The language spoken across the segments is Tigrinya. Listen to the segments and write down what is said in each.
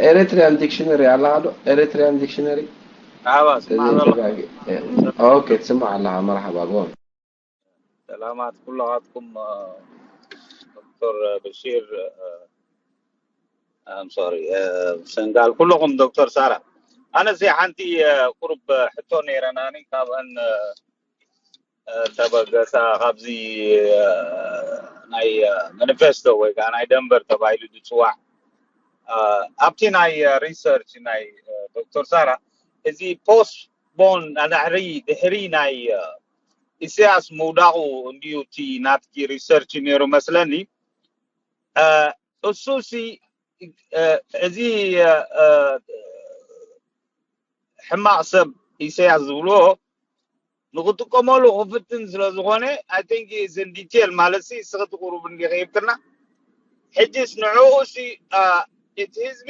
ኤሪትሪያን ዲክሽነሪ ኣለኻ ዶ? ኤሪትሪያን ዲክሽነሪ ኣባ ስማዕ ዘሎ ኦኬ፣ ትስማዕ ኣለኻ። መርሓባ፣ ጎ። ሰላማት ኩላትኩም። ዶክተር በሺር፣ ኣም ሶሪ፣ ሰንጋል፣ ኩልኹም፣ ዶክተር ሳራ። ኣነስ ሓንቲ ቁሩብ ሕቶ ነይረናኒ ካብአን ተበገሳ ካብዚ ናይ ማኒፌስቶ ወይ ከዓ ናይ ደንበር ተባሂሉ ዝፅዋዕ ኣብቲ ናይ ሪሰርች ናይ ዶክተር ሳራ፣ እዚ ፖስት ቦን ናድሕሪ ድሕሪ ናይ ኢሳያስ ምውዳቑ እንድዩ እቲ ናትኪ ሪሰርች ነይሩ መስለኒ። እሱሲ እዚ ሕማቕ ሰብ ኢሳያስ ዝብልዎ ንክጥቀመሉ ክፍትን ስለ ዝኾነ፣ I think is in detail ማለት ሲ እስኺ ትቁሩብ እንዲኺ ሂብክና። ሕጂስ ንዕኡ ሲ እቲ ህዝቢ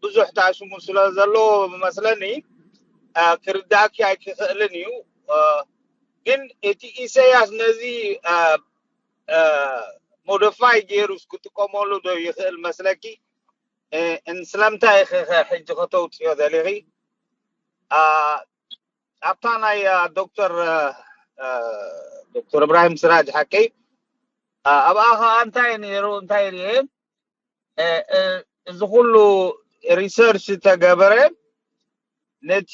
ብዙሕ ታሽሙ ስለ ዘለዎ መስለኒ ክርዳእኪ ኣይክኽእልን እዩ። ግን እቲ ኢሳያስ ነዚ ሞደፋይ ገይሩስ ክጥቀመሉ ዶ ይኽእል መስለኪ? እ፣ ን ስለምንታይ ኢኺ ኸ ሕጂ ከተውፅዮ ደሊኺ? አ፣ ኣብታ ናይ አ፣ ዶክተር አ፣ አ፣ ዶክተር እብራሂም ስራጅ ሓቀይ አ፣ ኣብኣ ኸዓ እንታይ ነይሩ እንታይ ርኤ እ፣ እ፣ እዚ ኩሉ ሪሰርች ተገበረ ነቲ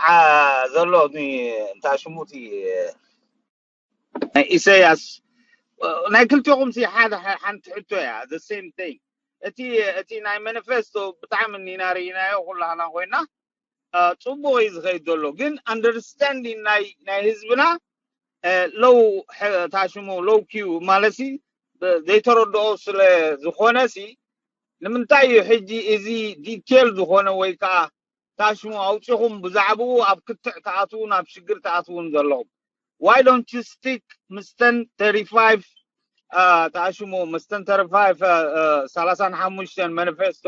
ዓ፣ ዘሎ ኒ- እንታይ ሽሙ እቲ ናይ ኢሳያስ ናይ ክልቲኹም ሲ ሓደ ሓንቲ ሕቶ እያ። The same thing። እቲ እቲ ናይ ማኒፌስቶ ብጣዕሚ እኒና ርኢናዮ ኩላህና ኮይና አ፣ ፅቡቅ እዩ ዝኸይድ ዘሎ፣ ግን understanding ናይ ናይ ህዝብና ሎው ታሽሙ ሎው ኪው ማለት ሲ ዘይተረድኦ ስለ ዝኾነ ሲ ንምንታይ እዩ ሕጂ እዚ ዲቴል ዝኾነ ወይ ከዓ ታሽሙ ኣውፂኹም ብዛዕብኡ ኣብ ክትዕ ትኣትዉን ኣብ ሽግር ትኣትዉን ዘለኹም? Why don't you stick ምስተን thirty five ታሽሙ ምስተን thirty five ሰላሳን ሓሙሽተን ማኒፌስቶ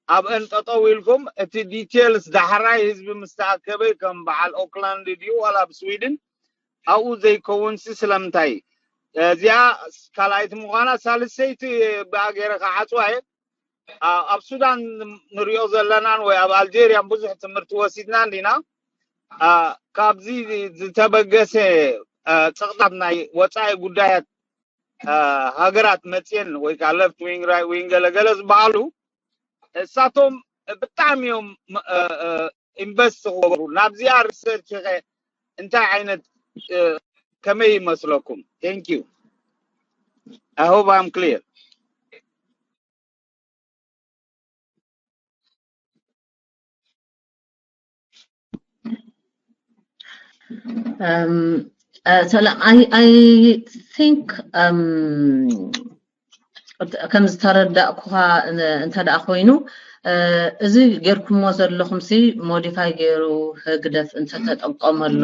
ኣብአን ጠጠው ኢልኩም እቲ ዲቴልስ ዳሕራይ ህዝቢ ምስ ተኣከበ ከም በዓል ኦክላንድ ድዩ ዋላ ኣብ ስዊድን ኣብኡ ዘይከውንሲ ስለምንታይ? እዚኣ ካልኣይቲ ምዃና ሳልሰይቲ ብኣ ገይረ ክዓፅዋ እየ። ኣብ ሱዳን ንሪኦ ዘለናን ወይ ኣብ ኣልጀርያን ብዙሕ ትምህርቲ ወሲድናን ዲና? ካብዚ ዝተበገሰ ፀቕጣት ናይ ወፃኢ ጉዳያት ሃገራት መፅየን ወይ ከዓ left wing right wing ገለገለ ዝበሃሉ እሳቶም ብጣዕሚ እዮም ኢንቨስት ክገብሩ ናብዚኣ ሪሰርች ከ እንታይ ዓይነት ከመይ ይመስለኩም? Thank you. I hope I'm clear. Um, uh, ሰላም I, I think um, ከም ዝተረዳእኩኻ እንተ ደኣ ኮይኑ እዚ ጌርኩሞ ዘለኹም ሲ ሞዲፋይ ገይሩ ህግደፍ እንተተጠቀመሉ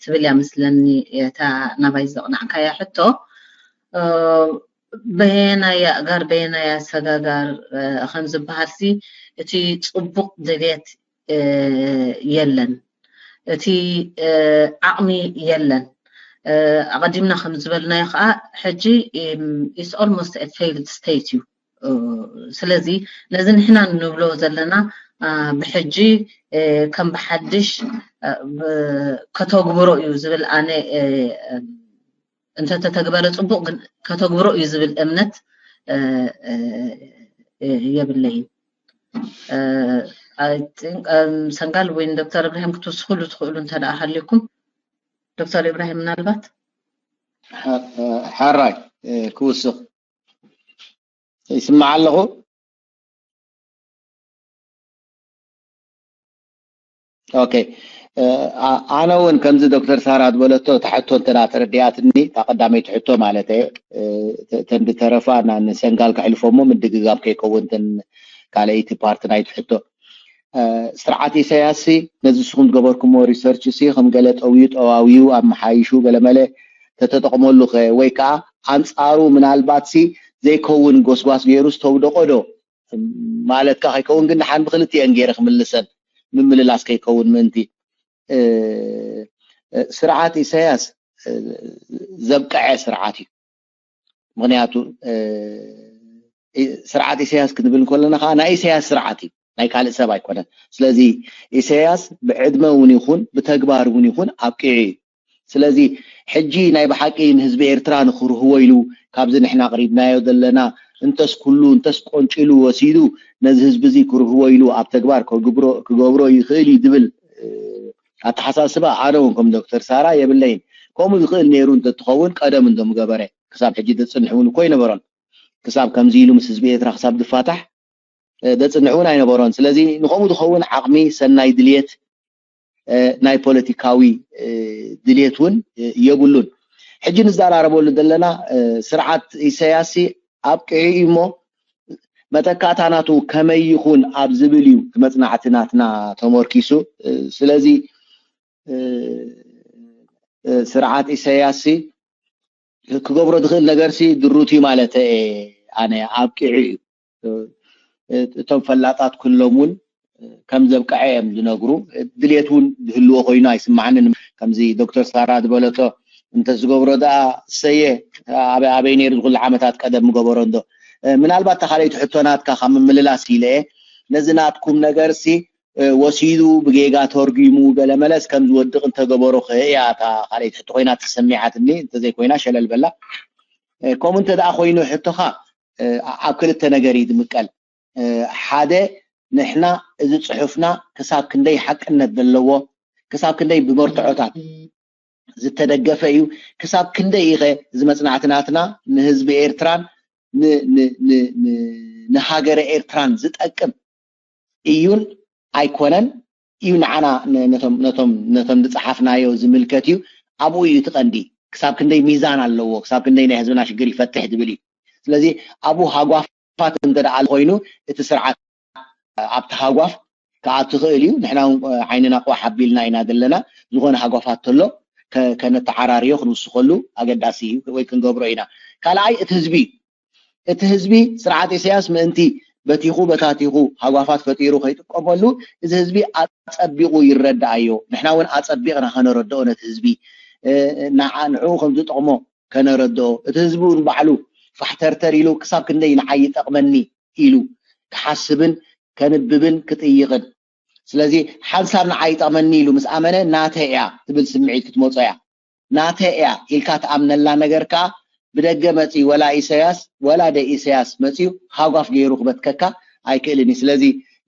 ትብል እያ መስለኒ እታ ናባይ ዘቕናዕካያ ሕቶ። በየናይ ኣእጋር በየናይ ኣሰጋጋር ከም ዝበሃል ሲ እቲ ጽቡቕ ድሌት የለን፣ እቲ ዓቕሚ የለን። ኣቐዲምና ከም ዝበልናዮ ከዓ ሕጂ it's almost a failed state እዩ። ስለዚ ነዚ ንሕና ንብሎ ዘለና ብሕጂ ከም ብሓድሽ ከተግብሮ እዩ ዝብል ኣነ እንተተተግበረ ፅቡቅ ግን ከተግብሮ እዩ ዝብል እምነት የብለይን። ሰንጋል ወይን ዶክተር እብራሂም ክትውስኽሉ ትኽእሉ እንተ ደኣ ሃልዩኩም። ዶክተር እብራሂም ምናልባት ሓራይ ክውስኽ ይስማዕ ኣለኹ። ኦኬ፣ ኣነ እውን ከምዚ ዶክተር ሳራ ዝበለቶ እታ ሕቶ እንተ ተረዲኣትኒ፣ እታ ቀዳመይቲ ሕቶ ማለት እየ፣ እተን ዝተረፋ ንሰንጋል ከሕልፎሞ ምድግጋም ከይከውን፣ እተን ካልኣይቲ ፓርት ናይቲ ሕቶ። ስርዓት ኢሳያስ ሲ ነዚ ንስኹም ዝገበርኩሞ ሪሰርች ሲ ከም ገለ ጠውዩ ጠዋውዩ ኣመሓይሹ ገለመለ ተተጠቕመሉ ኸ ወይ ከዓ ኣንፃሩ ምናልባት ሲ ዘይከውን ጎስጓስ ገይሩ ዝተውደቆ ዶ ማለት ከ ከይከውን ግን ደሓን ብክልቲአን ገይረ ክምልሰን ምምልላስ ከይከውን ምእንቲ ስርዓት ኢሳያስ ዘብቀዐ ስርዓት እዩ። ምክንያቱ ስርዓት ኢሳያስ ክንብል ከለና ከዓ ናይ ኢሳያስ ስርዓት እዩ፣ ናይ ካልእ ሰብ ኣይኮነን። ስለዚ ኢሳያስ ብዕድመ እውን ይኹን ብተግባር እውን ይኹን ኣብቂዑ እዩ። ስለዚ ሕጂ ናይ ብሓቂ ንህዝቢ ኤርትራ ንክርህዎ ኢሉ ካብዚ ንሕና ኣቕሪብናዮ ዘለና እንተስ ኩሉ እንተስ ቆንጪሉ ወሲዱ ነዚ ህዝቢ እዚ ክርህዎ ኢሉ ኣብ ተግባር ክገብሮ ይኽእል እዩ ዝብል ኣተሓሳስባ ኣነ እውን ከም ዶክተር ሳራ የብለይን። ከምኡ ዝኽእል ነይሩ እንተትኸውን ቀደም እንዶ ምገበረ። ክሳብ ሕጂ ዘፅንሕ እውን እኮ ኣይነበሮን። ክሳብ ከምዚ ኢሉ ምስ ህዝቢ ኤርትራ ክሳብ ዝፋታሕ ዘፅንሕ እውን ኣይነበሮን። ስለዚ ንከምኡ ዝኸውን ዓቕሚ፣ ሰናይ ድልየት፣ ናይ ፖለቲካዊ ድልየት እውን የብሉን። ሕጂ ንዘራረበሉ ዘለና ስርዓት ኢሳያስ ኣብቂዑ እዩ እሞ መተካእታ ናቱ ከመይ ይኹን ኣብ ዝብል እዩ እቲ መፅናዕቲ ናትና ተመርኪሱ። ስለዚ ስርዓት ኢሳያስ ክገብሮ ዝኽእል ነገርሲ ድሩት እዩ ማለት እየ ኣነ። ኣብቂዑ እዩ። እቶም ፈላጣት ኩሎም እውን ከም ዘብቀዐ እዮም ዝነግሩ። ድሌት እውን ዝህልዎ ኮይኑ ኣይስማዓንን። ከምዚ ዶክተር ሳራ ዝበለቶ እንተዝገብሮ ደኣ ሰየ ኣበይ ኣበይ ነይሩ ዝኩሉ ዓመታት ቀደም ምገበሮ እንዶ። ምናልባት ተኻለይቲ ሕቶ ናትካ ካብ ምምልላስ ኢለ እየ ነዚ ናትኩም ነገርሲ ወሲዱ ብጌጋ ተርጒሙ ገለመለስ ከም ዝወድቕ እንተገበሮ ከ እያ እታ ካልኣይቲ ሕቶ ኮይና ተሰሚዓትኒ። እንተዘይኮይና ሸለል በላ። ከምኡ እንተ ደኣ ኮይኑ ሕቶኻ ኣብ ክልተ ነገር እዩ ዝምቀል። ሓደ ንሕና እዚ ጽሑፍና ክሳብ ክንደይ ሓቅነት ዘለዎ ክሳብ ክንደይ ብመርትዖታት ዝተደገፈ እዩ። ክሳብ ክንደይ ኢኸ እዚ መጽናዕቲ ናትና ንህዝቢ ኤርትራን ንሃገረ ኤርትራን ዝጠቅም እዩን ኣይኮነን እዩ ንዓና ነቶም ዝፀሓፍናዮ ዝምልከት እዩ። ኣብኡ እዩ እቲ ቀንዲ። ክሳብ ክንደይ ሚዛን ኣለዎ፣ ክሳብ ክንደይ ናይ ህዝብና ሽግር ይፈትሕ ዝብል እዩ። ስለዚ ኣብኡ ሃጓፋት እንተ ደኣ ኮይኑ እቲ ስርዓት ኣብቲ ሃጓፍ ክኣቱ ይኽእል እዩ። ንሕና እውን ዓይንና ቋሕ ኣቢልና ኢና ዘለና። ዝኾነ ሃጓፋት ተሎ ከነተዓራርዮ ክንውስኸሉ ኣገዳሲ እዩ ወይ ክንገብሮ ኢና። ካልኣይ እቲ ህዝቢ እዩ። እቲ ህዝቢ ስርዓት ኢሳያስ ምእንቲ በቲኹ በታቲኹ ሃጓፋት ፈጢሩ ከይጥቀመሉ እዚ ህዝቢ ኣጸቢቑ ይረዳኣዮ። ንሕና እውን ኣጸቢቕና ከነረድኦ ነቲ ህዝቢ ንዕኡ ከም ዝጠቕሞ ከነረድኦ፣ እቲ ህዝቢ እውን ባዕሉ ፋሕተርተር ኢሉ ክሳብ ክንደይ ንዓይ ይጠቕመኒ ኢሉ ክሓስብን ከንብብን ክጥይቕን። ስለዚ ሓንሳብ ንዓይ ይጠቕመኒ ኢሉ ምስ ኣመነ ናተይ እያ ትብል ስምዒት ክትመጾ እያ። ናተይ እያ ኢልካ ትኣምነላ ነገር ከኣ ብደገ መጺኡ ወላ ኢሳያስ ወላ ደይ ኢሳያስ መጺኡ ሃጓፍ ገይሩ ክበትከካ ኣይክእልን እዩ። ስለዚ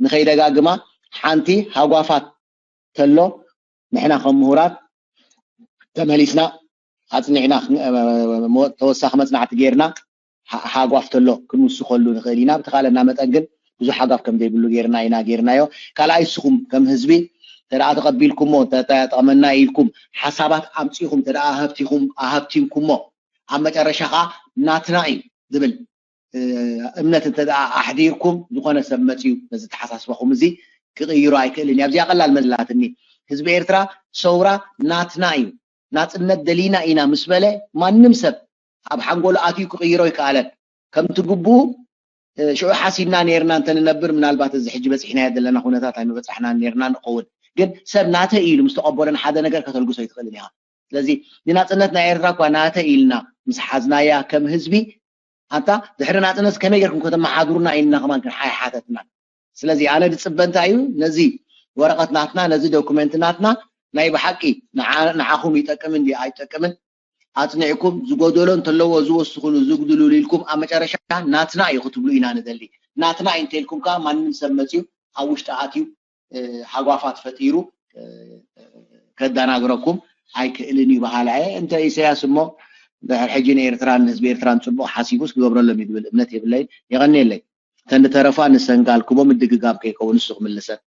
ንኸይደጋግማ ሓንቲ ሃጓፋት ተሎ ንሕና ከም ምሁራት ተመሊስና ኣጽኒዕና ተወሳኺ መጽናዕቲ ጌርና ሃጓፍ ተሎ ክንውስኸሉ ንኽእል ኢና። ብተኻለና መጠን ግን ብዙሕ ሃጓፍ ከም ዘይብሉ ጌርና ኢና ጌርናዮ። ካልኣይ ንስኹም ከም ህዝቢ ተደኣ ተቐቢልኩሞ ተጠቐመና ኢልኩም ሓሳባት ኣምጺኹም ተደኣ ኣሃብቲኹም ኣሃብቲምኩሞ ኣብ መጨረሻ ኸዓ ናትና እዩ ዝብል እምነት እንተ ደኣ ኣሕዲርኩም ዝኾነ ሰብ መፅዩ ነዚ ተሓሳስባኹም እዚ ክቕይሮ ኣይክእልን እዩ። ኣብዚኣ ቀላል መላትኒ ህዝቢ ኤርትራ ሰውራ ናትና እዩ ናፅነት ደሊና ኢና ምስ በለ ማንም ሰብ ኣብ ሓንጎሉ ኣትዩ ክቕይሮ ይከኣለን ከምቲ ግቡኡ ሽዑ ሓሲብና ነርና እንተንነብር ምናልባት እዚ ሕጂ በፂሕናዮ ዘለና ኩነታት ኣይምበፃሕናን ነርና ንኸውን ግን ሰብ ናተይ ኢሉ ምስ ተቐበሎ ንሓደ ነገር ከተልግሶ ይትኽእልን ኢኻ ስለዚ ንናፅነት ናይ ኤርትራ እኳ ናተይ ኢልና ምስ ሓዝናያ ከም ህዝቢ ኣንታ ድሕሪ ናፅነት ከመይ ጌርኩም ከተመሓድሩና ኢልና ከማን ክንሓይሓተትና ስለዚ ኣነ ዝፅበ እንታይ እዩ ነዚ ወረቐት ናትና ነዚ ዶኩመንት ናትና ናይ ብሓቂ ንዓኹም ይጠቅምን ድዩ ኣይጠቅምን ኣፅኒዕኩም ዝጎደሎ እንተለዎ ዝወስኽሉ ዝጉድልሉ ኢልኩም ኣብ መጨረሻ ናትና እዩ ክትብሉ ኢና ንደሊ ናትና እዩ እንተልኩም ከዓ ማንም ሰብ መፅዩ ኣብ ውሽጢ ኣትዩ ሃጓፋት ፈጢሩ ከዳናግረኩም ኣይክእልን እዩ በሃላ እየ እንተ ኢሳያስ እሞ ድሕር ሕጂ ንኤርትራን ንህዝቢ ኤርትራን ፅቡቕ ሓሲቡስ ክገብረሎም እዩ ዝብል እምነት የብለይን የቐንየለይ እተን ዝተረፋ ንሰንጋል ክቦ ምድግጋም ከይከውን ንሱ ክምልሰን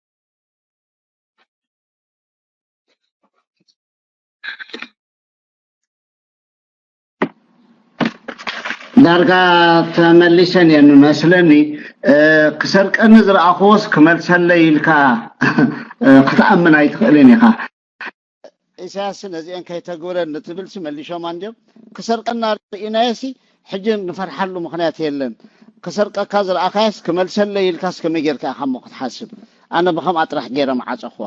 ዳርጋ ተመሊሰን እየን መስለኒ ክሰርቀኒ ዝረኣኽዎስ ክመልሰለይ ኢልካ ክትኣምን ኣይትኽእልን ኢኻ ኢሳያስ ነዚአን ከይተግብረን ንትብልሲ መሊሾማ እንዲዮም ክሰርቀና ርኢናዮሲ ሕጂ ንፈርሓሉ ምኽንያት የለን ክሰርቀካ ዝረኣኻዮስ ክመልሰለይ ኢልካስ ከመይ ጌርካ ኢኻ እሞ ክትሓስብ ኣነ ብኸምኣ ጥራሕ ገይረ መዓፀኽዋ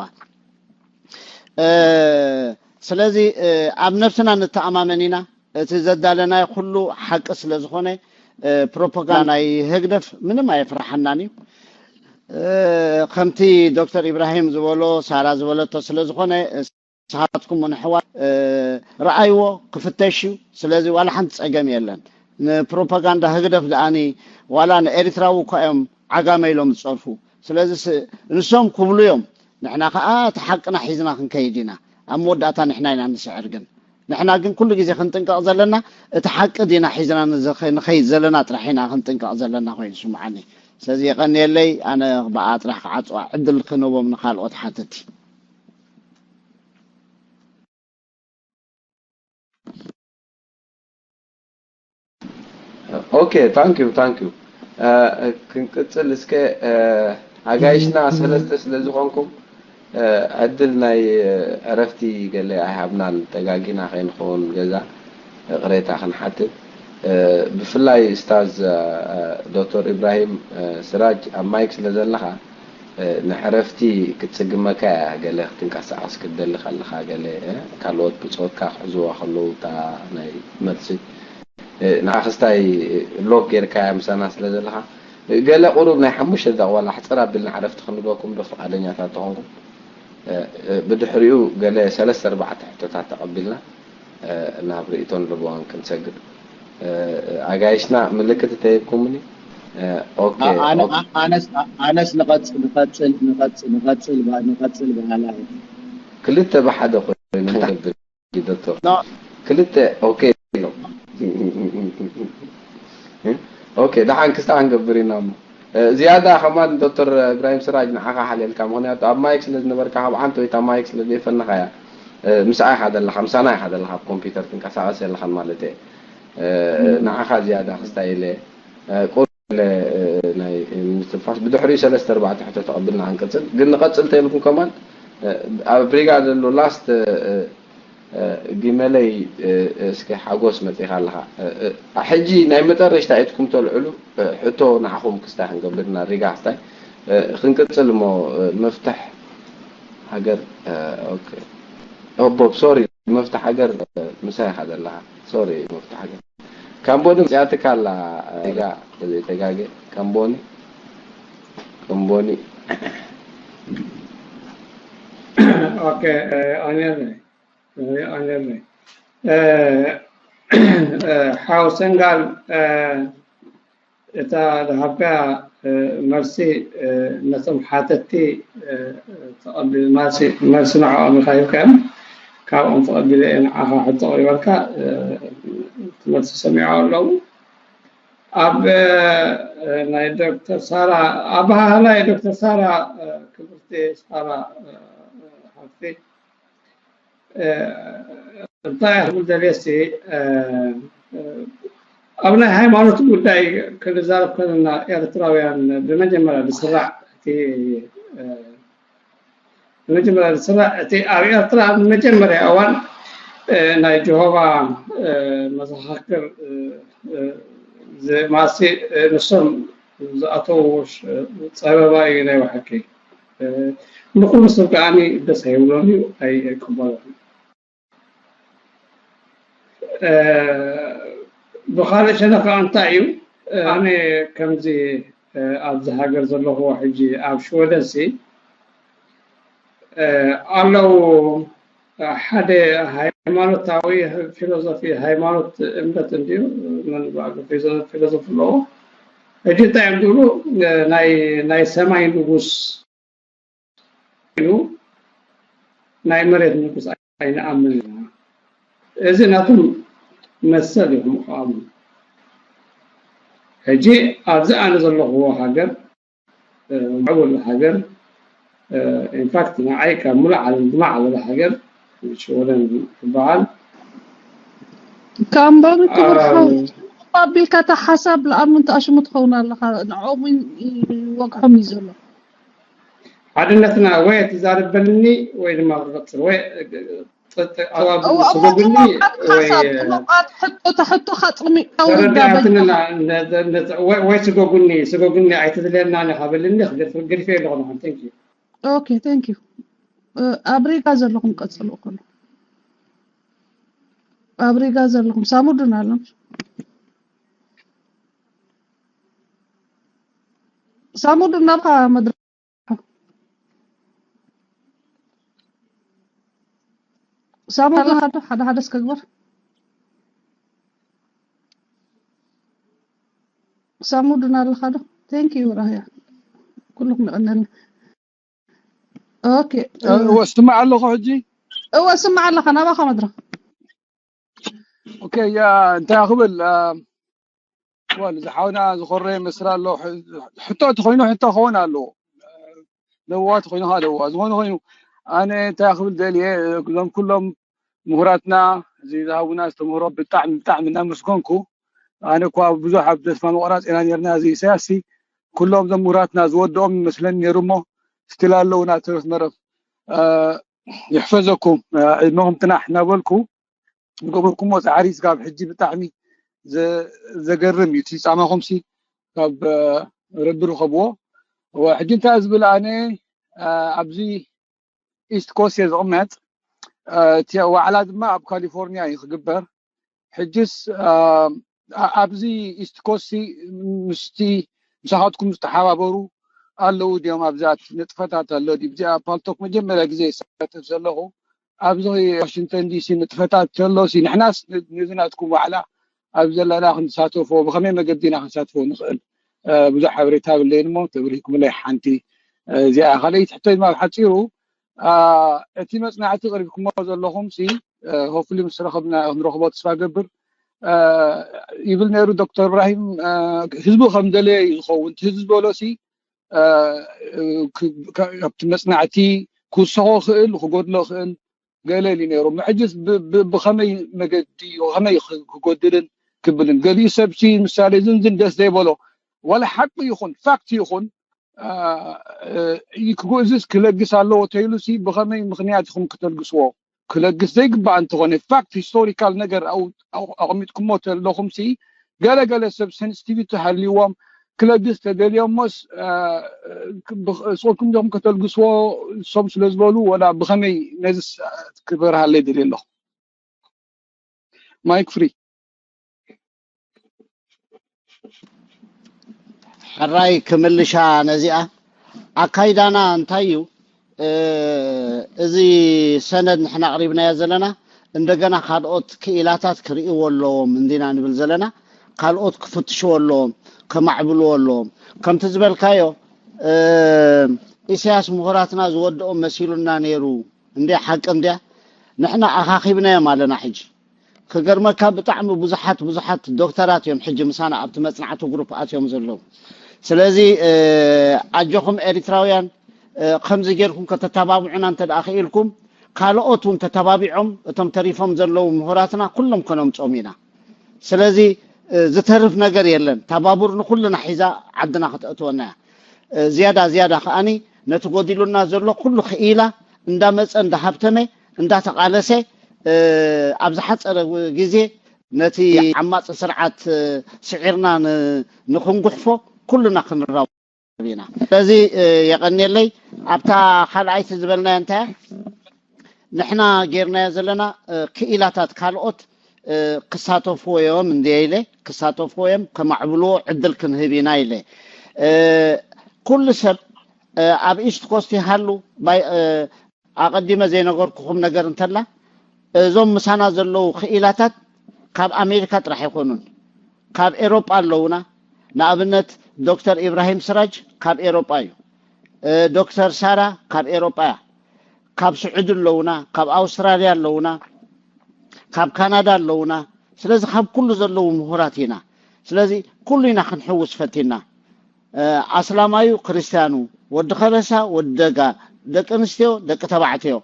ስለዚ ኣብ ነብስና ንተኣማመን ኢና እቲ ዘዳለናዮ ኩሉ ሓቂ ስለ ዝኾነ ፕሮፓጋንዳ ናይ ህግደፍ ምንም ኣየፍርሓናን እዩ። ከምቲ ዶክተር ኢብራሂም ዝበሎ፣ ሳራ ዝበለቶ ስለ ዝኾነ፣ ንስኻትኩም ንሕዋት ረኣይዎ፣ ክፍተሽ እዩ። ስለዚ ዋላ ሓንቲ ጸገም የለን። ንፕሮፓጋንዳ ህግደፍ ደኣኒ ዋላ ንኤርትራዊ እኳ እዮም ዓጋመ ኢሎም ዝጸርፉ። ስለዚ ንሶም ክብሉ እዮም፣ ንሕና ከኣ እቲ ሓቅና ሒዝና ክንከይድ ኢና። ኣብ መወዳእታ ንሕና ኢና ንስዕር። ግን ንሕና ግን ኩሉ ግዜ ክንጥንቀቕ ዘለና፣ እቲ ሓቂ ዲና ሒዝና ንኸይድ ዘለና ጥራሕ ኢና ክንጥንቀቕ ዘለና ኮይኑ ስምዓኒ። ስለዚ የቐንየለይ። ኣነ ብኣ ጥራሕ ክዓጽዋ ዕድል ክንህቦም ንኻልኦት ሓተቲ። Okay, thank you, thank you. ክንቅጽል እስከ። ኣጋይሽና ሰለስተ ስለ ዝኾንኩም ዕድል ናይ ዕረፍቲ ገለ ኣይሃብናን። ተጋጊና ከይንኸውን ገዛ ይቕሬታ ክንሓትት። ብፍላይ ስታዝ ዶክተር ኢብራሂም ስራጅ ኣብ ማይክ ስለ ዘለኻ ንዕረፍቲ ክትጽግመካ እያ። ገለ ክትንቀሳቐስ ክትደሊ ከለኻ ገለ ካልኦት ብጾትካ ክሕዝዋ ከለዉ እታ ናይ መልሲ ንዓ ክስታይ ሎክ ጌርካያ ምሳና ስለ ዘለኻ ገለ ቁሩብ ናይ ሓሙሽተ ደቂቕ ዋላ ኣሕጽር ኣቢልና ዕረፍቲ ክንበኩም ዶ ፍቓደኛታት ተኾንኩም። ብድሕሪኡ ገለ ሰለስተ ኣርባዕተ ሕቶታት ተቐቢልና ናብ ርእይቶን ልቦን ክንሰግር። ኣጋይሽና ምልክት እንተሂብኩምኒ። ኦኬ፣ ኣነስ ንቐጽል ንቐጽል ንቐጽል ንቐጽል ንቐጽል በሃላ። ክልተ ብሓደ ኮይኑ ንገብር ዶክተር። ክልተ ኦኬ ኢሎም። ኦኬ፣ ደሓን ክስታ ክንገብር ኢና እሞ። ዝያዳ ከማን ዶክተር እብራሂም ስራጅ ንዓኻ ሓልየልካ፣ ምኽንያቱ ኣብ ማይክ ስለ ዝነበርካ ካብ ዓንተ ወይ እታ ማይክ ስለ ዘይፈነኻ እያ። ምሳኣ ኢኻ ዘለኻ፣ ምሳና ኢኻ ዘለኻ፣ ኣብ ኮምፒውተር ትንቀሳቐስ የለኻን ማለት እየ። ንዓኻ ዝያዳ ክስታይ ኢለ ቁርብ ኢለ ናይ ምትንፋስ ብድሕሪኡ ሰለስተ ኣርባዕተ ሕቶ ተቐብልና ክንቅጽል። ግን ንቐጽል እንተኢልኩም ከማን ኣብ ሪጋ ዘሎ ላስት ጊመለይ እስከ ሓጎስ መጺኻ ኣለኻ። ሕጂ ናይ መጠረሽታ ኢትኩም ተልዕሉ ሕቶ ንዓኹም ክስታይ ክንገብር ኢና ሪጋ ክስታይ ክንቅጽል እሞ መፍትሕ ሃገር ኦኬ። ኦቦብ ሶሪ መፍትሕ ሃገር ምሳይ ኢኻ ዘለኻ። ሶሪ መፍትሕ ሃገር ካምቦኒ መጽያትካ ኣላ ሪጋ ተጋገ ካምቦኒ ካምቦኒ ኦኬ ኣኔር ሓው ሰንጋል እታ ዝሃብካያ መልሲ ነቶም ሓተቲ ተቐቢል መልሲ ንዕኦም ኢኻ ሂብካዮም። ካብኦም ተቐቢለ እየ ንዓኻ ሕቶ ኣቕሪበልካ እቲ መልሲ ሰሚዖ ኣለዉ። ኣብ ናይ ዶክተር ሳራ ኣበሃህላ ናይ ዶክተር ሳራ ክብርቲ ሳራ ሓፍቲ እንታይ ክብል ደልየሲ ኣብ ናይ ሃይማኖት ጉዳይ ክንዛረብ ከለና ኤርትራውያን ብመጀመርያ ዝስራዕ እቲ ብመጀመርያ ዝስራዕ እቲ ኣብ ኤርትራ ኣብ መጀመርያ እዋን ናይ ጀሆቫ መሰኻክር ማሲ ንሶም ዝኣተዎ ጸበባ እዩ ናይ ብሓቂ ንኹሉ ሰብ ከዓኒ ደስ ኣይብሎን እዩ ኣይቅበሎን ብኻልእ ሸነኽ ከዓ እንታይ እዩ ኣነ ከምዚ ኣብዚ ሃገር ዘለኹዎ ሕጂ ኣብ ሽወደን ሲ ኣለዉ ሓደ ሃይማኖታዊ ፊሎዞፊ ሃይማኖት እምነት እንድዩ ፊሎዞፊ ኣለዎ ሕጂ እንታይ እዮም ዝብሉ ናይ ሰማይ ንጉስ ኮይኑ ናይ መሬት ንጉስ ኣይንኣምን ኢና። እዚ ናቶም መሰል እዩ ምቕኣሙ። ሕጂ ኣብዚ ኣነ ዘለኽዎ ሃገር ምዕቡል ሃገር ኢንፋክት ንዓይ ካብ ሙሉእ ዓለም ዝማዕበለ ሃገር ሽወደን ትበሃል። ካምቦኒ ክቡር ሓው ኣቢልካ እታ ሓሳብ ለኣምንት ኣሽሙ ትኸውን ኣለኻ ንዕኦም ይወግሖም እዩ ዘሎ። ሓድነትና ወይ ትዛረብ በልኒ ወይ ድማ ክቐጽል ወይ ወይ ስጎጉኒ ወይ ሕቶ ተሕቶ ካጽልሚ ተረዳትንና ወይ ስጎጉኒ ስጎጉኒ ኣይትድልየና ኢኻ በልኒ ግድፌ ኣለኹ ንኹም ቴንክ ዩ ኦኬ ቴንክ ዩ ኣብ ሪጋ ዘለኹም ቀጽሉ ከሎ ኣብ ሪጋ ዘለኹም ሳሙዱን ኣለም ሳሙድ እናልካ መድረክ ሳሙድ ኣለካ ዶ? ሓደ ሓደ እስከ ግበር። ሳሙድ እናለካ ዶ? Thank you ራህያ፣ ኩልኩም ይቐነልና። ኦኬ። እወ፣ ስማዕ ኣለኹ ሕጂ። እወ፣ ስማዕ ኣለኻ፣ ናባኻ መድረኽ። ኦኬ፣ ያ እንታይ ክብል፣ አ፣ ወል ዝሓውና ዝኾረ ይመስል ኣሎ። ሕ- ሕቶ ተኾይኑ ሕቶ ክኸውን ኣለዎ። ለዋ ተኾይኑ ከዓ ለዋ ዝኾነ ኮይኑ፣ ኣነ እንታይ ክብል ደልየ፣ እዞም ኩሎም ምሁራትና እዚ ዝሃቡና ዝተምህሮ ብጣዕሚ ብጣዕሚ እናመስገንኩ፣ ኣነ እኳ ብዙሕ ኣብ ተስፋ መቑራፅ ኢና ነርና። እዚ ኢሳያስ ሲ ኩሎም እዞም ምሁራትና ዝወደኦም ይመስለኒ ነይሩ እሞ፣ ስቲል ኣለውና ተረፍ መረፍ። አ፣ ይሕፈዘኩም፣ አ፣ ዕድመኹም ጥናሕ እናበልኩ ዝገበርኩሞ ፃዕሪ ስጋብ ሕጂ ብጣዕሚ ዘ- ዘገርም እዩ። እቲ ፃማኹም ሲ ካብ፣ አ፣ ረቢ ርኸብዎ። ወ- ሕጂ እንታይ ዝብል ኣነ፣ አ፣ ኣብዚ ኢስት ኮስት እየ ዝቕመጥ። አ፣ እቲ ዋዕላ ድማ ኣብ ካሊፎርኒያ እዩ ክግበር። ሕጅስ፣ አ፣ አ- ኣብዚ ኢስት ኮስት ምስቲ ምሳኻትኩም ዝተሓባበሩ ኣለዉ ድዮም? ኣብዛ ንጥፈታት ኣሎ ድዩ? እዚኣ ፓልቶክ መጀመርያ ግዜ ይሳተፍ ዘለኹ። ኣብዚ ዋሽንግተን ዲሲ ንጥፈታት ተሎ ሲ ንሕናስ ን- ነዚ ናትኩም ዋዕላ ኣብ ዘለና ክንሳተፎ ብኸመይ መገዲ ኢና ክንሳትፎ ንኽእል? አ፣ ብዙሕ ሓበሬታ ብለይን እሞ ተብሪህኩምለይ ሓንቲ፣ አ፣ እዚኣ ካልኣይቲ ሕቶ ድማ ብሓፂሩ፣ አ፣ እቲ መፅናዕቲ ቅሪብኩሞ ዘለኹም ሲ ሆፍሊ ምስ ረኸብና ክንረኽቦ ተስፋ ገብር። አ፣ ይብል ነይሩ ዶክተር እብራሂም። አ፣ ህዝቢ ከም ደለየ እዩ ዝኸውን። እቲ ህዝቢ ዝበሎ ሲ፣ አ፣ ክ- ካ- ካብቲ መፅናዕቲ ክውሰኾ ክእል ክጎድሎ ክእል ገለ ኢሉ ነይሩ። ሕጅስ ብ- ብ- ብኸመይ መገዲ እዩ፣ ከመይ ክ- ክጎድልን ክብልን? ገሊኡ ሰብ ሲ ምሳሌ ዝንዝን ደስ ዘይበሎ፣ ዋላ ሓቂ ይኹን ፋክት ይኹን፣ አ፣ እ፣ ክጎ- እዚስ ክለግስ ኣለዎ ተይሉ ሲ ብኸመይ ምኽንያት ኢኹም ክተልግስዎ? ክለግስ ዘይግባእ እንተኾነ፣ ፋክት ሂስቶሪካል ነገር ኣው- ኣው- ኣቐሚጥኩሞ ተለኹም ሲ፣ ገለ ገለ ሰብ ሴንሲቲቪቲ ሃልይዎም ክለግስ ተደልዮሞስ፣ አ፣ ክ- ብኽ- ስቕልኩም ዲኹም ከተልግስዎ? እሶም ስለ ዝበሉ፣ ወላ ብኸመይ ነዚስ፣ አ፣ ክበርሃለይ ደልየ ኣለኹ። ማይክ ፍሪ። ሕራይ ክምልሻ ነዚኣ። ኣካይዳና እንታይ እዩ? እ፣ እዚ ሰነድ ንሕና ኣቕሪብናዮ ዘለና፣ እንደገና ካልኦት ክኢላታት ክርእይዎ ኣለዎም እንዲና ንብል ዘለና። ካልኦት ክፍትሽዎ ኣለዎም፣ ከማዕብልዎ ኣለዎም። ከምቲ ዝበልካዮ፣ እ፣ ኢሳያስ ምሁራትና ዝወድኦም መሲሉና ነይሩ። እንድያ ሓቂ እንድያ? ንሕና ኣኻኺብናዮም ኣለና። ሕጂ ክገርመካ፣ ብጣዕሚ ብዙሓት ብዙሓት ዶክተራት እዮም ሕጂ ምሳና ኣብቲ መጽናዕቲ ግሩፕ ኣትዮም ዘለዉ። ስለዚ፣ እ፣ ኣጆኹም ኤሪትራውያን፣ እ፣ ከምዚ ጌርኩም ከተተባብዑና እንተ ደኣ ክኢልኩም፣ ካልኦት እውን ተተባቢዖም እቶም ተሪፎም ዘለዉ ምሁራትና ኩሎም ከነምጾም ኢና። ስለዚ፣ እ፣ ዝተርፍ ነገር የለን። ተባቡር ንኹልና ሒዛ ዓድና ከተእትወና እያ። እ፣ ዝያዳ ዝያዳ ከኣኒ ነቲ ጎዲሉና ዘሎ ኩሉ ክኢላ እንዳመጸ እንዳሃብተመ እንዳተቓለሰ፣ እ፣ ኣብ ዝሓጸረ ው- ግዜ ነቲ ዓማጺ ስርዓት፣ እ፣ ስዒርና ን- ንኽንጉሕፎ ኩልና ክንራብ ኢና። ስለዚ፣ እ፣ የቐንየለይ። ኣብታ ካልኣይቲ ዝበልናዮ እንታይ እያ? ንሕና ጌርናዮ ዘለና፣ እ፣ ክኢላታት ካልኦት፣ እ፣ ክሳተፍዎ እዮም እንድየ ኢለ፣ ክሳተፍዎ እዮም፣ ከማዕብልዎ ዕድል ክንህብ ኢና ኢለ። እ፣ ኩሉ ሰብ፣ እ፣ ኣብ ኢስት ኮስት ይሃሉ፣ ባይ-፣ እ፣ ኣቐዲመ ዘይነገርኩኹም ነገር እንተላ፣ እዞም ምሳና ዘለዉ ክኢላታት ካብ ኣሜሪካ ጥራሕ ኣይኮኑን፣ ካብ ኤሮጳ ኣለዉና። ንኣብነት ዶክተር ኢብራሂም ስራጅ ካብ ኤሮጳ እዩ። እ፣ ዶክተር ሳራ ካብ ኤሮጳ እያ። ካብ ስዑዲ ኣለዉና፣ ካብ ኣውስትራልያ ኣለዉና፣ ካብ ካናዳ ኣለዉና። ስለዚ ካብ ኩሉ ዘለዉ ምሁራት ኢና። ስለዚ ኩሉ ኢና ክንሕውስ ፈቲና። እ፣ ኣስላማዩ ክርስትያኑ፣ ወዲ ከበሳ፣ ወዲ ደጋ፣ ደቂ ኣንስትዮ፣ ደቂ ተባዕትዮ።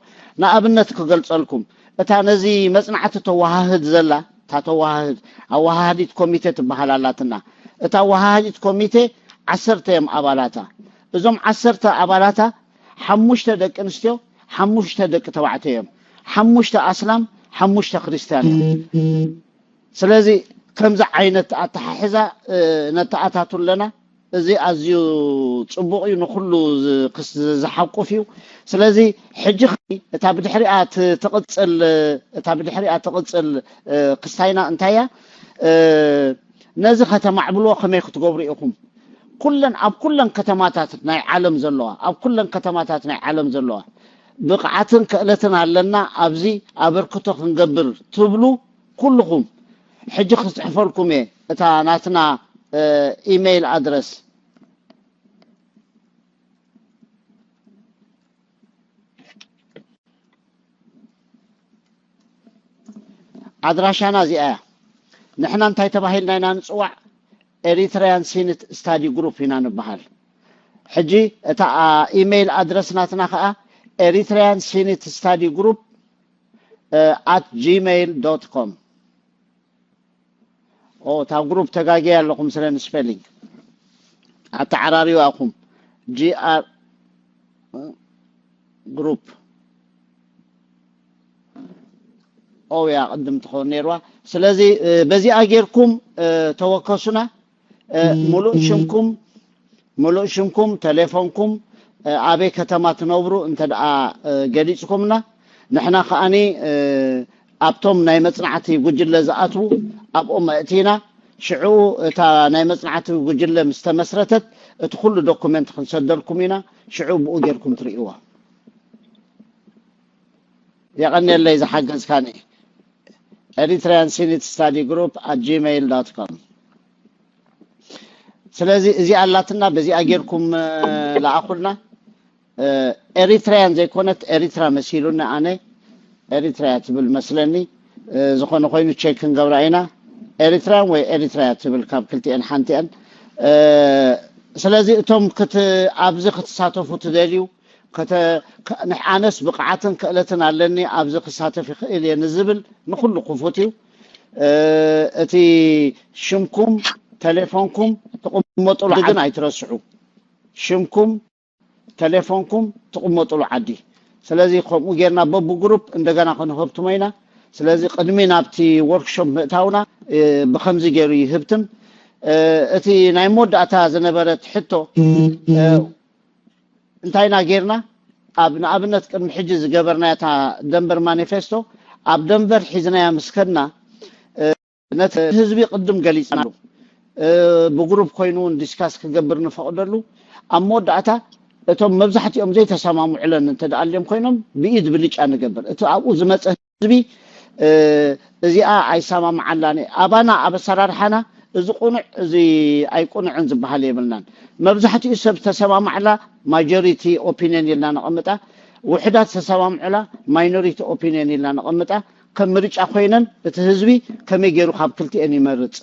ንኣብነት ክገልጸልኩም፣ እታ ነዚ መጽናዕቲ ተወሃህድ ዘላ፣ እታ ተወሃህድ፣ ኣወሃሃዲት ኮሚቴ ትበሃል ኣላትና። እታ ኣወሃሃዲት ኮሚቴ ዓሰርተ እዮም ኣባላታ። እዞም ዓሰርተ ኣባላታ፣ ሓሙሽተ ደቂ ኣንስትዮ፣ ሓሙሽተ ደቂ ተባዕትዮ እዮም። ሓሙሽተ ኣስላም፣ ሓሙሽተ ክርስትያን እዮም። ስለዚ ከምዚ ዓይነት ኣተሓሕዛ፣ እ፣ ነተኣታቱ ኣለና። እዚ ኣዝዩ ጽቡቕ እዩ፣ ንኹሉ ዝ- ክስ- ዝሓቁፍ እዩ። ስለዚ ሕጂ ኸ እታ ብድሕሪኣ ት- ትቕጽል፣ እታ ብድሕሪኣ ትቕጽል፣ እ፣ ክስታይና እንታይ እያ? እ፣ ነዚ ከተማዕብልዎ ከመይ ክትገብሩ ኢኹም? ኩለን ኣብ ኩለን ከተማታት ናይ ዓለም ዘለዋ ኣብ ኩለን ከተማታት ናይ ዓለም ዘለዋ ብቕዓትን ክእለትን ኣለና ኣብዚ ኣበርክቶ ክንገብር ትብሉ ኩልኹም ሕጂ ክጽሕፈልኩም እየ እታ ናትና ኢሜይል ኣድረስ ኣድራሻና እዚኣ እያ። ንሕና እንታይ ተባሂልና ኢና ንፅዋዕ? ኤሪትራያን ሲኒት ስታዲ ግሩፕ ኢና ንበሃል። ሕጂ እታ ኢሜይል ኣድረስ ናትና ከዓ ኤሪትራያን ሲኒት ስታዲ ግሩፕ ኣት ጂሜይል ዶት ኮም። ኦ እታ ግሩፕ ተጋጊያ ኣለኹም ስለ ንስፔሊንግ ኣተዓራሪዋ ኣኹም ጂኣር ግሩፕ ኦያ ቅድም ትኸውን ነይርዋ። ስለዚ በዚኣ ጌርኩም ተወከሱና። ሙሉእ ሽምኩም ሙሉእ ሽምኩም፣ ተሌፎንኩም፣ ኣበይ ከተማ ትነብሩ እንተ ደኣ ገሊጽኩምና፣ ንሕና ከኣኒ ኣብቶም ናይ መጽናዕቲ ጉጅለ ዝኣትዉ ኣብኦም ኣእቲና፣ ሽዑ እታ ናይ መጽናዕቲ ጉጅለ ምስ ተመስረተት እቲ ኩሉ ዶኩመንት ክንሰደልኩም ኢና። ሽዑ ብኡ ጌርኩም ትርእይዎ። የቐንየለይ ዝሓገዝካኒ። Eritrean Senate Study Group at gmail dot com። ስለዚ እዚኣ ኣላትና፣ በዚኣ ጌርኩም ለኣኹልና። ኤሪትራያን ዘይኮነት ኤሪትራ መሲሉኒ፣ ኣነ ኤሪትራያ ትብል መስለኒ። ዝኾነ ኮይኑ ቸክ ክንገብራ ኢና። ኤሪትራያን ወይ ኤሪትራያ ትብል ካብ ክልቲኤን ሓንቲኤን። ስለዚ እቶም ኣብዚ ክትሳተፉ ትደልዩ ኣነስ ብቕዓትን ክእለትን ኣለኒ ኣብዚ ክሳተፍ ይኽእል እየ ንዝብል ንኹሉ ክፉት እዩ። እቲ ሽምኩም፣ ተሌፎንኩም ትቕመጡሉ ግን ኣይትረስዑ። ሽምኩም፣ ተሌፎንኩም ትቕመጡሉ ዓዲ። ስለዚ ከምኡ ጌርና በብግሩፕ እንደገና ክንህብትሞ ኢና። ስለዚ ቅድሚ ናብቲ ወርክሾፕ ምእታውና ብከምዚ ገይሩ ይህብትም። እቲ ናይ መወዳእታ ዝነበረት ሕቶ እንታይ ኢና ጌርና? ኣብ ንኣብነት ቅድሚ ሕጂ ዝገበርናያ እታ ደንበር ማኒፌስቶ ኣብ ደንበር ሒዝናያ ምስ ከድና ነቲ ህዝቢ ቅድም ገሊፅናሉ። ብግሩፕ ኮይኑ እውን ዲስካስ ክገብር ንፈቕደሉ። ኣብ መወዳእታ እቶም መብዛሕትኦም ዘይተሰማምዑለን እንተ ደኣ ኣልዮም ኮይኖም ብኢድ ብልጫ ንገብር። እቲ ኣብኡ ዝመፀ ህዝቢ እዚኣ ኣይሰማምዓላን እየ። ኣባና ኣብ ኣሰራርሓና እዚ ቁኑዕ እዚ ኣይቁኑዕን ዝበሃል የብልናን። መብዛሕትኡ ሰብ ዝተሰማማዕላ ማጆሪቲ ኦፒንየን ኢልና ነቐምጣ፣ ውሕዳት ዝተሰማምዑላ ማይኖሪቲ ኦፒንየን ኢልና ነቐምጣ። ከም ምርጫ ኮይነን እቲ ህዝቢ ከመይ ገይሩ ካብ ክልቲኤን ይመርፅ።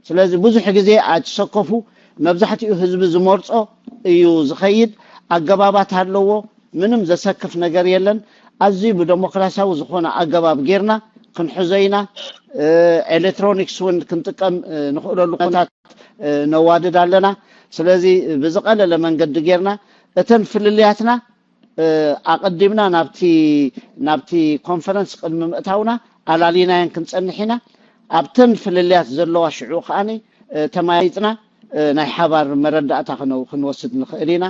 ስለዚ ብዙሕ ግዜ ኣይትሰከፉ። መብዛሕትኡ ህዝቢ ዝመርፆ እዩ ዝኸይድ። ኣገባባት ኣለዎ። ምንም ዘሰክፍ ነገር የለን። ኣዝዩ ብደሞክራሲያዊ ዝኾነ ኣገባብ ጌርና ክንሕዞ ኢና። ኤሌክትሮኒክስ እውን ክንጥቀም ንኽእለሉ ኩነታት ነዋድድ ኣለና። ስለዚ ብዝቐለለ መንገዲ ጌርና እተን ፍልልያትና ኣቐዲምና ናብቲ ናብቲ ኮንፈረንስ ቅድሚ ምእታውና ኣላሊናየን ክንጸንሕ ኢና። ኣብተን ፍልልያት ዘለዋ ሽዑ ከኣ ተማይጥና ናይ ሓባር መረዳእታ ክንወስድ ንኽእል ኢና።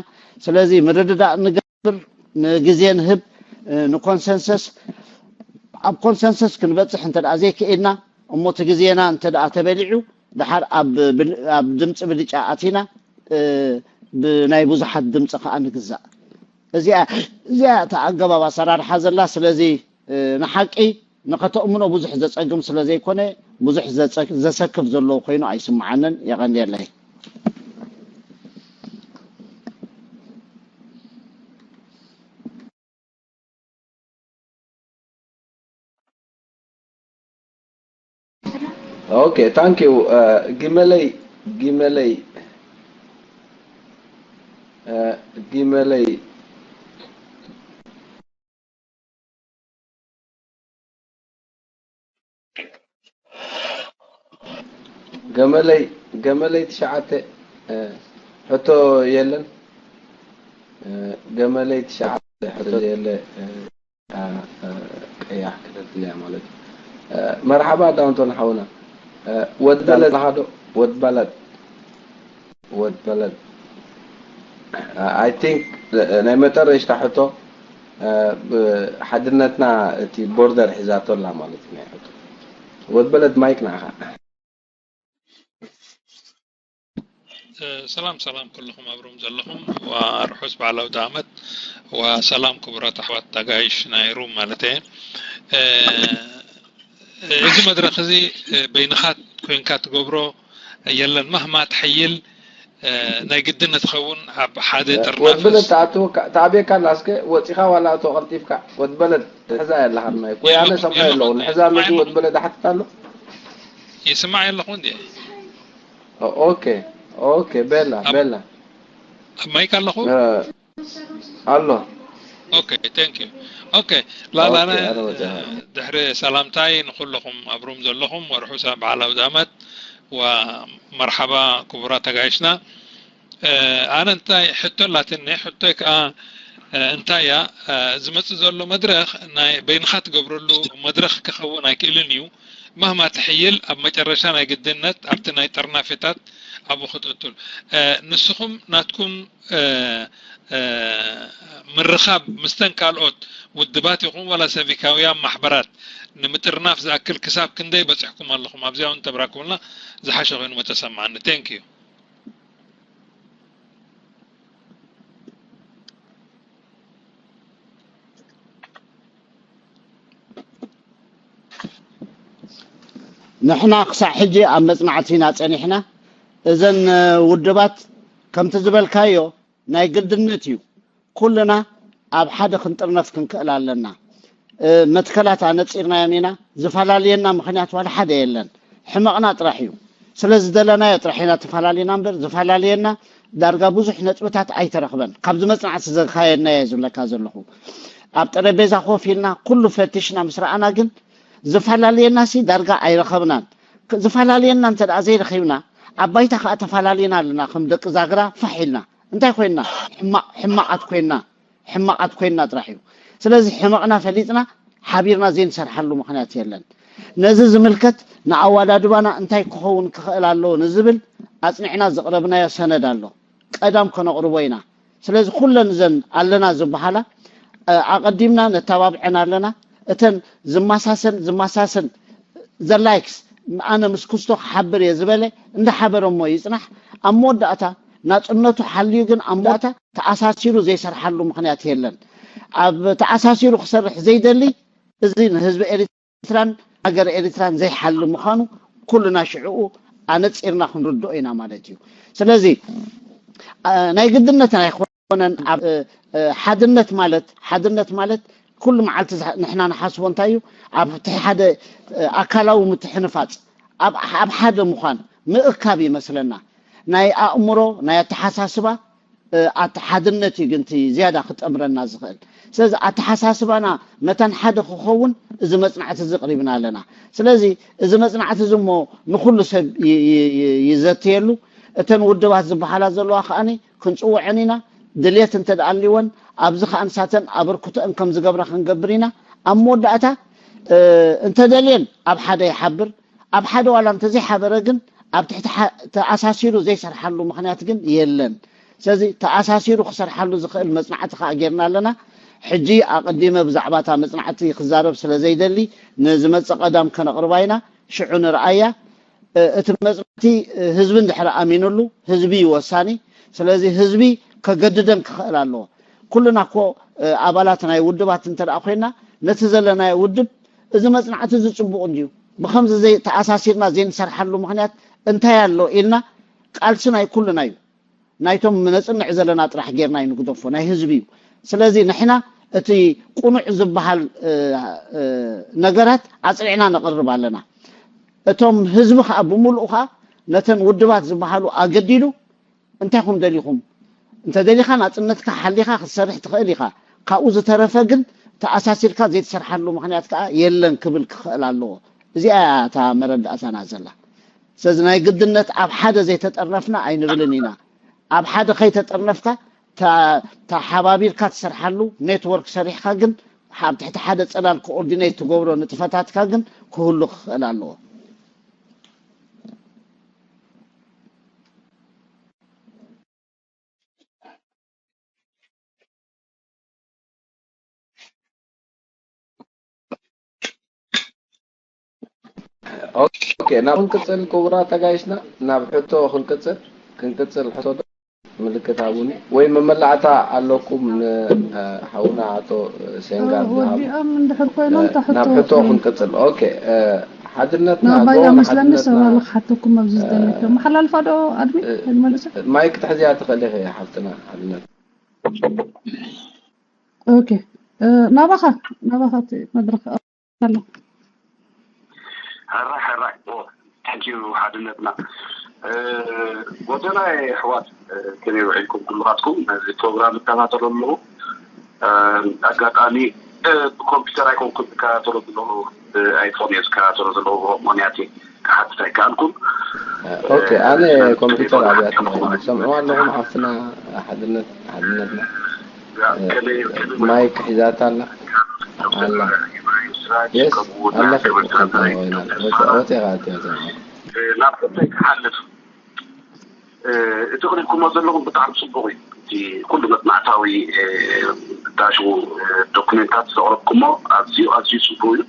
ስለዚ ምርድዳእ ንገብር፣ ንግዜ ንህብ፣ ንኮንሰንሰስ ኣብ ኮንሰንሰስ ክንበጽሕ እንተ ደኣ ዘይክኢልና እሞ እቲ ግዜና እንተ ደኣ ተበሊዑ ደሓር ኣብ ድምፂ ብልጫ ኣቲና ብናይ ብዙሓት ድምፂ ከዓ ንግዛእ። እዚኣ እዚኣ እታ ኣገባብ ኣሰራርሓ ዘላ። ስለዚ ንሓቂ ንኸተእምኖ ብዙሕ ዘፀግም ስለ ዘይኮነ ብዙሕ ዘሰክፍ ዘለዎ ኮይኑ ኣይስምዓንን። የቐንየለይ። Okay, thank you. Uh, Gimelei, Gimelei, uh, Gimelei. ገመለይ ገመለይ ትሽዓተ ሕቶ የለን። ገመለይ ትሽዓተ ሕቶ የለ። ቀያሕ ክለትልያ ማለት እዩ። መርሓባ ዳውንቶን ሓውና። ወድ በለድ ኣለኻ ዶ? ወድ በለድ ወድ በለድ። I think ናይ መጠረሽታ ሕቶ ሓድነትና እቲ ቦርደር ሒዛቶ ኣላ ማለት እዩ። ናይ ሕቶ ወድ በለድ ማይክ ንዓኻ። ሰላም ሰላም ኩልኹም ኣብ ሩም ዘለኹም፣ ወርሑስ በዓል ኣውደ ዓመት፣ ወሰላም ክቡራት ኣሕዋት ኣጋይሽ ናይ ሩም ማለት እየ። እዚ መድረኽ እዚ በይንኻ ኮይንካ ትገብሮ የለን፣ መህማ ትሕይል ናይ ግድን ትኸውን ኣብ ሓደ ጥርናፈ ወድበለ ተኣትወካ ተኣብየካ ኣላ። እስከ ወፂኻ ዋላ እቶ ቀልጢፍካ ወድበለ ትሕዛ የላኻ። ናይ ኮይ ኣነ ሰምዖ የለኹ ንሕዛ መዚ ወድበለ ዳሓትት ኣሎ። ይስማዕ የለኹ እንዴ? ኦኬ ኦኬ። ቤላ ቤላ ኣብ ማይክ ኣለኹ። ኣሎ። ኦኬ፣ thank you። ኦኬ፣ ላላ ኣነ ድሕሪ ሰላምታይ ንኹለኹም ኣብ ሩም ዘለኹም ወርሑሳ በዓል ኣውደ ዓመት ወመርሓባ ክቡራት ኣጋይሽና። ኣነ እንታይ ሕቶ ኣላትኒ፣ ሕቶይ ከኣ እንታይ እያ፣ ዝመጽእ ዘሎ መድረኽ ናይ በይንኻ ትገብረሉ መድረኽ ክኸውን ኣይክእልን እዩ። መህማ ትሕይል ኣብ መጨረሻ ናይ ግድነት ኣብቲ ናይ ጥርናፌታት ኣብኡ ክትእቱል። ንስኹም ናትኩም ምርኻብ ምስተን ካልኦት ውድባት ይኹን ዋላ ሰቪካውያን ማሕበራት ንምጥርናፍ ዝኣክል ክሳብ ክንደይ በፂሕኩም ኣለኹም? ኣብዚኣ እውን ተብራኩምልና ዝሓሸ ኮይኑ መተሰማዕኒ። Thank you። ንሕና ክሳዕ ሕጂ ኣብ መጽናዕቲ ኢና ጸኒሕና። እዘን ውድባት ከምቲ ዝበልካዮ ናይ ግድነት እዩ። ኩልና ኣብ ሓደ ክንጥርነፍ ክንክእል ኣለና። መትከላት ኣነጺርናዮም ኢና። ዝፈላለየና ምኽንያት ዋላ ሓደ የለን። ሕመቕና ጥራሕ እዩ። ስለ ዝደለናዮ ጥራሕ ኢና ተፈላለና እምበር ዝፈላለየና ዳርጋ ብዙሕ ነጥብታት ኣይተረኽበን። ካብዚ መጽናዕቲ ዘካየድናዮ ዝብለካ ዘለኹ። ኣብ ጠረጴዛ ኮፍ ኢልና ኩሉ ፈቲሽና ምስ ረኣና ግን ዝፈላለየና ሲ ዳርጋ ኣይረኸብናን። ክ- ዝፈላለየና እንተ ደኣ ዘይረኺብና ኣብ ባይታ ከኣ ተፈላለና ኣለና ከም ደቂ ዛግራ ፋሕ ኢልና። እንታይ ኮይንና? ሕማቕ ሕማቓት ኮይንና። ሕማቓት ኮይንና ጥራሕ እዩ። ስለዚ ሕመቕና ፈሊጥና ሓቢርና ዘይንሰርሓሉ ምኽንያት የለን። ነዚ ዝምልከት ንኣወዳድባና እንታይ ክኸውን ክኽእል ኣለዎ ንዝብል ኣጽኒዕና ዘቕረብናዮ ሰነድ ኣሎ። ቀዳም ከነቕርቦ ኢና። ስለዚ ኩለን እዘን ኣለና ዝበሃላ ኣቐዲምና ነተባብዐን ኣለና። እተን ዝመሳሰል ዝመሳሰል ዘላይክስ ኣነ ምስ ክስቶ ክሓብር እየ ዝበለ እንዳሓበረ እሞ ይፅናሕ። ኣብ መወዳእታ ናፅነቱ ሓልዩ ግን ኣብ መወዳእታ ተኣሳሲሩ ዘይሰርሓሉ ምኽንያት የለን። ኣብ ተኣሳሲሩ ክሰርሕ ዘይደሊ እዚ ንህዝቢ ኤርትራን ሃገር ኤርትራን ዘይሓሊ ምዃኑ ኩልና ሽዕኡ ኣነፂርና ክንርድኦ ኢና ማለት እዩ። ስለዚ ናይ ግድነት ኣይኮነን። ኣብ ሓድነት ማለት ሓድነት ማለት ኩሉ መዓልቲ ንሕና ንሓስቦ እንታይ እዩ? ኣብ ሓደ ኣካላዊ ምትሕንፋፅ ኣብ ሓደ ምዃን ምእካብ ይመስለና። ናይ ኣእምሮ ናይ ኣተሓሳስባ ኣቲ ሓድነት እዩ ግንቲ ዝያዳ ክጠምረና ዝኽእል። ስለዚ ኣተሓሳስባና መታን ሓደ ክኸውን እዚ መፅናዕቲ እዚ ቅሪብና ኣለና። ስለዚ እዚ መፅናዕቲ እዚ እሞ ንኩሉ ሰብ ይዘትየሉ። እተን ውድባት ዝበሃላ ዘለዋ ከዓኒ ክንፅውዐን ኢና። ድልየት እንተ ደኣ ኣልወን ኣብዚ ከኣ ንሳተን ኣበርክቶአን ከም ዝገብራ ክንገብር ኢና። ኣብ መወዳእታ እንተደልየን ኣብ ሓደ ይሓብር፣ ኣብ ሓደ ዋላ እንተዘይሓበረ ግን ኣብ ትሕቲ ተኣሳሲሩ ዘይሰርሓሉ ምኽንያት ግን የለን። ስለዚ ተኣሳሲሩ ክሰርሓሉ ዝኽእል መፅናዕቲ ከዓ ጌርና ኣለና። ሕጂ ኣቐዲመ ብዛዕባ እታ መፅናዕቲ ክዛረብ ስለ ዘይደሊ ንዝመፅእ ቀዳም ከነቕርባ ኢና። ሽዑ ንርኣያ። እቲ መፅናዕቲ ህዝቢ እንድሕር ኣሚኑሉ ህዝቢ እዩ ወሳኒ። ስለዚ ህዝቢ ከገድደን ክኽእል ኣለዎ። ኩልና እኮ ኣባላት ናይ ውድባት እንተ ደኣ ኮይና ነቲ ዘለናዮ ውድብ እዚ መፅናዕቲ እዚ ፅቡቕ እንድዩ፣ ብኸምዚ ተኣሳሲርና ዘይንሰርሓሉ ምኽንያት እንታይ ኣሎ ኢልና ቃልሲ ናይ ኩልና እዩ። ናይቶም ነፅንዕ ዘለና ጥራሕ ጌርና ኣይንግደፎ፣ ናይ ህዝቢ እዩ። ስለዚ ንሕና እቲ ቁኑዕ ዝበሃል ነገራት ኣፅኒዕና ነቕርብ ኣለና። እቶም ህዝቢ ከዓ ብምሉኡ ከዓ ነተን ውድባት ዝበሃሉ ኣገዲዱ እንታይ ኢኹም ደሊኹም? እንተ ደሊኻ ናፅነትካ ሓሊኻ ክትሰርሕ ትኽእል ኢኻ። ካብኡ ዝተረፈ ግን ተኣሳሲርካ ዘይትሰርሓሉ ምኽንያት ከዓ የለን ክብል ክኽእል ኣለዎ። እዚኣ እያ እታ መረዳእታና ዘላ። ስለዚ ናይ ግድነት ኣብ ሓደ ዘይተጠርነፍና ኣይንብልን ኢና። ኣብ ሓደ ከይተጠርነፍካ ተሓባቢርካ ትሰርሓሉ ኔትወርክ ሰሪሕካ ግን ኣብ ትሕቲ ሓደ ፅላል ኮኦርዲኔት ትገብሮ ንጥፈታትካ ግን ክህሉ ክኽእል ኣለዎ። ኦኬ፣ ናብ ክንቅፅል ክቡራት ኣጋይሽና፣ ናብ ሕቶ ክንቅፅል። ክንቅጽል ሕቶ ዶ? ምልክት ሃቡኒ ወይ መመላእታ ኣለኩም ንሓውና ኣቶ ሴንጋር ዝሃቡ? ወዲኦም እንድሕር ኮይኖም ናብ ሕቶ ክንቅጽል። ኦኬ፣ ሓድነትና ናባይ ጎን ምስለኒ ሓድነትና ሰባሉ ክሓተኩም ኣብዚ ዝደለከ መሓላልፋ ዶ ኣድሚ መልሰ ማይክ ትሕዝያ ትኽእል ኢኺ ሓፍትና ሓድነት። ኦኬ፣ ናባኻ ናባኻ እቲ መድረክ ኣሎ። ሕራይ ሕራይ። ኦ፣ ታንኪዩ ሓድነትና። ወገናይ ኣሕዋት፣ ከመይ ውዒልኩም ኩልኻትኩም? ነዚ ፕሮግራም እከታተሎ ኣለኹ። ኣጋጣሚ ብኮምፒውተር ኣይኮንኩን ዝከታተሎ ዘለኹ፣ ብኣይፎን እየ ዝከታተሎ ዘለኹ። ምኽንያት ክሓትት ኣይከኣልኩን። ኦኬ፣ ኣነ ኮምፒውተር ኣብያትና ሰምዑ ኣለኹም። ሓፍትና ሓድነት ሓድነትና ከመይ ከመይ ማይክ ሒዛታ ኣላ ኣላ የስ ኣለኺ ወፂኻ ናብ ሕቶይ ክሓልፍ፣ እቲ ቅሪብኩሞ ዘለኹም ብጣዕሚ ፅቡቅ እዩ። እቲ ኩሉ መፅናዕታዊ ዳሽቦ ዶኩሜንታት ዘቅረብኩሞ ኣዝዩ ኣዝዩ ፅቡቅ እዩ።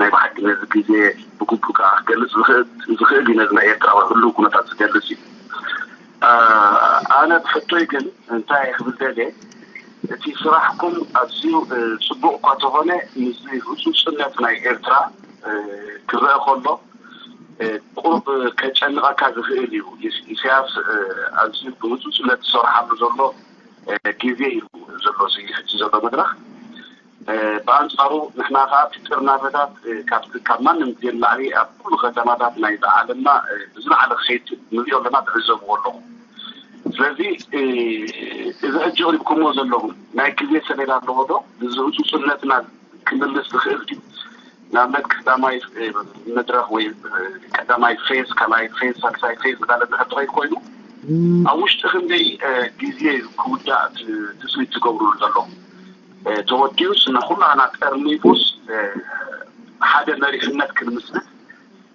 ናይ ብሓቂ ነዚ ግዜ ብግቡእ ከዓ ክገልፅ ዝኽእል ዝኽእል እዩ። ነዚ ናይ ኤርትራዊ ህልው ኩነታት ዝገልፅ እዩ። ኣነ ብሕቶይ ግን እንታይ ክብል ደልየ፣ እቲ ስራሕኩም ኣዝዩ ፅቡቅ እኳ ተኾነ፣ ምስ ህፁፅነት ናይ ኤርትራ ክረአ ከሎ ቁሩብ ከጨንቐካ ዝኽእል እዩ። ኢሳያስ ኣዝዩ ብህፁፅነት ዝሰርሓሉ ዘሎ ግዜ እዩ ዘሎ እዚ ሕጂ ዘሎ መድረኽ። ብኣንፃሩ ንሕና ከዓ እቲ ጥርናፈታት ካብ ማንም ግዜ ንላዕሊ ኣብ ኩሉ ከተማታት ናይዛ ዓለምና ብዝለዓለ ክኸይድ ንሪኦ ኣለና፣ ትዕዘብዎ ኣለኹም። ስለዚ እዚ ሕጂ ኣቕሪብኩምዎ ዘለኹም ናይ ግዜ ሰሌዳ ኣለዎ ዶ? እዚ ህፁፅነትና ክምልስ ዝኽእል ድዩ? ንኣብነት ቀዳማይ መድረኽ ወይ ቀዳማይ ፌዝ፣ ካልኣይ ፌዝ፣ ሳልሳይ ፌዝ እንዳለ እንድሕር ትኸይድ ኮይኑ ኣብ ውሽጢ ክንደይ ግዜ ክውዳእ ትፅቢት ትገብሩሉ ዘለኹም? ተወዲኡስ ንኩላና ጠርኒፉስ ሓደ መሪሕነት ክንምስርት፣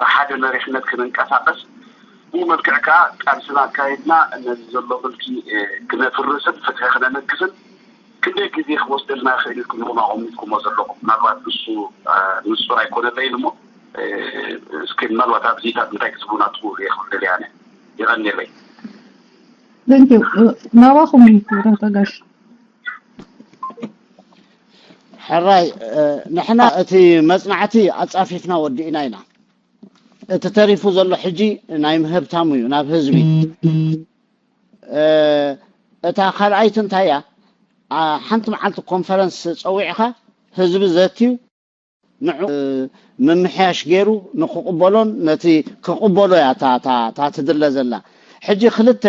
ብሓደ መሪሕነት ክንንቀሳቀስ፣ ብኡ መልክዕ ከዓ ቃልስና ኣካይድና ነዚ ዘሎ ምልኪ ክነፍርስን ፍትሒ ክነነግስን ክንደይ ግዜ ክወስደልና ይኽእል ኢልኩም ኢኹም ኣቐሚጥኩሞ ዘለኹም? ምናልባት ንሱ ንጹር ኣይኮነለይን እሞ እስኪ ምናልባት ኣብዚታት እንታይ ክትብሉና ትኽእሉ ኢኹም ደልየ ኣነ። የቐንየለይ። Thank you። ናባኹም እዩ ክብረት ኣጋሽ። ሕራይ ንሕና እቲ መጽናዕቲ ኣጻፊፍና ወዲእና ኢና። እቲ ተሪፉ ዘሎ ሕጂ ናይ ምህብታሙ እዩ ናብ ህዝቢ። እታ ካልኣይቲ እንታይ እያ? ሓንቲ መዓልቲ ኮንፈረንስ ጸዊዕኻ ህዝቢ ዘትዩ ንዑ ምምሕያሽ ገይሩ ንክቕበሎን ነቲ ክቕበሎ እያ እታ እታ እታ ትድለ ዘላ። ሕጂ ክልተ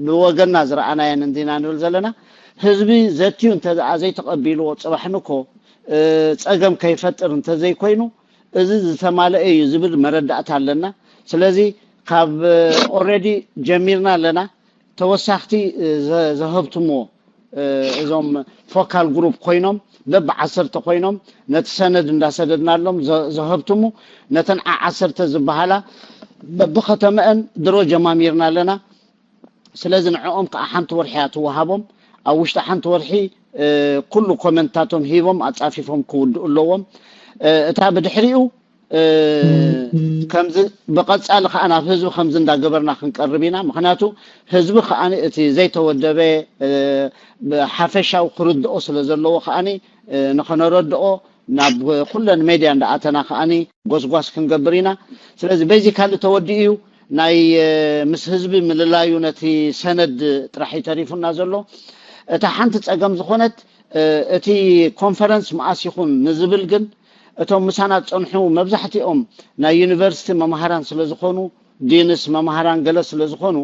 ብወገንና ዝረኣናየን እንዲና ንብል ዘለና። ህዝቢ ዘትዩ እንተ ደኣ ዘይተቐቢልዎ ጽባሕ ንኮ ጸገም ከይፈጥር እንተ ዘይኮይኑ እዚ ዝተማልአ እዩ ዝብል መረዳእታ ኣለና። ስለዚ ካብ ኦረዲ ጀሚርና ኣለና። ተወሳኽቲ ዘ- ዘሀብትምዎ እዞም ፎካል ግሩፕ ኮይኖም በብዓሰርተ ኮይኖም ነቲ ሰነድ እንዳሰደድናሎም ዘ- ዘሀብትሙ ነተን ዓ- ዓሰርተ ዝበሃላ በብኸተመአን ድሮ ጀማሚርና ኣለና። ስለዚ ንዕኦም ከዓ ሓንቲ ወርሒ እያ ትወሃቦም። ኣብ ውሽጢ ሓንቲ ወርሒ ኩሉ ኮመንታቶም ሂቦም ኣፃፊፎም ክውድኡ ኣለዎም። እታ ብድሕሪኡ ከምዚ ብቐጻሊ ከዓ ናብ ህዝቢ ከምዚ እንዳገበርና ክንቀርብ ኢና። ምክንያቱ ህዝቢ ከዓ እቲ ዘይተወደበ ሓፈሻዊ ክርድኦ ስለ ዘለዎ ከዓ ንኸነረድኦ ናብ ኩለን ሜድያ እንዳኣተና ከዓ ጎስጓስ ክንገብር ኢና። ስለዚ ቤዚካሊ ተወዲኡ እዩ። ናይ ምስ ህዝቢ ምልላዩ ነቲ ሰነድ ጥራሕ እዩ ተሪፉና ዘሎ። እታ ሓንቲ ጸገም ዝኾነት እቲ ኮንፈረንስ መኣስ ይኹን ንዝብል ግን እቶም ምሳና ዝጸንሑ መብዛሕትኦም ናይ ዩኒቨርሲቲ መምሃራን ስለ ዝኾኑ ዲንስ መምሃራን ገለ ስለ ዝኾኑ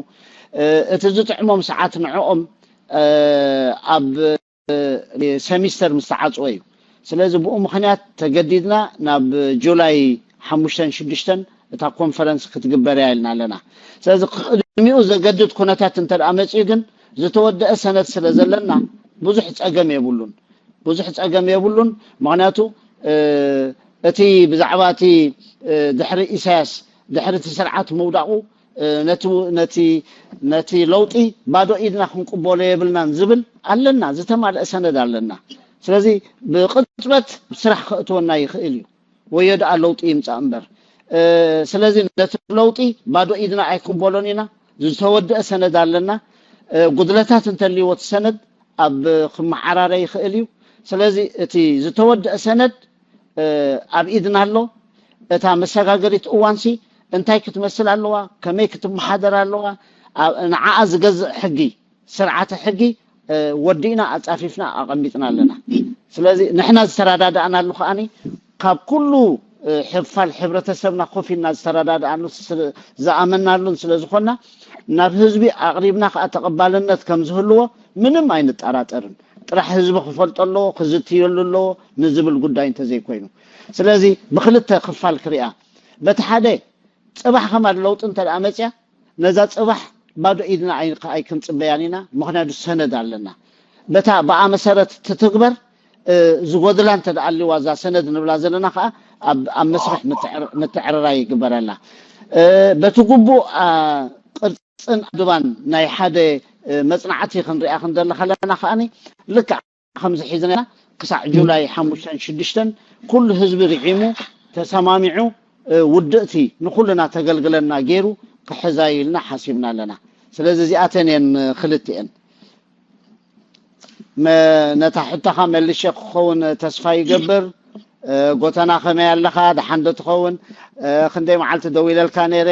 እቲ ዝጥዕሞም ሰዓት ንዕኦም ኣብ ሰሚስተር ምስ ተዓጽወ እዩ። ስለዚ ብኡ ምኽንያት ተገዲድና ናብ ጁላይ ሓሙሽተን ሽዱሽተን እታ ኮንፈረንስ ክትግበር እያ ኢልና ኣለና። ስለዚ ቅድሚኡ ዘገድድ ኩነታት እንተ ደኣ መጺኡ ግን ዝተወደአ ሰነድ ስለ ዘለና ብዙሕ ጸገም የብሉን። ብዙሕ ጸገም የብሉን። ምኽንያቱ እቲ ብዛዕባ እቲ ድሕሪ ኢሳያስ ድሕሪ እቲ ስርዓት ምውዳቑ ነቲ ነቲ ነቲ ለውጢ ባዶ ኢድና ክንቅበሎ የብልናን ዝብል ኣለና፣ ዝተማልአ ሰነድ ኣለና። ስለዚ ብቕጽበት ስራሕ ከእትወና ይኽእል እዩ። ወዮ ደኣ ለውጢ ይምጻእ እምበር። ስለዚ ነቲ ለውጢ ባዶ ኢድና ኣይክንበሎን ኢና። ዝተወደአ ሰነድ ኣለና። ጉድለታት እንተልይዎ እቲ ሰነድ ኣብ ክመዓራረ ይኽእል እዩ። ስለዚ እቲ ዝተወደአ ሰነድ ኣብ ኢድና ኣሎ። እታ መሰጋገሪት እዋንሲ እንታይ ክትመስል ኣለዋ፣ ከመይ ክትመሓደር ኣለዋ፣ ንዓኣ ዝገዝእ ሕጊ፣ ስርዓተ ሕጊ ወዲእና ኣጻፊፍና ኣቐሚጥና ኣለና። ስለዚ ንሕና ዝተረዳዳእናሉ ከኣኒ ካብ ኩሉ ሕፋል ሕብረተሰብና ኮፍ ኢልና ዝተረዳዳእናሉ ዝኣመናሉን ስለ ዝኾንና ናብ ህዝቢ ኣቕሪብና ከዓ ተቐባልነት ከም ዝህልዎ ምንም ኣይንጠራጠርን። ጥራሕ ህዝቢ ክፈልጦ ኣለዎ፣ ክዝትየሉ ኣለዎ ንዝብል ጉዳይ እንተዘይኮይኑ። ስለዚ ብክልተ ክፋል ክሪኣ፣ በቲ ሓደ ጽባሕ ከማን ለውጢ እንተ ደኣ መጽያ ነዛ ጽባሕ ባዶ ኢድና ኣይክንጽበያን ኢና። ምኽንያቱ ሰነድ ኣለና። በታ ብኣ መሰረት ትትግበር። ዝጎድላ እንተ ደኣ ኣልዋ እዛ ሰነድ ንብላ ዘለና ከዓ ኣብ መስርሕ ምትዕርራይ ይግበረላ። በቲ ግቡእ ቅርፅን ኣድባን ናይ ሓደ መፅናዕቲ ክንሪኣ ክንደሊ ከለና ከዓኒ ልክዕ ከምዚ ሒዝና ክሳዕ ጁላይ ሓሙሽተን ሽዱሽተን ኩሉ ህዝቢ ርዒሙ ተሰማሚዑ ውድእቲ ንኩልና ተገልግለና ገይሩ ክሕዛ ኢልና ሓሲብና ኣለና። ስለዚ እዚኣተን እየን ክልቲኤን። ነታ ሕቶኻ መልሸ ክኸውን ተስፋ ይገብር። ጎተና ከመይ ኣለኻ? ደሓን ዶ ትኸውን? ክንደይ መዓልቲ ደዊለልካ ነይረ፣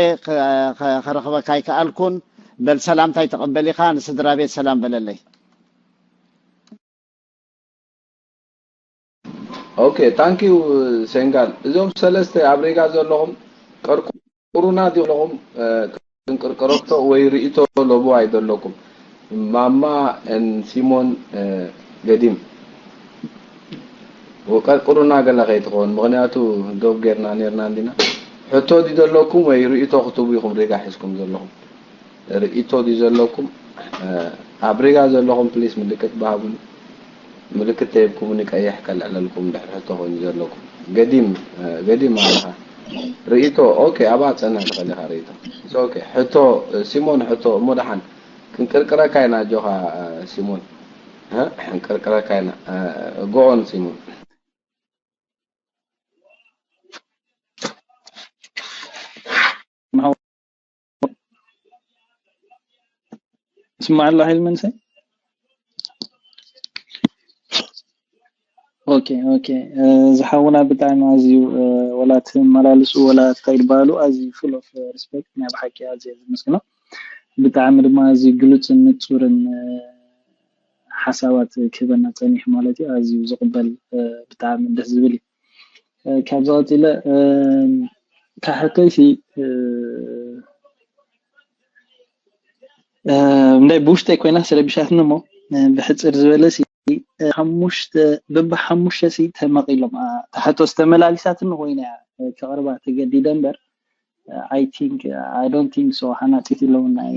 ከረኽበካ ኣይከኣልኩን። በል ሰላምታይ ተቐበሊኻ ንስድራ ቤት ሰላም በለለይ። ኦኬ፣ ታንኪዩ ሴንጋል። እዞም ሰለስተ ኣብ ሪጋ ዘለኹም ቀርቁሩና ዲኹም ክንቅርቅረቶ ወይ ርእይቶ ለቡ ኣይደለኩም። ማማ ን ሲሞን ገዲም ወቀርቅሩና ገለ ከይትኸውን፣ ምኽንያቱ ዶብ ጌርና ኔርና እንዲና። ሕቶ ዲ ዘለኩም ወይ ርእይቶ ክትቡ ኢኹም ሪጋ ሒዝኩም ዘለኹም? ርእይቶ ዲ ዘለኩም? ኣብ ሪጋ ዘለኹም ፕሊስ ምልክት በሃቡን። ምልክት ተይብኩምኒ ቀይሕ ከልዕለልኩም ድሕሪ ሕቶ ኮይኑ ዘለኩም። ገዲም ገዲም ኣለኻ። ርእይቶ ኦኬ፣ ኣብኣ ጸንሕ ትኽእል ኢኻ ርእይቶ። ኦኬ፣ ሕቶ ሲሞን፣ ሕቶ እሞ ደሓን ክንቅርቅረካ ኢና። ኣጆኻ ሲሞን፣ ክንቅርቅረካ ኢና። ጎኦን ሲሞን። ስማዕ ኣሎ ሓይል መንሰይ። ኦኬ ኦኬ፣ ዝሓውና ብጣዕሚ ኣዝዩ ወላ ትመላልሱ ወላ ትኸይድ ባሉ ኣዝዩ full of respect፣ ናይ ብሓቂ ኣዝየ ዝመስግኖ። ብጣዕሚ ድማ ኣዝዩ ግሉጽን ንጹርን ሓሳባት ክህበና ጸኒሑ ማለት እዩ። ኣዝዩ ዝቕበል ብጣዕሚ ደስ ዝብል እዩ። ካብዚ ቀጺለ ካሕቶይሲ እንዳይ ብውሽጠይ ኮይና ስለቢሻትኒ እሞ ብሕፅር ዝበለ ሲ ሓሙሽተ በቢ ሓሙሽተ ሲ ተመቒሎም ታሕቶ ዝተመላሊሳትኒ ኮይና ከቕርባ ተገዲደ እምበር I think I don't think so ሃናፂት ኢሎም ናይ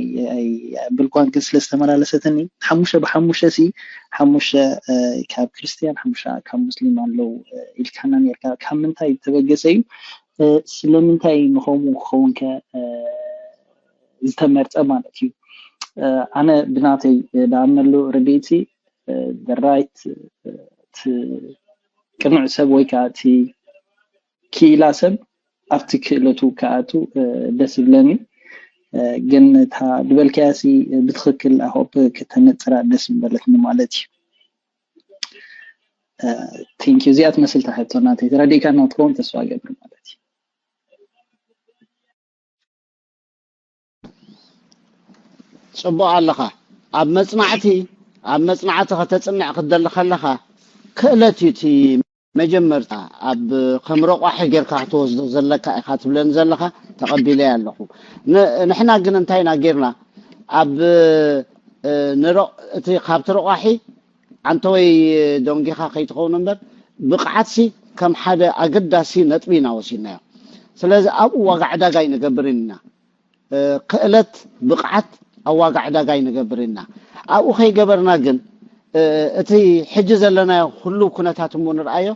ብልኳን ግን ስለ ዝተመላለሰትኒ ሓሙሽተ ብሓሙሽተ ሲ ሓሙሽተ ካብ ክርስትያን ሓሙሽተ ካብ ሙስሊም ኣለዉ ኢልካና ነርካ ካብ ምንታይ ተበገሰ እዩ ስለምንታይ ንኸምኡ ክኸውን ከ ዝተመርፀ ማለት እዩ ኣነ ብናተይ ዳኣምነሉ ርድኢቲ right ቅኑዕ ሰብ ወይ ከዓ እቲ ክኢላ ሰብ ኣብቲ ክእለቱ ክኣቱ ደስ ይብለኒ ግን እታ ዝበልካያ ሲ ብትክክል ኣሆፕ ከተነፅራ ደስ ምበለትኒ ማለት እዩ ቴንክ ዩ እዚኣ ትመስል ትሕቶ ናተይ ተረዲእካ ናትከውን ተስፋ ገብር ማለት እዩ ፅቡቅ ኣለኻ ኣብ መፅናዕቲ ኣብ መፅናዕቲ ከተፅንዕ ክትደሊ ከለኻ ክእለት እዩ እቲ መጀመርታ ኣብ ከም ረቋሒ ጌርካ ክትወስዶ ዘለካ ኢኻ ትብለኒ ዘለኻ ተቐቢለያ ኣለኹ ንሕና ግን እንታይ ኢና ጌርና ኣብ እቲ ካብቲ ረቋሒ ዓንተወይ ደንጊኻ ከይትኸውን እምበር ብቕዓትሲ ከም ሓደ ኣገዳሲ ነጥቢ ኢና ወሲድናዮ ስለዚ ኣብኡ ዋጋ ዕዳጋ ኣይንገብርን ኢና ክእለት ብቕዓት ኣብ ዋጋ ዕዳጋ ኣይንገብር ኢና ኣብኡ ከይገበርና ግን እቲ ሕጂ ዘለናዮ ህሉው ኩነታት እሞ ንርኣዮ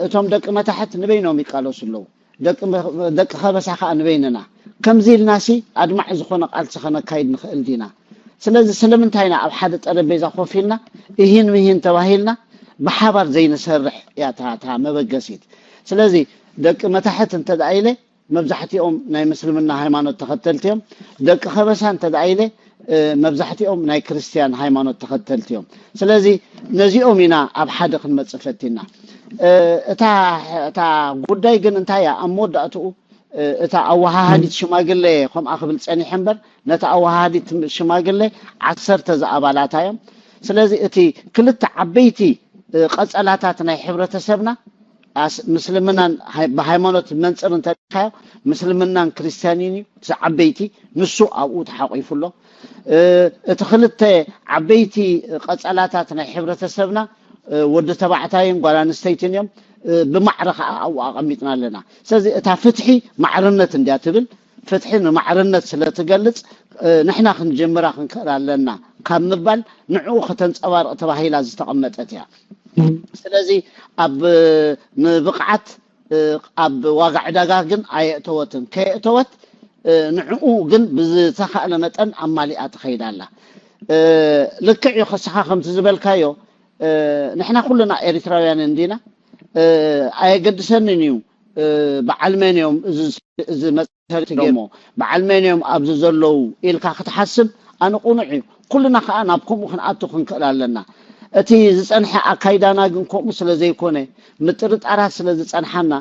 እቶም ደቂ መታሕት ንበይኖም ይቃለሱ ኣለዉ ደቂ ከበሳ ከዓ ንበይንና ከምዚ ኢልናሲ ኣድማዒ ዝኾነ ቃልሲ ከነካይድ ንኽእል ዲና ስለዚ ስለምንታይ ኢና ኣብ ሓደ ጠረጴዛ ኮፍ ኢልና እሂን ምሂን ተባሂልና ብሓባር ዘይንሰርሕ እያ እታ መበገሲት ስለዚ ደቂ መታሕት እንተ ኢለ መብዛሕትኦም ናይ ምስልምና ሃይማኖት ተኸተልቲ እዮም። ደቂ ከበሳ እንተ ደኣ ኢለ፣ እ፣ መብዛሕትኦም ናይ ክርስትያን ሃይማኖት ተኸተልቲ እዮም። ስለዚ ነዚኦም ኢና ኣብ ሓደ ክንመጽእ ፈቲና። እ፣ እታ፣ እታ ጉዳይ ግን እንታይ እያ? ኣብ መወዳእትኡ፣ እ፣ እታ ኣወሃሃዲት ሽማግለ ከምኣ ክብል ጸኒሐ እምበር፣ ነታ ኣወሃሃዲት ሽማግለ ዓሰርተ ዝኣባላታ እዮም። ስለዚ እቲ ክልተ ዓበይቲ፣ እ፣ ቀጸላታት ናይ ሕብረተሰብና፣ ኣስ-፣ ምስልምናን ሃይ-፣ ብሃይማኖት መንጽር እንተልካዮ፣ ምስልምናን ክርስትያንን እዩ። እቲ ዓበይቲ ንሱ ኣብኡ ተሓቂፉ ኣሎ። እ፣ እቲ ክልተ ዓበይቲ ቀጸላታት ናይ ሕብረተሰብና፣ እ፣ ወዲ ተባዕታይን ጓል ኣንስተይትን እዮም። እ፣ ብማዕረ ከኣ ኣብኡ ኣቐሚጥና ኣለና። ስለዚ እታ ፍትሒ ማዕርነት እንድያ ትብል። ፍትሒ ንማዕርነት ስለ ትገልጽ፣ እ፣ ንሕና ክንጅምራ ክንክእል ኣለና ካብ ምባል ንዕኡ ከተንጸባርቕ ተባሂላ ዝተቐመጠት እያ። ስለዚ ኣብ፣ እ፣ ንብቕዓት፣ እ፣ ኣብ ዋጋ ዕዳጋ ግን ኣየእተወትን። ከየእተወት፣ እ፣ ንዕኡ ግን ብዝተኻእለ መጠን ኣማሊኣ ትኸይድ ኣላ። እ፣ ልክዕ እዩ፣ ከስኻ ከምቲ ዝበልካዮ፣ እ፣ ንሕና ኩልና ኤሪትራውያን እንዲና። እ፣ ኣየገድሰንን እዩ፣ እ፣ በዓል መን እዮም እዚ፣ እዚ መጽ-፣ ሰሪት ገይሮሞ፣ በዓል መን እዮም ኣብዚ ዘለዉ ኢልካ ክትሓስብ ኣነ ቅኑዕ እዩ። ኩልና ከኣ ናብ ከምኡ ክንኣቱ ክንክእል ኣለና። እቲ ዝጸንሐ ኣካይዳና ግን ከምኡ ስለ ዘይኮነ፣ ምጥርጣራት ስለ ዝጸንሓና፣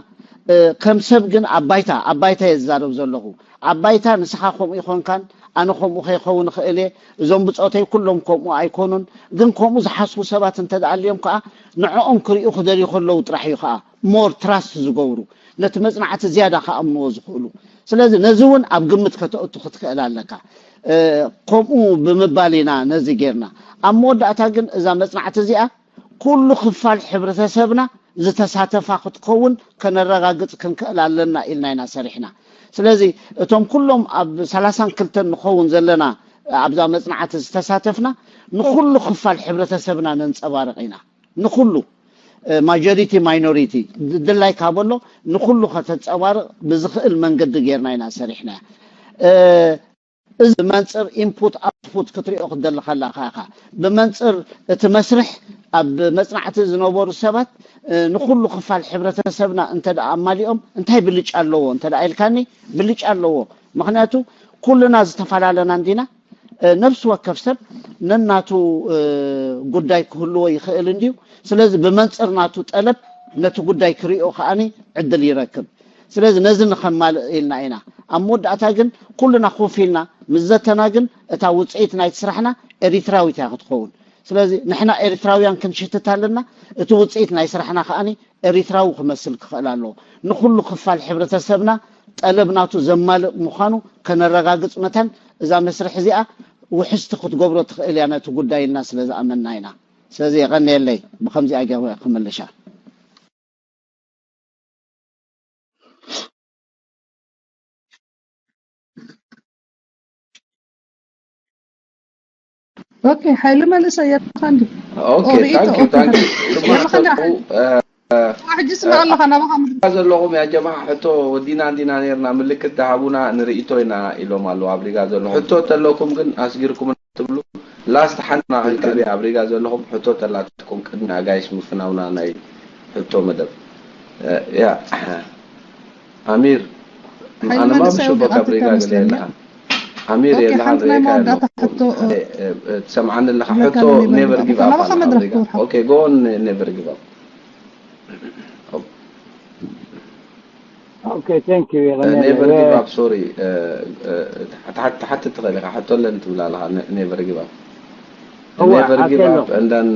እ፣ ከም ሰብ ግን ኣብ ባይታ፣ ኣብ ባይታ እየ ዝዛረብ ዘለኹ። ኣብ ባይታ ንስኻ ከምኡ ይኾንካን ኣነ ከምኡ ከይኸውን እኽእል እየ። እዞም ብጾተይ ኩሎም ከምኡ ኣይኮኑን። ግን ከምኡ ዝሓስቡ ሰባት እንተ ደኣ ኣልዮም ከኣ ንዕኦም ክርእዩ ክደልዩ ከለዉ ጥራሕ እዩ ከኣ ሞር ትራስት ዝገብሩ፣ ነቲ መጽናዕቲ ዝያዳ ክኣምንዎ ዝኽእሉ። ስለዚ ነዚ እውን ኣብ ግምት ከተእቱ ክትክእል ኣለካ። እ፣ ከምኡ ብምባል ኢና ነዚ ጌርና። ኣብ መወዳእታ ግን እዛ መጽናዕቲ እዚኣ ኩሉ ክፋል ሕብረተሰብና ዝተሳተፋ ክትከውን ከነረጋግጽ ክንክእል ኣለና ኢልና ኢና ሰሪሕና። ስለዚ እቶም ኩሎም ኣብ ሰላሳን ክልተን ንኸውን ዘለና ኣብዛ መጽናዕቲ ዝተሳተፍና ንኹሉ ክፋል ሕብረተሰብና ነንጸባርቕ ኢና። ንኹሉ፣ እ፣ ማጆሪቲ ማይኖሪቲ፣ ድላይካ በሎ፣ ንኹሉ ከተንጸባርቕ ብዝኽእል መንገዲ ጌርና ኢና ሰሪሕና። እ፣ እዚ መንጽር ኢንፑት ኣውትፑት ክትሪኦ ክትደሊ ከለኻ ኢኻ። ብመንጽር እቲ መስርሕ ኣብ መጽናዕቲ ዝነበሩ ሰባት፣ እ፣ ንኹሉ ክፋል ሕብረተሰብና እንተ ደኣ ኣማሊኦም እንታይ ብልጫ ኣለዎ እንተ ደኣ ኢልካኒ፣ ብልጫ ኣለዎ። ምኽንያቱ ኩልና ዝተፈላለና እንዲና። እ፣ ነፍሲ ወከፍ ሰብ ነናቱ፣ እ፣ ጉዳይ ክህልዎ ይኽእል እንድዩ። ስለዚ ብመንጽር ናቱ ጠለብ ነቲ ጉዳይ ክሪኦ ከኣኒ ዕድል ይረክብ። ስለዚ ነዚ ንኸማልእ ኢልና ኢና። ኣብ መወዳእታ ግን ኩልና ኮፍ ኢልና ምስ ዘተና ግን እታ ውጽኢት ናይቲ ስራሕና ኤሪትራዊት እያ ክትኸውን። ስለዚ ንሕና ኤሪትራውያን ክንሽትት ኣለና። እቲ ውጽኢት ናይ ስራሕና ከኣኒ ኤሪትራዊ ክመስል ክኽእል ኣለዎ። ንኹሉ ክፋል ሕብረተሰብና ጠለብ ናቱ ዘማልእ ምዃኑ ከነረጋግጽ መታን እዛ መስርሕ እዚኣ ውሕስቲ ክትገብሮ ትኽእል እያ ነቲ ጉዳይ ኢልና ስለ ዝኣመንና ኢና። ስለዚ የቐንየለይ፣ ብኸምዚኣ ገይረ ክምልሻ። ኦኬ፣ ሓይሊ መልእሰ የርካ እንዲ ኦኬ፣ ኦ፣ ርኢቶ፣ ታንክ ዩ ኦኬ። ታንክ ዩ። የርካ እንዲ ሓይሊ። ዋ፣ ሕጂ ስለ ኣለኻ ናባኻ ምርድ ዘለኹም ያ ጀማዓ ሕቶ ወዲና እንዲና ነርና፣ ምልክት ደሃቡና ንርእይቶ ኢና ኢሎም ኣለዉ ኣብ ሪጋ ዘለኹም። ሕቶ ተለኩም ግን ኣስጊርኩም ትብሉ። ላስት ሓንቲ ና ክንቅርብ እያ ኣብ ሪጋ ዘለኹም። ሕቶ ተላትኩም ቅድሚ ኣጋይሽ ምፍናውና ናይ ሕቶ መደብ። እ፣ ያ ኣሚር ሓይሊ ኣነማ መልእሰ ብሽቦ ካብ ወዲቓትካ ሪጋ ገለ መስለኒ። የለኻን። ኣሚር ኦኬ፣ የለኻን ሓንቲ ናይ ሪጋ መወዳእታ ኣለኹም። ሕቶ፣ እ፣ እ፣ እ፣ ትሰምዓኒ ኣለኻ። ብለካ ሕቶ ዶ ኔቨር ኔቨር ጊቭ ጊቭ ኣፕ? ኣፕ ናባኻ ኣላ ኣብ መድረኽ ሪጋ። ክወርሓ። ኦኬ፣ ጎ ኦን ኔቨር ጊቭ ኣፕ። ኦኬ፣ ቴንክ ዩ የቐንየለይ። ኔቨር ጊቭ ወ- ኣፕ ሶሪ። ትሓት ትሓት ትኽእል ኢኻ። ሕቶ ኣለኒ ትብል ኣለኻ። ኔቨር ጊቭ ኣፕ እወ፣ ኔቨር ጊቭ ሓትየሎ ኣፕ። And then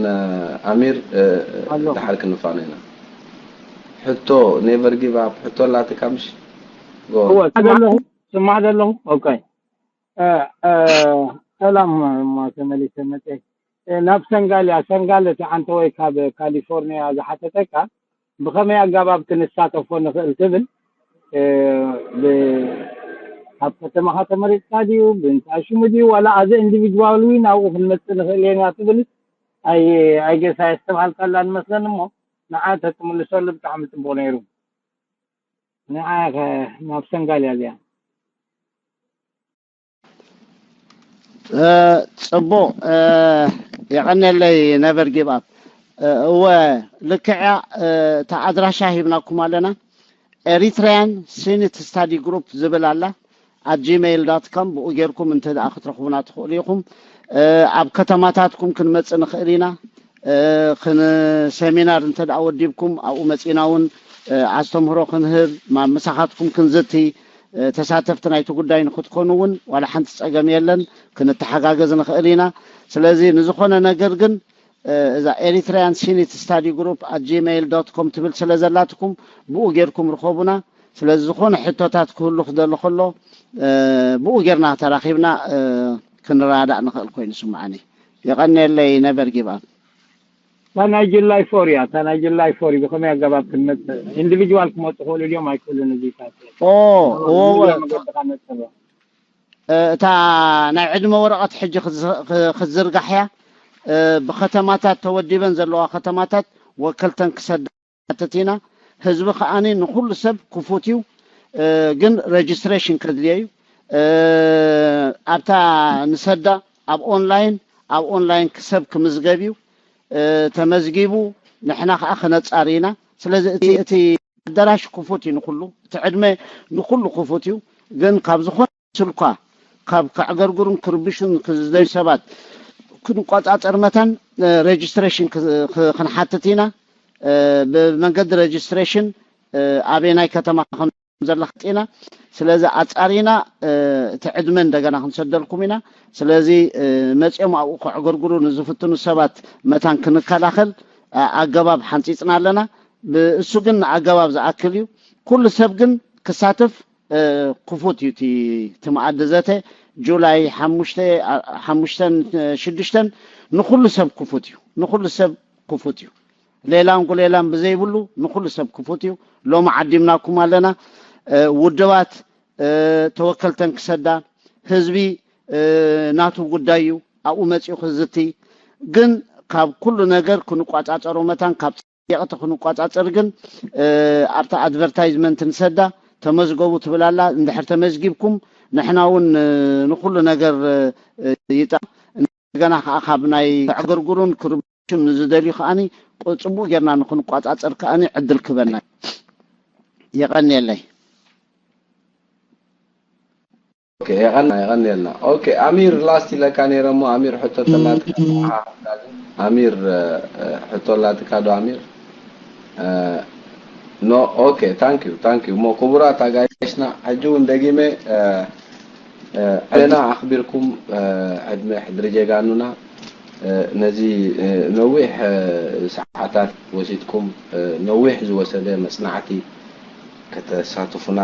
ኣሚር፣ እ፣ ኣለኹ። ድሓር ክንፋኖ ኢና። ሕቶ ኔቨር ጊቭ ኣፕ ሕቶ ኣላትካ ምሽ? ጎ እወ፣ ስማዕ ዘለኹ፣ ስማዕ ዘለኹ። ኦኬ። እ፣ እ፣ ሰላም፣ እሞ ተመሊሰ መፀ። እ፣ ናብ ሰንጋል እያ። ሰንጋል እቲ ዓንተወይ ካብ ካሊፎርኒያ ዝሓተተካ ብኸመይ ኣገባብ ክንሳተፎ ንኽእል ትብል፣ እ፣ ብ-፣ ኣብ ከተማኻ ተመሪፅካ ድዩ፣ ብእንታ ሽሙ ድዩ፣ ዋላ ኣዘ ኢንዲቪጅዋል እውን ኣብኡ ክንመፅእ ንኽእል ኢና ትብል። ኣይ፣ ኣይ ጌስ ኣየስተብሃልካላን መስለኒ እሞ ንዓ ተትምልሰሉ ብጣዕሚ ፅቡቕ ነይሩ። ንዓ ከ ናብ ሰንጋል እያ እዚኣ። እ፣ ጽቡቕ፣ እ፣ የቐንየለይ ኔቨር ጊቭ ኣፕ። እ፣ እወ፣ ልክዕ እያ። እ፣ እታ ኣድራሻ ሂብናኩም ኣለና። Eritrean Senate Study Group ዝብል ኣላ at gmail dot com። ብኡ ጌርኩም እንተ ደኣ ክትረኽቡና ትኽእሉ ኢኹም። ኣብ ከተማታትኩም ክንመጽእ ንኽእል ኢና። ክን ሰሚናር እንተ ደኣ ወዲብኩም ኣብኡ መጺና እውን ኣስተምህሮ ክንህብ፣ ምሳኻትኩም ክንዝቲ፣ ተሳተፍቲ ናይቲ ጉዳይ ንክትኮኑ እውን ዋላ ሓንቲ ጸገም የለን። ክንተሓጋገዝ ንኽእል ኢና። ስለዚ ንዝኾነ ነገር ግን እዛ Eritrean Senate Study Group at gmail dot com ትብል ስለ ዘላትኩም ብኡ ጌርኩም ርኸቡና። ስለዚ ዝኾነ ሕቶታት ክህሉ ክደሊ ከሎ ብኡ ጌርና ተራኺብና ክንረዳእ ንኽእል ኮይኑ ስምዓኒ። የቐንየለይ። ነበር ጊብኣብ እታ ናይ ጅላይ ፎር እያ። እታ ናይ ጅላይ ፎር ብኸመይ ኣገባብ ክንመፅእ? ኢንዲቪጅዋል ክመፁ ክእሉ ድዮም ኣይክእሉን? እዚታት ኦ እወ መገድካ ነፅበ እታ ናይ ዕድመ ወረቐት ሕጂ ክትዝርጋሕ እያ። ብከተማታት ተወዲበን ዘለዋ ከተማታት ወከልተን ክሰዳ ንሓትት ኢና። ህዝቢ ከኣ ንኩሉ ሰብ ክፉት እዩ። ግን ሬጅስትሬሽን ከድልዮ እዩ። ኣብታ ንሰዳ ኣብ ኦንላይን ኣብ ኦንላይን ሰብ ክምዝገብ እዩ። ተመዝጊቡ ንሕና ከኣ ክነጻሪ ኢና። ስለዚ እቲ ኣዳራሽ ክፉት እዩ ንኩሉ፣ እቲ ዕድመ ንኩሉ ክፉት እዩ። ግን ካብ ዝኾነ ስልኳ ካብ ከዕገርግሩን ክርብሹን ክዝደዩ ሰባት ክንቆጻጸር መታን ሬጅስትሬሽን ክንሓትት ኢና። ብመንገዲ ሬጅስትሬሽን ኣበየናይ ከተማ ከም ዘለካ ኢና። ስለዚ ኣጻሪና እቲ ዕድመ እንደገና ክንሰደልኩም ኢና። ስለዚ መጺኦም ኣብኡ ከዕገርግሩ ንዝፍትኑ ሰባት መታን ክንከላኸል ኣገባብ ሓንጺጽና ኣለና። እሱ ግን ንኣገባብ ዝኣክል እዩ። ኩሉ ሰብ ግን ክሳተፍ ክፉት እዩ። እቲ መኣዲ ዘተ ጁላይ ሓሙሽተ፣ ሓሙሽተን ሽዱሽተን ንኩሉ ሰብ ክፉት እዩ። ንኩሉ ሰብ ክፉት እዩ። ሌላን ጉሌላን ብዘይብሉ ንኩሉ ሰብ ክፉት እዩ። ሎሚ ዓዲምናኩም ኣለና። ውድባት ተወከልተን ክሰዳ፣ ህዝቢ ናቱ ጉዳይ እዩ። ኣብኡ መጺኡ ክዝቲ። ግን ካብ ኩሉ ነገር ክንቋጻጸሮ መታን ካብ የቕቲ ክንቋጻጸር ግን ኣብታ ኣድቨርታይዝመንት ንሰዳ ተመዝገቡ ትብል ኣላ። እንድሕር ተመዝጊብኩም ንሕና እውን ንኩሉ ነገር ይጠ እንደገና ከዓ ካብ ናይ ኣዕገርጉሩን ክርብሹን ንዝደልዩ ከዓኒ ጽቡቅ ጌርና ንክንቋጻጸር ከዓኒ ዕድል ክበና የቐንየለይ። ኦኬ የቐና የቐንየልና። ኦኬ ኣሚር ላስት ኢለካ ነይረ እሞ ኣሚር ሕቶ ተላትካ። ኣሚር ሕቶ ላትካ ዶ ኣሚር? ኖ ኦኬ ታንክ ዩ ታንክ ዩ። እሞ ክቡራት ኣጋይሽና ሕጂ እውን ደጊመ ዕድመና ኣኽቢርኩም ዕድመ ሕድሪ ጀጋኑና ነዚ ነዊሕ ሰዓታት ወሲድኩም ነዊሕ ዝወሰደ መጽናዕቲ ከተሳትፉና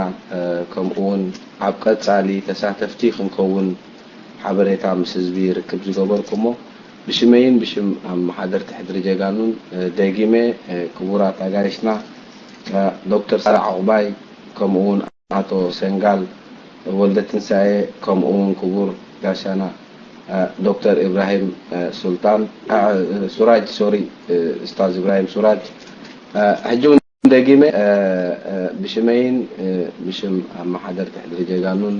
ከምኡ እውን ኣብ ቀጻሊ ተሳተፍቲ ክንከውን ሓበሬታ ምስ ህዝቢ ርክብ ዝገበርኩሞ ብሽመይን ብሽም ኣመሓደርቲ ሕድሪ ጀጋኑን ደጊመ ክቡራት ኣጋይሽና ዶክተር ሳራ ዕቑባይ ከምኡ እውን ኣቶ ሰንጋል ወልደትንሳኤ ከምኡ እውን ክቡር ጋሻና ዶክተር ኢብራሂም ሱልጣን ሱራጅ ሶሪ እስታዝ ኢብራሂም ሱራጅ ሕጂ እውን ደጊመ ብሽመይን ብሽም ኣመሓደርቲ ሕድሪ ጀጋኑን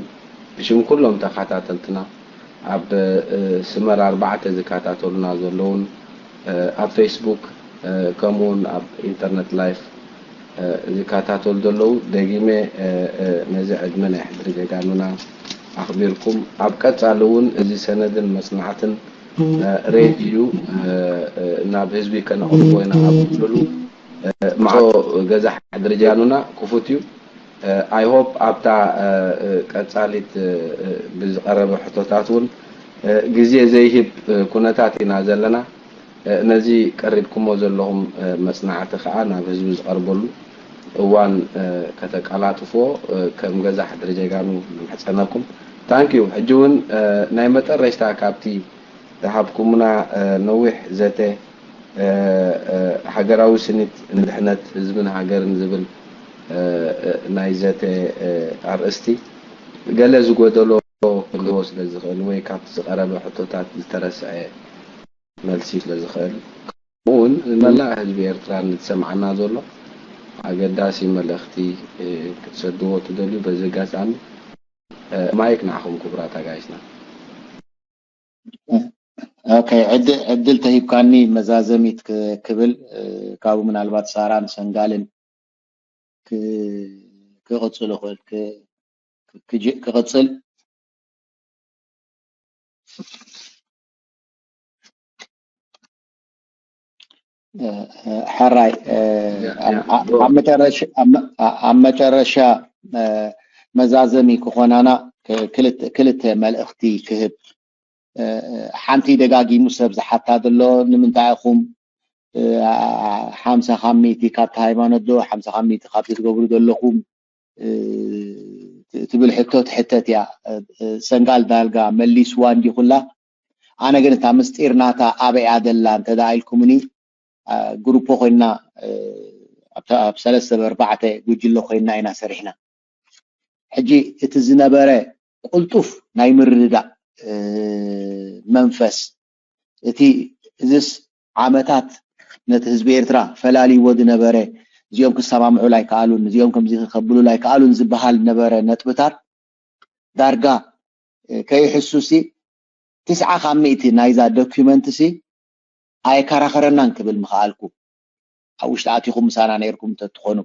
ብሽም ኩሎም ተኸታተልትና ኣብ ስመር ኣርባዕተ ዝከታተሉና ዘለውን ኣብ ፌስቡክ ከምኡውን ኣብ ኢንተርነት ላይፍ ዝከታተሉ ዘለዉ ደጊመ ነዚ ዕድመ ናይ ሕድሪ ጀጋኑና ኣኽቢርኩም ኣብ ቀጻሊ እውን እዚ ሰነድን መጽናዕትን ሬድዩ ናብ ህዝቢ ከነቕርቦ ኢና ኣብ ኩሉ ማዕጾ ገዛ ሕድሪ ጀጋኑና ክፉት እዩ። I hope ኣብታ ቀጻሊት ብዝቐረበ ሕቶታት እውን ግዜ ዘይህብ ኩነታት ኢና ዘለና። ነዚ ቀሪብኩሞ ዘለኹም መጽናዕቲ ከኣ ናብ ህዝቢ ዝቐርበሉ እዋን ከተቀላጥፍዎ ከም ገዛ ሕድሪ ጀጋኑ ንምሕጸነኩም። ታንክ ዩ። ሕጂ እውን ናይ መጠረሽታ ካብቲ ዝሃብኩምና ነዊሕ ዘተ ሃገራዊ ስኒት ንድሕነት ህዝብን ሃገርን ዝብል ናይ ዘተ ኣርእስቲ ገለ ዝጎደሎ ክህልዎ ስለ ዝኽእል ወይ ካብቲ ዝቐረበ ሕቶታት ዝተረስዐ መልሲ ስለ ዝኽእል እውን ንመላእ ህዝቢ ኤርትራ ንዝሰምዓና ዘሎ ኣገዳሲ መልእኽቲ ክትሰድዎ ትደልዩ በዚ ኣጋጣሚ ማይክ ንዓኹም ክቡራት ኣጋይሽና። ኦኬ ዕድል ተሂብካኒ መዛዘሚት ክብል ካብኡ ምናልባት ሳራን ሰንጋልን ክቕፅል ይኽእል። ክ- ክጅ- ክቕፅል ሕራይ ኣብ መጨረሻ መዛዘሚ ክኾናና ክልተ መልእኽቲ ክህብ። ሓንቲ ደጋጊሙ ሰብ ዝሓታ ዘሎ ንምንታይ ኢኹም ሓምሳ ካብ ሚእቲ ካብቲ ሃይማኖት ዶ ሓምሳ ካብ ሚእቲ ካብቲ ትገብሩ ዘለኹም ትብል ሕቶ ትሕተት እያ። ሰንጋል ዳልጋ መሊስዋ እንዲኹላ ኣነ ግን እታ ምስጢር ናታ ኣበይ ኣደላ እንተዳ ኢልኩምኒ ግሩፖ ኮይና ኣብ ሰለስተ በርባዕተ ጉጅሎ ኮይና ኢና ሰሪሕና። ሕጂ እቲ ዝነበረ ቁልጡፍ ናይ ምርድዳእ መንፈስ እቲ እዝስ ዓመታት ነቲ ህዝቢ ኤርትራ ፈላልይዎ ዝነበረ እዚኦም ክሰማምዑ ላይከኣሉን እዚኦም ከምዚ ከብሉ ላይከኣሉን ዝበሃል ነበረ ነጥብታት ዳርጋ ከይሕሱሲ ትስዓ ካብ ሚእቲ ናይዛ ዶኪመንት ሲ ኣየከራኸረናን ክብል ምኽኣልኩ። ኣብ ውሽጢ ኣቲኹም ምሳና ነይርኩም እንተትኾኑ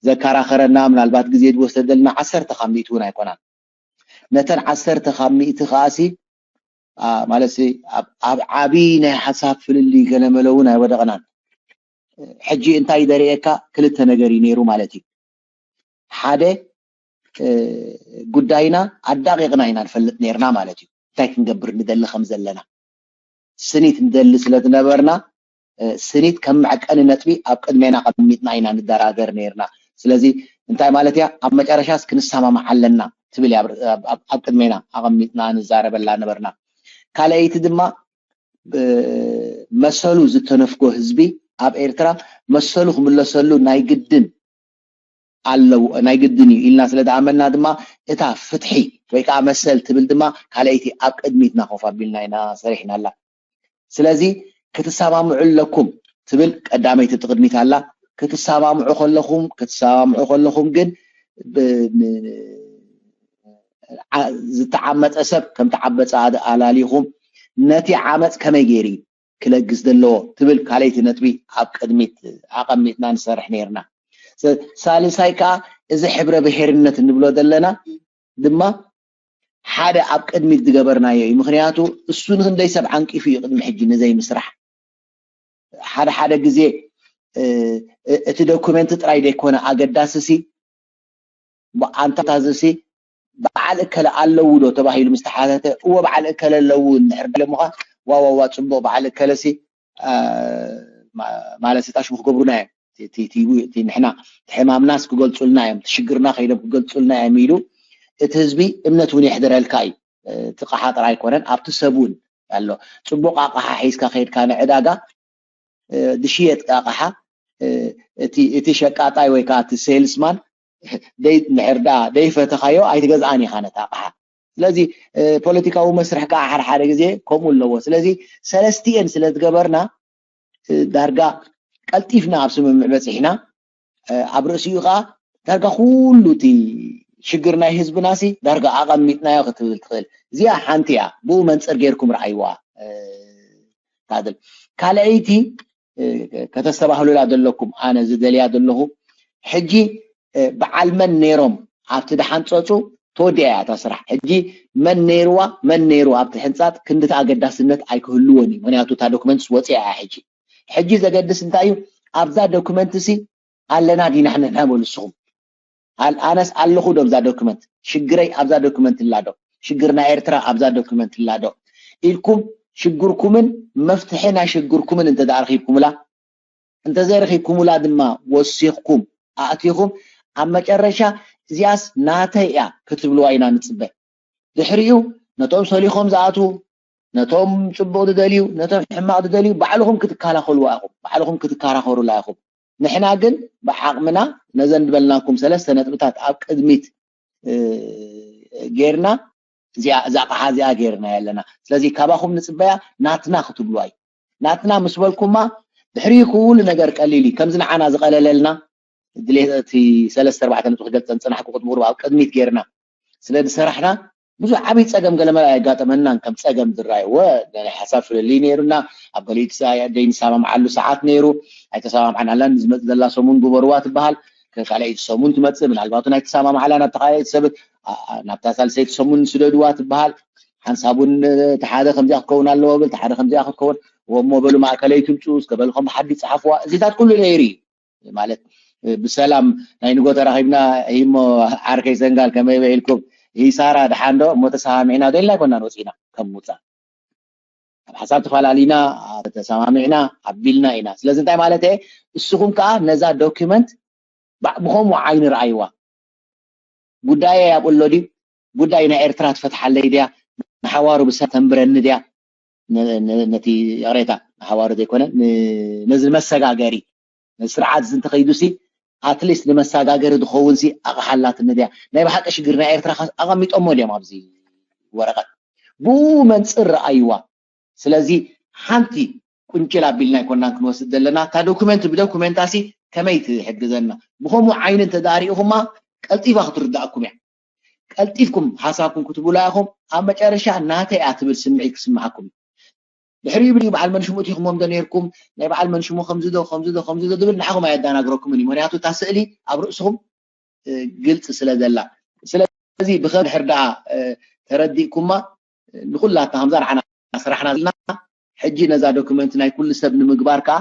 ዘከራኸረና ምናልባት ግዜ ዝወሰደልና ዓሰርተ ካብ ሚእቲ እውን ኣይኮናን። ነተን ዓሰርተ ካብ ሚእቲ ከኣሲ ማለት ኣብ ዓብዪ ናይ ሓሳብ ፍልልይ ገለመለ እውን ኣይወደቕናን። ሕጂ እንታይ ደርእየካ ክልተ ነገር እዩ ነይሩ ማለት እዩ። ሓደ ጉዳይና ኣዳቂቕና ኢና ንፈልጥ ነርና ማለት እዩ። እንታይ ክንገብር ንደሊ ከም ዘለና ስኒት ንደሊ ስለ ዝነበርና ስኒት ከም መዕቀኒ ነጥቢ ኣብ ቅድሜና ኣቐሚጥና ኢና ንደራደር ነርና። ስለዚ እንታይ ማለት እያ ኣብ መጨረሻስ ክንሰማማዕ ኣለና ትብል እያ ኣብ ቅድሜና ኣቐሚጥና ንዛረበላ ነበርና። ካልኣይቲ ድማ መሰሉ ዝተነፍጎ ህዝቢ ኣብ ኤርትራ መሰሉ ክምለሰሉ ናይ ግድን ኣለዎ ናይ ግድን እዩ ኢልና ስለ ዝኣመንና ድማ እታ ፍትሒ ወይ ከዓ መሰል ትብል ድማ ካልኣይቲ ኣብ ቅድሚትና ኮፍ ኣቢልና ኢና ሰሪሕናላ። ስለዚ ክትሰማምዑ ኣለኩም ትብል ቀዳመይቲ እቲ ቅድሚት ኣላ። ክትሰማምዑ ከለኹም ክትሰማምዑ ከለኹም ግን ዝተዓመፀ ሰብ ከም ተዓበፀ ኣላሊኹም ነቲ ዓመፅ ከመይ ገይሩ እዩ ክለግስ ዘለዎ ትብል ካልኣይቲ ነጥቢ ኣብ ቅድሚት ኣቐሚጥና ንሰርሕ ነርና። ሳልሳይ ከዓ እዚ ሕብረ ብሄርነት እንብሎ ዘለና ድማ ሓደ ኣብ ቅድሚት ዝገበርናዮ እዩ። ምክንያቱ እሱ ንክንደይ ሰብ ዓንቂፉ እዩ ቅድሚ ሕጂ ንዘይምስራሕ። ሓደ ሓደ ግዜ እቲ ዶኩመንት ጥራይ ዘይኮነ ኣገዳሲ ሲ ኣንታ እዚ ሲ በዓል እከለ ኣለዉ ዶ ተባሂሉ ምስ ተሓተተ እወ በዓል እከለ ኣለዉ እንድሕር ኢሎምኻ ዋዋዋ ፅቡቕ በዓል እከለ ሲ ማለት ሲ ታሽሙ ክገብሩና እዮም። ንሕና ሕማምናስ ክገልፁልና እዮም ሽግርና ከይዶም ክገልፁልና እዮም ኢሉ እቲ ህዝቢ እምነት እውን የሕድረልካ እዩ። እቲ ቃሓ ጥራይ ኣይኮነን ኣብቲ ሰብ እውን ኣሎ። ፅቡቕ ኣቕሓ ሒዝካ ከይድካ ንዕዳጋ ዝሽየጥ ኣቕሓ እቲ ሸቃጣይ ወይ ከዓ እቲ ሴልስማን ደይ ንሕርዳ ደይፈተኻዮ ኣይትገዝኣን ኢኻ ነታ ኣቕሓ። ስለዚ ፖለቲካዊ መስርሕ ከዓ ሓደ ሓደ ግዜ ከምኡ ኣለዎ። ስለዚ ሰለስቲኤን ስለ ዝገበርና ዳርጋ ቀልጢፍና ኣብ ስምምዕ በፂሕና ኣብ ርእሲኡ ከዓ ዳርጋ ኩሉ እቲ ሽግር ናይ ህዝብና ሲ ዳርጋ ኣቐሚጥናዮ ክትብል ትኽእል። እዚኣ ሓንቲ እያ። ብኡ መንፅር ጌርኩም ረኣይዋ። ታድል ካልኣይቲ ከተስተባህሉላ ዘለኩም ኣነ ዝደልያ ዘለኹ ሕጂ በዓል መን ነይሮም ኣብቲ ድሓንፀፁ ተወዲኣ እያ እታ ስራሕ። ሕጂ መን ነይርዋ መን ነይሩ ኣብቲ ሕንፃፅ ክንድቲ ኣገዳስነት ኣይክህልዎን እዩ። ምክንያቱ እታ ዶክመንትስ ወፂኣ እያ። ሕጂ ሕጂ ዘገድስ እንታይ እዩ ኣብዛ ዶክመንት ሲ ኣለና ዲና ንሕና በሉ ንስኹም። ኣነስ ኣለኹ ዶ ኣብዛ ዶክመንት? ሽግረይ ኣብዛ ዶክመንት እላ ዶ? ሽግር ናይ ኤርትራ ኣብዛ ዶክመንት እላ ዶ? ኢልኩም ሽግርኩምን መፍትሒ ናይ ሽግርኩምን እንተ ረኺብኩምላ እንተዘይረኺብኩምላ ድማ ወሲኽኩም ኣእቲኹም ኣብ መጨረሻ እዚኣስ ናተይ እያ ክትብልዋ ኢና ንፅበ። ድሕሪኡ ነቶም ሰሊኾም ዝኣትዉ ነቶም ፅቡቕ ዝደልዩ ነቶም ሕማቕ ዝደልዩ ባዕልኹም ክትከላኸልዋ ኢኹም፣ ባዕልኹም ክትከራኸሩላ ኢኹም። ንሕና ግን ብዓቕምና ነዘን ዝበልናኩም ሰለስተ ነጥብታት ኣብ ቅድሚት ጌርና እዛ ኣቕሓ እዚኣ ጌርና ኣለና። ስለዚ ካባኹም ንፅበያ ናትና ክትብልዋ እዩ። ናትና ምስ በልኩማ ድሕሪ ኩሉ ነገር ቀሊል እዩ። ከምዚ ንዓና ዝቐለለልና ድሌት እቲ ሰለስተ ኣርባዕተ ነጥቢ ክገልፀን ፅናሕኩ ቅድሚ ቁሩብ ኣብ ቅድሚት ጌርና ስለ ዝሰራሕና ብዙሕ ዓብይ ፀገም ገለመለ ኣየጋጠመናን። ከም ፀገም ዝረኣይዎ ናይ ሓሳብ ፍልልይ ነይሩና። ኣብ ገሊኡ ደይንሰማምዓሉ ሰዓት ነይሩ። ኣይተሰማምዓናላን ዝመፅ ዘላ ሰሙን ግበርዋ ትበሃል። ካልኣይቲ ሰሙን ትመፅእ፣ ምናልባት ናይቲ ሰማምዓላ ናብታ ካልኣይቲ ሰበት ናብታ ሳልሰይቲ ሰሙን ስደድዋ ትበሃል። ሓንሳብ እውን እቲ ሓደ ከምዚኣ ክትከውን ኣለዎ ብል፣ እቲ ሓደ ከምዚኣ ክትከውን እሞ በሉ ማእከለይ ትምፁ እስከ በልኩም ብሓዲ ፀሓፍዋ። እዚታት ኩሉ ነይሩ እዩ ማለት ብሰላም ናይ ንጎ ተራኺብና። እሞ ዓርከይ ሰንጋል ከመይ ውዒልኩም? ይሳራ ደሓን ዶ? እሞ ተሰማሚዕና ዶ ኢልና ኣይኮናን ወፂና ከም ምውፃእ ኣብ ሓሳብ ተፈላለዩና ተሰማሚዕና ኣቢልና ኢና። ስለዚ እንታይ ማለት እየ? እስኹም ከዓ ነዛ ዶኪመንት ብኸምኡ ዓይኒ ረኣይዋ። ጉዳየ ኣብኡ ኣሎ ድዩ? ጉዳይ ናይ ኤርትራ ትፈትሓለይ ድያ? ንሓዋሩ ብሰ ተንብረኒ ድያ? ነቲ ይቕሬታ ንሓዋሩ ዘይኮነ ነዚ መሰጋገሪ ነዚ ስርዓት እዚ እንተኸይዱ ሲ ኣትሊስት ንመሰጋገሪ ዝኸውን ሲ ኣቕሓ ኣላትኒ ድያ? ናይ ብሓቂ ሽግር ናይ ኤርትራ ኣቐሚጦሞ ድዮም ኣብዚ ወረቐት? ብኡ መንፅር ረኣይዋ። ስለዚ ሓንቲ ቁንጭል ኣቢልና ኣይኮናን ክንወስድ ዘለና። እታ ዶኩመንት ብዶኩመንታ ሲ ከመይ ትሕግዘና? ብኸምኡ ዓይኒ እንተዳሪእኹማ ቀልጢፋ ክትርዳእኩም እያ። ቀልጢፍኩም ሓሳብኩም ክትብሉ ኢኹም። ኣብ መጨረሻ ናተይ እያ ትብል ስምዒት ክስምዓኩም እዩ። ድሕሪኡ ብድዩ በዓል መንሽሙ እቲኹሞም ዶ ነይርኩም? ናይ በዓል መንሽሙ ከምዚ ዶ ከምዚ ዶ ከምዚ ዶ ዝብል ንዓኹም ኣየዳናግረኩምን እዩ። ምክንያቱ እታ ስእሊ ኣብ ርእስኹም ግልፂ ስለ ዘላ። ስለዚ ብኸ ድሕር ደኣ ተረዲእኩማ ንኩላትና ከምዛ ንዓና ስራሕና ዘለና ሕጂ ነዛ ዶክመንት ናይ ኩሉ ሰብ ንምግባር ከዓ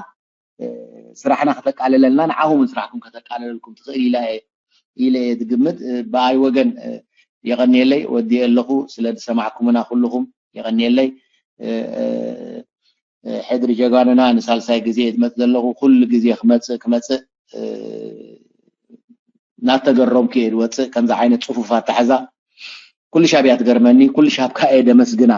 ስራሕና ከተቃልለልና ንዓኹም እውን ስራሕኩም ከተቃልለልኩም ትኽእል ኢለ ኢለ እየ ዝግምት። ብኣይ ወገን የቐንየለይ ወዲየ ኣለኹ ስለ ዝሰማዕኩምና ኩልኹም የቐንየለይ። ሕድሪ ጀጋኑና ንሳልሳይ ግዜ እየ ዝመፅእ ዘለኹ። ኩሉ ግዜ ክመፅእ ክመፅእ እናተገረምኩ እየ ዝወፅእ። ከምዚ ዓይነት ፅፉፍ ኣታሕዛ ኩሉ ሻብ እያ ትገርመኒ። ኩሉ ሻብ ከዓ እየ ደመስግና።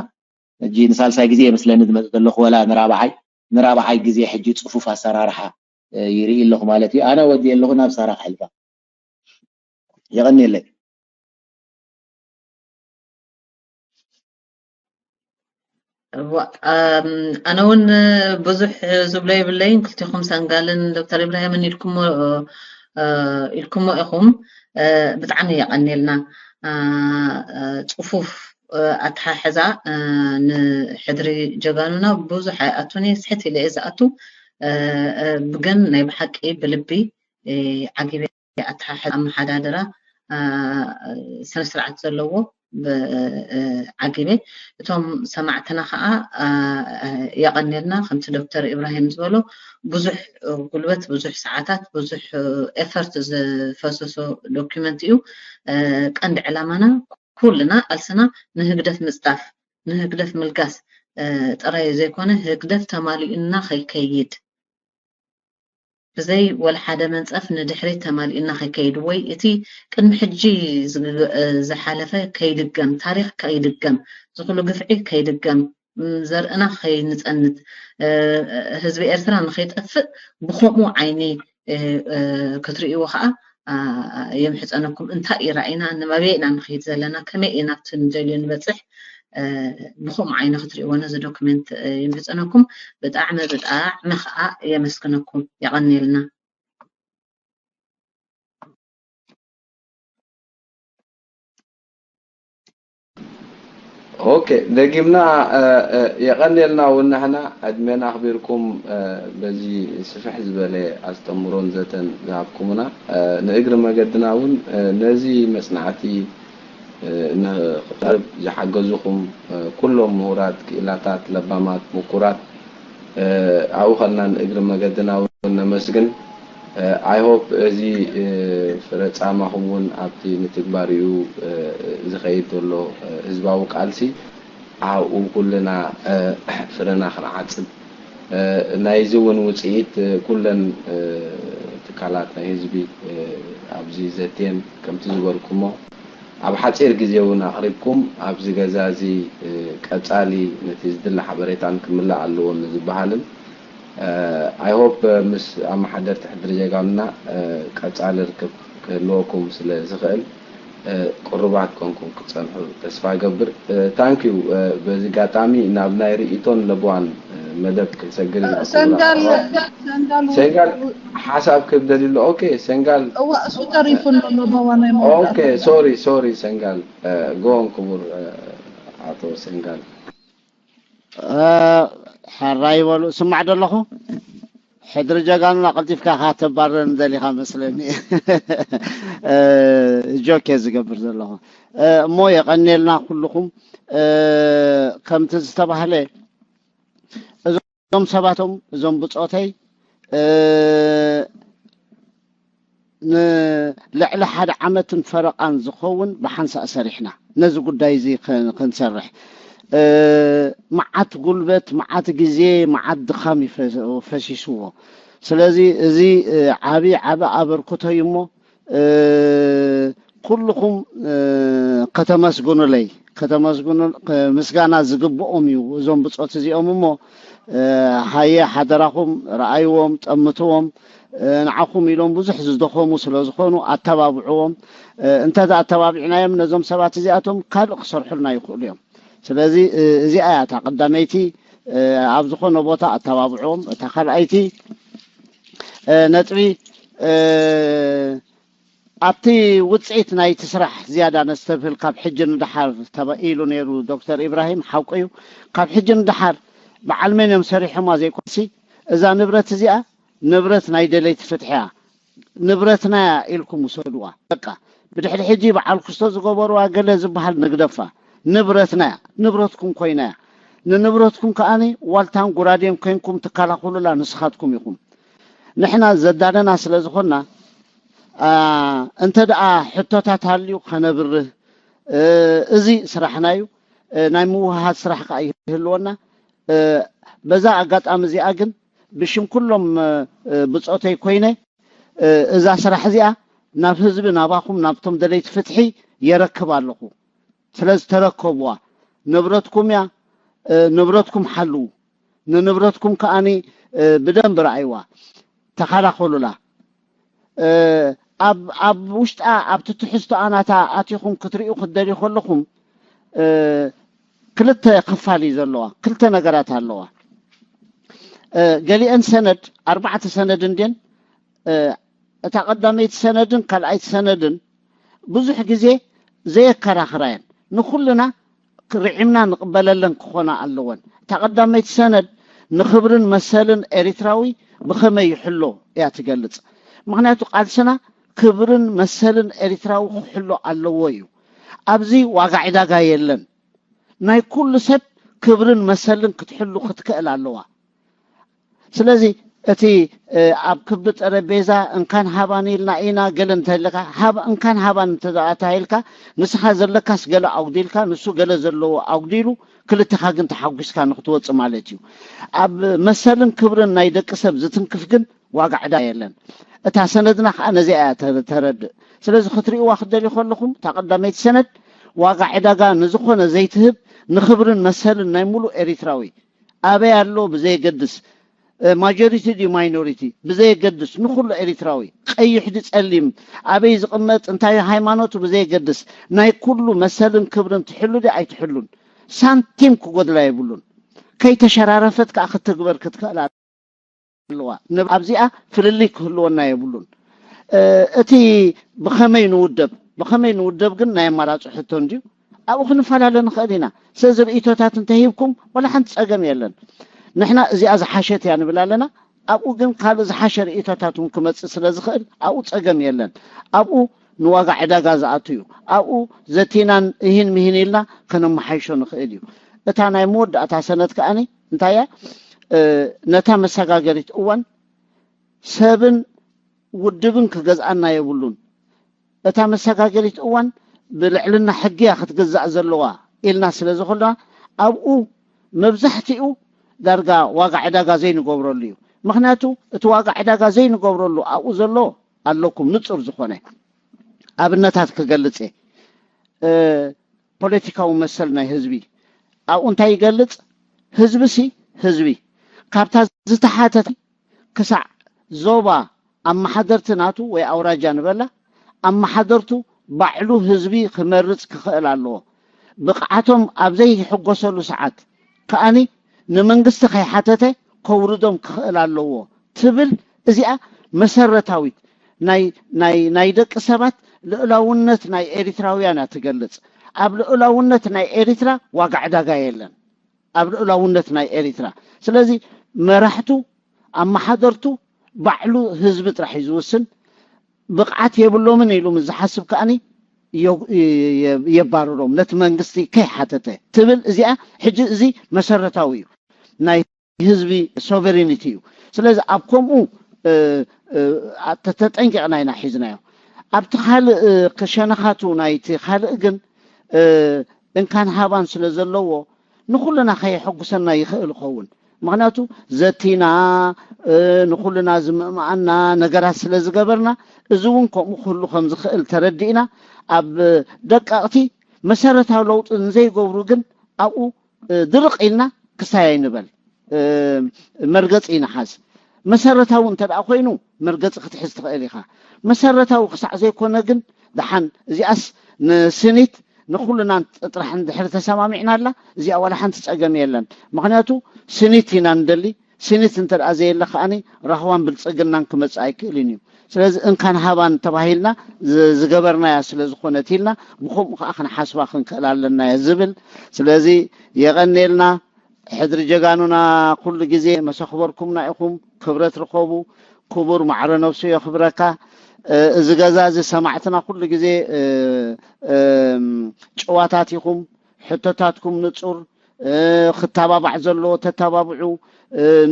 ሕጂ ንሳልሳይ ግዜ እየ መስለኒ ዝመፅእ ዘለኹ ወላ ንራብዓይ ንራብዓይ ግዜ ሕጂ ፅፉፍ ኣሰራርሓ ይርኢ ኣለኹ ማለት እዩ። ኣነ ወዲየ ኣለኹ ናብ ሳራ ክሕልፋ። የቐንየለይ። ኣነ እውን ብዙሕ ዝብሎ የብለይን። ክልቲኹም ሰንጋልን ዶክተር ኢብራሂምን ኢልኩሞ ኢልኩሞ ኢኹም። ብጣዕሚ የቐንየልና። ፅፉፍ ኣተሓሕዛ ንሕድሪ ጀጋኑና ብዙሕ ኣይኣቱን እየ፣ ስሕት ኢለ እየ ዝኣቱ። ግን ናይ ብሓቂ ብልቢ ዓጊበ ኣተሓሕዛ ኣመሓዳድራ ስነ ስርዓት ዘለዎ ዓጊበ። እቶም ሰማዕትና ከዓ የቐንየልና። ከምቲ ዶክተር ኢብራሂም ዝበሎ ብዙሕ ጉልበት፣ ብዙሕ ሰዓታት፣ ብዙሕ ኤፈርት ዝፈሰሶ ዶኪመንት እዩ። ቀንዲ ዕላማና ኩልና ቃልስና ንህግደፍ ምፅዳፍ፣ ንህግደፍ ምልጋስ ጥራይ ዘይኮነ ህግደፍ ተማሊኡና ከይከይድ ብዘይ ወላ ሓደ መንፀፍ ንድሕሪት ተማሊኡና ከይከይድ ወይ እቲ ቅድሚ ሕጂ ዝሓለፈ ከይድገም፣ ታሪኽ ከይድገም፣ ዝኹሉ ግፍዒ ከይድገም፣ ዘርእና ከይንፀንት፣ ህዝቢ ኤርትራ ንኸይጠፍእ ብኸምኡ ዓይኒ ክትርእይዎ ከዓ የምሕፀነኩም። እንታይ እዩ ራእይና? ንበበይ ኢና ንኸይድ ዘለና? ከመይ ኢና ኣብቲ ንደልዮ ንበፅሕ? ብኸምኡ ዓይኒ ክትርእይዎ ነዚ ዶክመንት የምሕፀነኩም። ብጣዕሚ ብጣዕሚ ከዓ የመስግነኩም። የቐንየልና። ኦኬ፣ ደጊምና የቐንየልና እውን ንሕና ዕድሜና ኣኽቢርኩም በዚ ስፍሕ ዝበለ ኣስተምህሮን ዘተን ዝሃብኩምና። ንእግሪ መገድና እውን ነዚ መጽናዕቲ ንኽቐርብ ዝሓገዙኹም ኩሎም ምሁራት፣ ክኢላታት፣ ለባማት፣ ምኩራት ኣብኡ ከለና ንእግሪ መገድና እውን ነመስግን። I hope እዚ ፍረ ጻማኹም እውን ኣብቲ ንትግባሪኡ ዝኸይድ ዘሎ ህዝባዊ ቃልሲ ኣብኡ ኩልና ፍረና ክንዓጽድ ናይዚ እውን ውፅኢት ኩለን ትካላት ናይ ህዝቢ ኣብዚ ዘትየን ከምቲ ዝበልኩሞ ኣብ ሓፂር ግዜ እውን ኣቕሪብኩም ኣብዚ ገዛ እዚ ቀፃሊ ነቲ ዝድለ ሓበሬታን ክምላእ ኣለዎ ንዝበሃልን I hope ምስ ኣመሓደርቲ ሕድሪ ጀጋኑና ቀፃሊ ርክብ ክህልወኩም ስለ ዝኽእል ቅሩባት ኮንኩም ክትፀንሑ ተስፋ እገብር። Thank you። በዚ ጋጣሚ ናብ ናይ ርእይቶን ለበዋን መደብ ክንሰግር ኢና። ሰንጋል ሰንጋል ሰንጋል ሓሳብ ክብ ደሊሎ። ኦኬ ሰንጋል እዋ እሱ ተሪፉ ኣሎ ለበዋ ናይ መወዳእታ። ኦኬ ሶሪ ሶሪ ሰንጋል ጎን ክቡር ኣቶ ሰንጋል ሕራይ በሉ። ስማዕ ዶ ኣለኹ? ሕድሪ ጀጋኑና ቀልጢፍካ ኢኻ ተባረር እንደሊኻ መስለኒ። እ፣ ጆክ እየ ዝገብር ዘለኹ። እ፣ እሞ የቐንየልና ኩልኹም። እ፣ ከምቲ ዝተባህለ እዞም ሰባቶም፣ እዞም ብጾተይ፣ እ፣ ንልዕሊ ሓደ ዓመትን ፈረቓን ዝኸውን ብሓንሳእ ሰሪሕና ነዚ ጉዳይ እዚ ኸ-፣ ክንሰርሕ፣ እ፣ መዓት ጉልበት፣ መዓት ግዜ፣ መዓት ድኻም እዩ ፈ-፣ ፈሲስዎ። ስለዚ እዚ፣ እ፣ ዓቢ፣ ዓቢ ኣበርክቶ እዩ እሞ፣ እ፣ ኩልኹም፣ እ፣ ከተመስግኑለይ፣ ከተመስግኑ፣ እ፣ ምስጋና ዝግብኦም እዩ እዞም ብጾት እዚኦም እሞ፣ እ፣ ሃየ ሓደራኹም ረኣይዎም፣ ጠምትዎም። እ፣ ንዓኹም ኢሎም ብዙሕ ዝደኸሙ ስለ ዝኾኑ ኣተባብዕዎም። እ፣ እንተ ኣተባቢዕናዮም ነዞም ሰባት እዚኣቶም ካልእ ክሰርሑልና ይኽእሉ እዮም። ስለዚ፣ እ፣ እዚኣ እያ እታ ቀዳመይቲ። እ፣ ኣብ ዝኾነ ቦታ ኣተባብዕዎም። እታ ካልኣይቲ፣ እ፣ ነጥቢ፣ እ፣ ኣብቲ ውጽኢት ናይቲ ስራሕ ዝያዳ ነስተብህል። ካብ ሕጂ ንደሓር ተባኢሉ ነይሩ ዶክተር ኢብራሂም፣ ሓቁ እዩ። ካብ ሕጂ ንደሓር በዓል መን እዮም ሰሪሖማ ዘይኮንሲ፣ እዛ ንብረት እዚኣ ንብረት ናይ ደለይቲ ፍትሒ እያ። ንብረትና እያ ኢልኩም ውሰድዋ። በቃ፣ ብድሕሪ ሕጂ በዓል ክስቶ ዝገበርዋ ገለ ዝበሃል ንግደፋ። ንብረትና እያ፣ ንብረትኩም ኮይና እያ። ንንብረትኩም ከኣኒ ዋልታን ጉራዴን ኮይንኩም ትከላኸሉላ ንስኻትኩም ኢኹም። ንሕና ዘዳለና ስለ ዝኾንና፣ አ፣ እንተ ደኣ ሕቶታት ሃልዩ ከነብርህ፣ እ፣ እዚ ስራሕና እዩ። እ፣ ናይ ምውህሃድ ስራሕ ከኣ ይህልወና። እ፣ በዛ ኣጋጣሚ እዚኣ ግን ብሽም ኩሎም፣ እ፣ እ፣ ብጾተይ ኮይነ፣ እ፣ እዛ ስራሕ እዚኣ ናብ ህዝቢ፣ ናባኹም፣ ናብቶም ደለይቲ ፍትሒ የረክብ ኣለኹ። ስለዚ ተረከብዋ። ንብረትኩም እያ፣ እ፣ ንብረትኩም ሓልዉ። ንንብረትኩም ከኣኒ፣ እ፣ ብደንቢ ረኣይዋ፣ ተኸላኸሉላ። እ፣ ኣብ፣ ኣብ ውሽጣ፣ ኣብቲ ትሕዝቶኣ ናታ ኣቲኹም ክትርእዩ ክትደልዩ ከለኹም፣ እ፣ ክልተ ክፋል እዩ ዘለዋ፣ ክልተ ነገራት ኣለዋ። እ፣ ገሊአን ሰነድ፣ ኣርባዕተ ሰነድ እንድየን፣ እ፣ እታ ቀዳመይቲ ሰነድን ካልኣይቲ ሰነድን ብዙሕ ግዜ ዘየከራኽራ እየን። ንኹልና ርዒምና ንቕበለለን ክኾና ኣለወን። እታ ቀዳመይቲ ሰነድ ንኽብርን መሰልን ኤሪትራዊ ብኸመይ ይሕሎ እያ ትገልጽ። ምኽንያቱ ቃልስና ክብርን መሰልን ኤሪትራዊ ክሕሎ ኣለዎ እዩ። ኣብዚ ዋጋ ዕዳጋ የለን። ናይ ኩሉ ሰብ ክብርን መሰልን ክትሕሉ ክትክእል ኣለዋ። ስለዚ እቲ፣ እ፣ ኣብ ክቢ ጠረጴዛ እንካን ሃባን ኢልና ኢና ገለ እንተለካ፣ ሃብ-፣ እንካን ሃባን እንተ ኣታሂልካ፣ ንስኻ ዘለካስ ገለ ኣጉዲልካ፣ ንሱ ገለ ዘለዎ ኣጉዲሉ፣ ክልተኻ ግን ተሓጒስካ ንክትወጽእ ማለት እዩ። ኣብ መሰልን ክብርን ናይ ደቂ ሰብ ዝትንክፍ ግን ዋጋ ዕዳ የለን። እታ ሰነድና ከዓ ነዚኣ እያ ተ-፣ ተረድእ። ስለዚ ክትርእይዋ ክትደልዩ ከለኹም፣ እታ ቀዳመይቲ ሰነድ ዋጋ ዕዳጋ ንዝኾነ ዘይትህብ፣ ንኽብርን መሰልን ናይ ሙሉእ ኤሪትራዊ፣ ኣበይ ኣሎ ብዘየገድስ፣ እ፣ ማጆሪቲ ድዩ ማይኖሪቲ ብዘየገድስ፣ ንኹሉ ኤሪትራዊ፣ ቀይሕ ድዩ ጸሊም፣ ኣበይ ዝቕመጥ፣ እንታይ ሃይማኖቱ ብዘየገድስ፣ ናይ ኩሉ መሰልን ክብርን ትሕሉ ድዩ ኣይትሕሉን፣ ሳንቲም ክጎድላ የብሉን። ከይተሸራረፈት ከኣ ክትግበር ክትክእል ኣለዋ። ን-፣ ኣብዚኣ ፍልልይ ክህልወና የብሉን። እ፣ እቲ ብኸመይ ንውደብ፣ ብኸመይ ንውደብ ግን ናይ ኣማራጺ ሕቶ እንድዩ። ኣብኡ ክንፈላለ ንኽእል ኢና። ስለዚ ርእይቶታት እንተሂብኩም ዋላ ሓንቲ ጸገም የለን። ንሕና እዚኣ ዝሓሸት እያ ንብል ኣለና። ኣብኡ ግን ካልእ ዝሓሸ ርእይቶታት እውን ክመጽእ ስለ ዝኽእል ኣብኡ ጸገም የለን። ኣብኡ ንዋጋ ዕዳጋ ዝኣቱ እዩ። ኣብኡ ዘቲናን እሂን ምሂን ኢልና ከነመሓይሾ ንኽእል እዩ። እታ ናይ መወዳእታ ሰነድ ከኣኒ እንታይ እያ? እ፣ ነታ መሰጋገሪት እዋን ሰብን ውድብን ክገዝኣና የብሉን። እታ መሰጋገሪት እዋን ብልዕልና ሕጊ እያ ክትግዛእ ዘለዋ ኢልና ስለ ዝኾንና፣ ኣብኡ መብዛሕትኡ ዳርጋ ዋጋ ዕዳጋ ዘይንገብረሉ እዩ። ምኽንያቱ እቲ ዋጋ ዕዳጋ ዘይንገብረሉ ኣብኡ ዘሎ ኣለኩም ንጹር ዝኾነ ኣብነታት ክገልጽ እየ። እ፣ ፖለቲካዊ መሰል ናይ ህዝቢ ኣብኡ እንታይ ይገልጽ? ህዝቢ ሲ ህዝቢ ካብታ ዝተሓተተ ክሳዕ ዞባ ኣመሓደርቲ ናቱ ወይ ኣውራጃ ንበላ ኣመሓደርቱ ባዕሉ ህዝቢ ክመርጽ ክኽእል ኣለዎ። ብቕዓቶም ኣብ ዘይሕጎሰሉ ሰዓት ከኣኒ ንመንግስቲ ከይሓተተ ከውርዶም ክኽእል ኣለዎ ትብል። እዚኣ መሰረታዊት ናይ፣ ናይ፣ ናይ ደቂ ሰባት ልኡላውነት ናይ ኤሪትራውያን እያ ትገልጽ። ኣብ ልኡላውነት ናይ ኤሪትራ ዋጋ ዕዳጋ የለን። ኣብ ልኡላውነት ናይ ኤሪትራ። ስለዚ መራሕቱ ኣመሓደርቱ ባዕሉ ህዝቢ ጥራሕ እዩ ዝውስን። ብቕዓት የብሎምን ኢሉ ምስ ዝሓስብ ከኣኒ የባርሮም፣ ነቲ መንግስቲ ከይሓተተ ትብል። እዚኣ ሕጂ እዚ መሰረታዊ እዩ፣ ናይ ህዝቢ ሶቨሪኒቲ እዩ። ስለዚ ኣብ ከምኡ ተጠንቂቕና ኢና ሒዝናዮ። ኣብቲ ካልእ ሸነኻቱ ናይቲ ካልእ ግን እንካን ሃባን ስለ ዘለዎ ንኹልና ከየሐጉሰና ይኽእል ይኸውን። ምኽንያቱ ዘቲና ንኹልና ዝምእማኣና ነገራት ስለ ዝገበርና፣ እዚ እውን ከምኡ ክህሉ ከም ዝኽእል ተረዲእና፣ ኣብ ደቀቕቲ መሰረታዊ ለውጢ ንዘይገብሩ ግን ኣብኡ ድርቕ ኢልና ክሳይ ኣይንበል። መርገፂ ንሓዝ። መሰረታዊ እንተ ደኣ ኮይኑ መርገፂ ክትሕዝ ትኽእል ኢኻ። መሰረታዊ ክሳዕ ዘይኮነ ግን ደሓን እዚኣስ ንስኒት ንኹልና ጥራሕ እንድሕር ተሰማሚዕናላ እዚኣ ዋላ ሓንቲ ፀገም የለን። ምኽንያቱ ስኒት ኢና ንደሊ። ስኒት እንተ ደኣ ዘየለ ከኣኒ ራህዋን ብልፅግናን ክመፅእ ኣይክእልን እዩ። ስለዚ እንካን ሃባን ተባሂልና ዝገበርናያ ስለ ዝኾነት ኢልና ብከምኡ ከዓ ክንሓስባ ክንክእል ኣለና እየ ዝብል። ስለዚ የቐንየልና። ሕድሪ ጀጋኑና ኩሉ ግዜ መሰኽበርኩምና ኢኹም። ክብረት ርከቡ። ክቡር ማዕረ ነብሱ የኽብረካ። እዚ ገዛ እዚ ሰማዕትና ኩሉ ግዜ ጭዋታት ኢኹም። ሕቶታትኩም ንጹር፣ ክተባባዕ ዘለዎ ተተባብዑ፣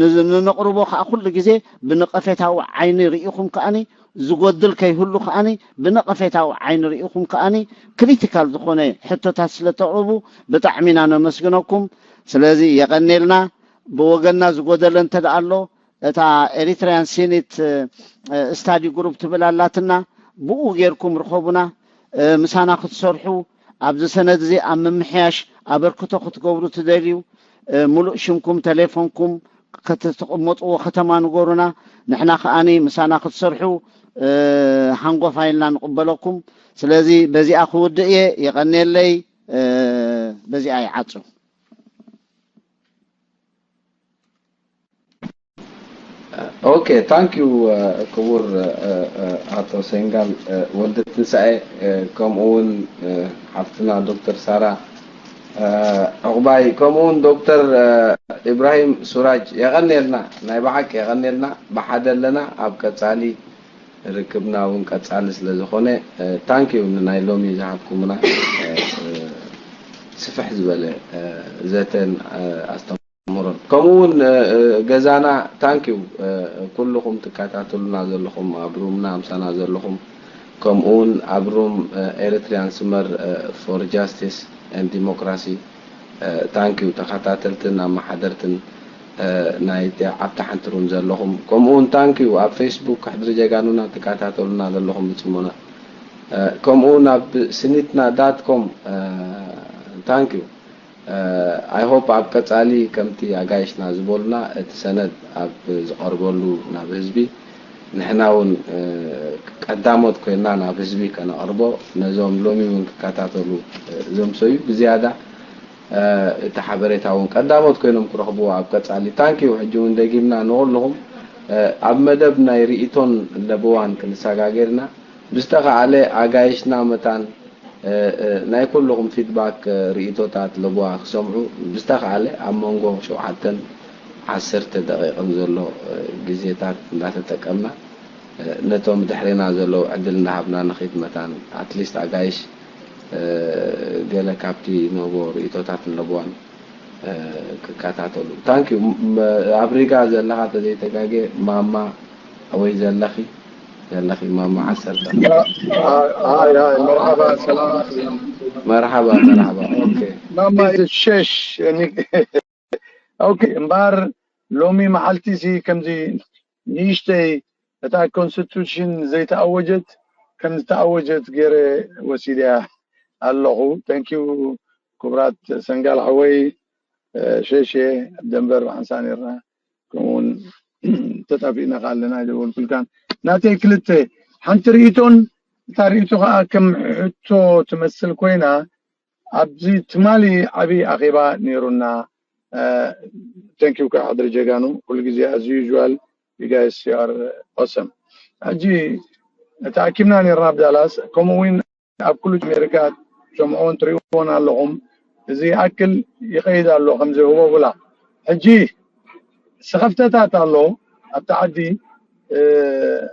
ንነቕርቦ ከዓ ኩሉ ግዜ ብነቐፌታዊ ዓይኒ ርኢኹም ከኣኒ ዝጎድል ከይህሉ ከኣኒ ብነቐፌታዊ ዓይኒ ርኢኹም ከኣኒ ክሪቲካል ዝኾነ ሕቶታት ስለ ተቕርቡ ብጣዕሚ ኢና ነመስግነኩም። ስለዚ የቐኔልና። ብወገንና ዝጎደለ እንተ ደኣ ኣሎ እታ ኤሪትራያን ሴኔት ስታዲ ግሩፕ ትብል ኣላትና፣ ብኡ ጌርኩም ርኸቡና። ምሳና ክትሰርሑ ኣብዚ ሰነድ እዚ ኣብ ምምሕያሽ ኣበርክቶ ክትገብሩ ትደልዩ፣ ምሉእ ሽምኩም፣ ተሌፎንኩም፣ ከተተቐመጥዎ ከተማ ንገሩና። ንሕና ከኣኒ ምሳና ክትሰርሑ ሃንጎፋ ኢልና ንቕበለኩም። ስለዚ በዚኣ ክውድእ እየ። የቐንየለይ። በዚኣ ይዓጹ። ኦኬ፣ ታንክ ዩ ክቡር ኣቶ ሴንጋል ወልደ ትንሳኤ፣ ከምኡ እውን ሓፍትና ዶክተር ሳራ ዕቑባይ፣ ከምኡ እውን ዶክተር ኢብራሂም ሱራጅ፣ የቐንየልና፣ ናይ ብሓቂ የቐንየልና። ብሓደ ኣለና፣ ኣብ ቀጻሊ ርክብና እውን ቀጻሊ ስለ ዝኾነ፣ ታንክ ዩ ንናይ ሎሚ ዝሃብኩምና ስፍሕ ዝበለ ዘተን ኣስተምህሮን። ከምኡ እውን ገዛና፣ ታንክ ዩ ኩልኹም ትከታተሉና ዘለኹም፣ ኣብ ሩምና ምሳና ዘለኹም፣ ከምኡ እውን ኣብ ሩም ኤሪትሪያን ስመር ፎር ጃስቲስ ኤንድ ዲሞክራሲ፣ ታንክ ዩ ተኸታተልትን ኣመሓደርትን ናይቲ ኣብታ ሓንቲ ሩም ዘለኹም፣ ከምኡ እውን ታንክ ዩ ኣብ ፌስቡክ ሕድሪ ጀጋኑና ትከታተሉና ዘለኹም ብጽሞና፣ ከምኡ እውን ኣብ ስኒትና ዳት ኮም ታንክ ዩ። ኣይ ሆፕ ኣብ ቀጻሊ ከምቲ ኣጋይሽና ዝበሉና እቲ ሰነድ ኣብ ዝቐርበሉ ናብ ህዝቢ ንሕና እውን ቀዳሞት ኮይንና ናብ ህዝቢ ከነቕርቦ፣ ነዞም ሎሚ እውን ክከታተሉ ዘምሰዩ ብዝያዳ እቲ ሓበሬታ እውን ቀዳሞት ኮይኖም ክረኽብዎ ኣብ ቀጻሊ። ታንክ ዩ። ሕጂ እውን ደጊምና ንኹልኹም ኣብ መደብ ናይ ርኢቶን ለበዋን ክንሰጋገርና ብዝተኻኣለ ኣጋይሽና መታን ናይ ኩልኹም ፊድባክ ርኢቶታት ለበዋ ክሰምዑ ብዝተኻኣለ ኣብ መንጎ ሸውዓተን ዓሰርተ ደቂቕን ዘሎ ግዜታት እንዳተጠቀምና ነቶም ድሕሬና ዘለዉ ዕድል እንዳሃብና ንኺድ መታን ኣትሊስት ኣጋይሽ ገለ ካብቲ ንህቦ ርእይቶታትን ለበዋን ክከታተሉ። ታንክ ዩ። ኣብ ሪጋ ዘለኻ ተዘይተጋጌ ማማ ወይ ዘለኺ ዘለኺ ማማ ዓሰርተ ሃይ ሃይ መርሓባ ሰላም መርሓባ መርሓባ ኦኬ ማማ ሸሽ ኦኬ እምበኣር ሎሚ መዓልቲ ሲ ከምዚ ንእሽተይ እታ ኮንስቲቱሽን ዘይተኣወጀት ከም ዝተኣወጀት ገይረ ወሲደያ ኣለኹ። Thank you ክቡራት ሰንጋል ሓወይ ሸሼ ደንበር ብሓንሳ ነርና ከምኡውን ተጣፊእና ከ ኣለና ይደወልኩልካን ናተይ ክልተ ሓንቲ ርእቶን እታ ርእቶ ከዓ ከም ሕቶ ትመስል ኮይና ኣብዚ ትማሊ ዓብዪ ኣኼባ ነይሩና። Thank you ከዓ ሕድሪ ጀጋኑ ኩሉ ግዜ as usual you guys are awesome። ሕጂ ተኣኪብና ነርና ኣብ ዳላስ ከምኡ እውን ኣብ ኩሉ ኣሜሪካ ትሰምዕዎን ትሪእዎን ኣለኹም። እዚ ይኣክል ይኸይድ ኣሎ ከምዚ ህቦብላ። ሕጂ ስኸፍተታት ኣሎ ኣብቲ ዓዲ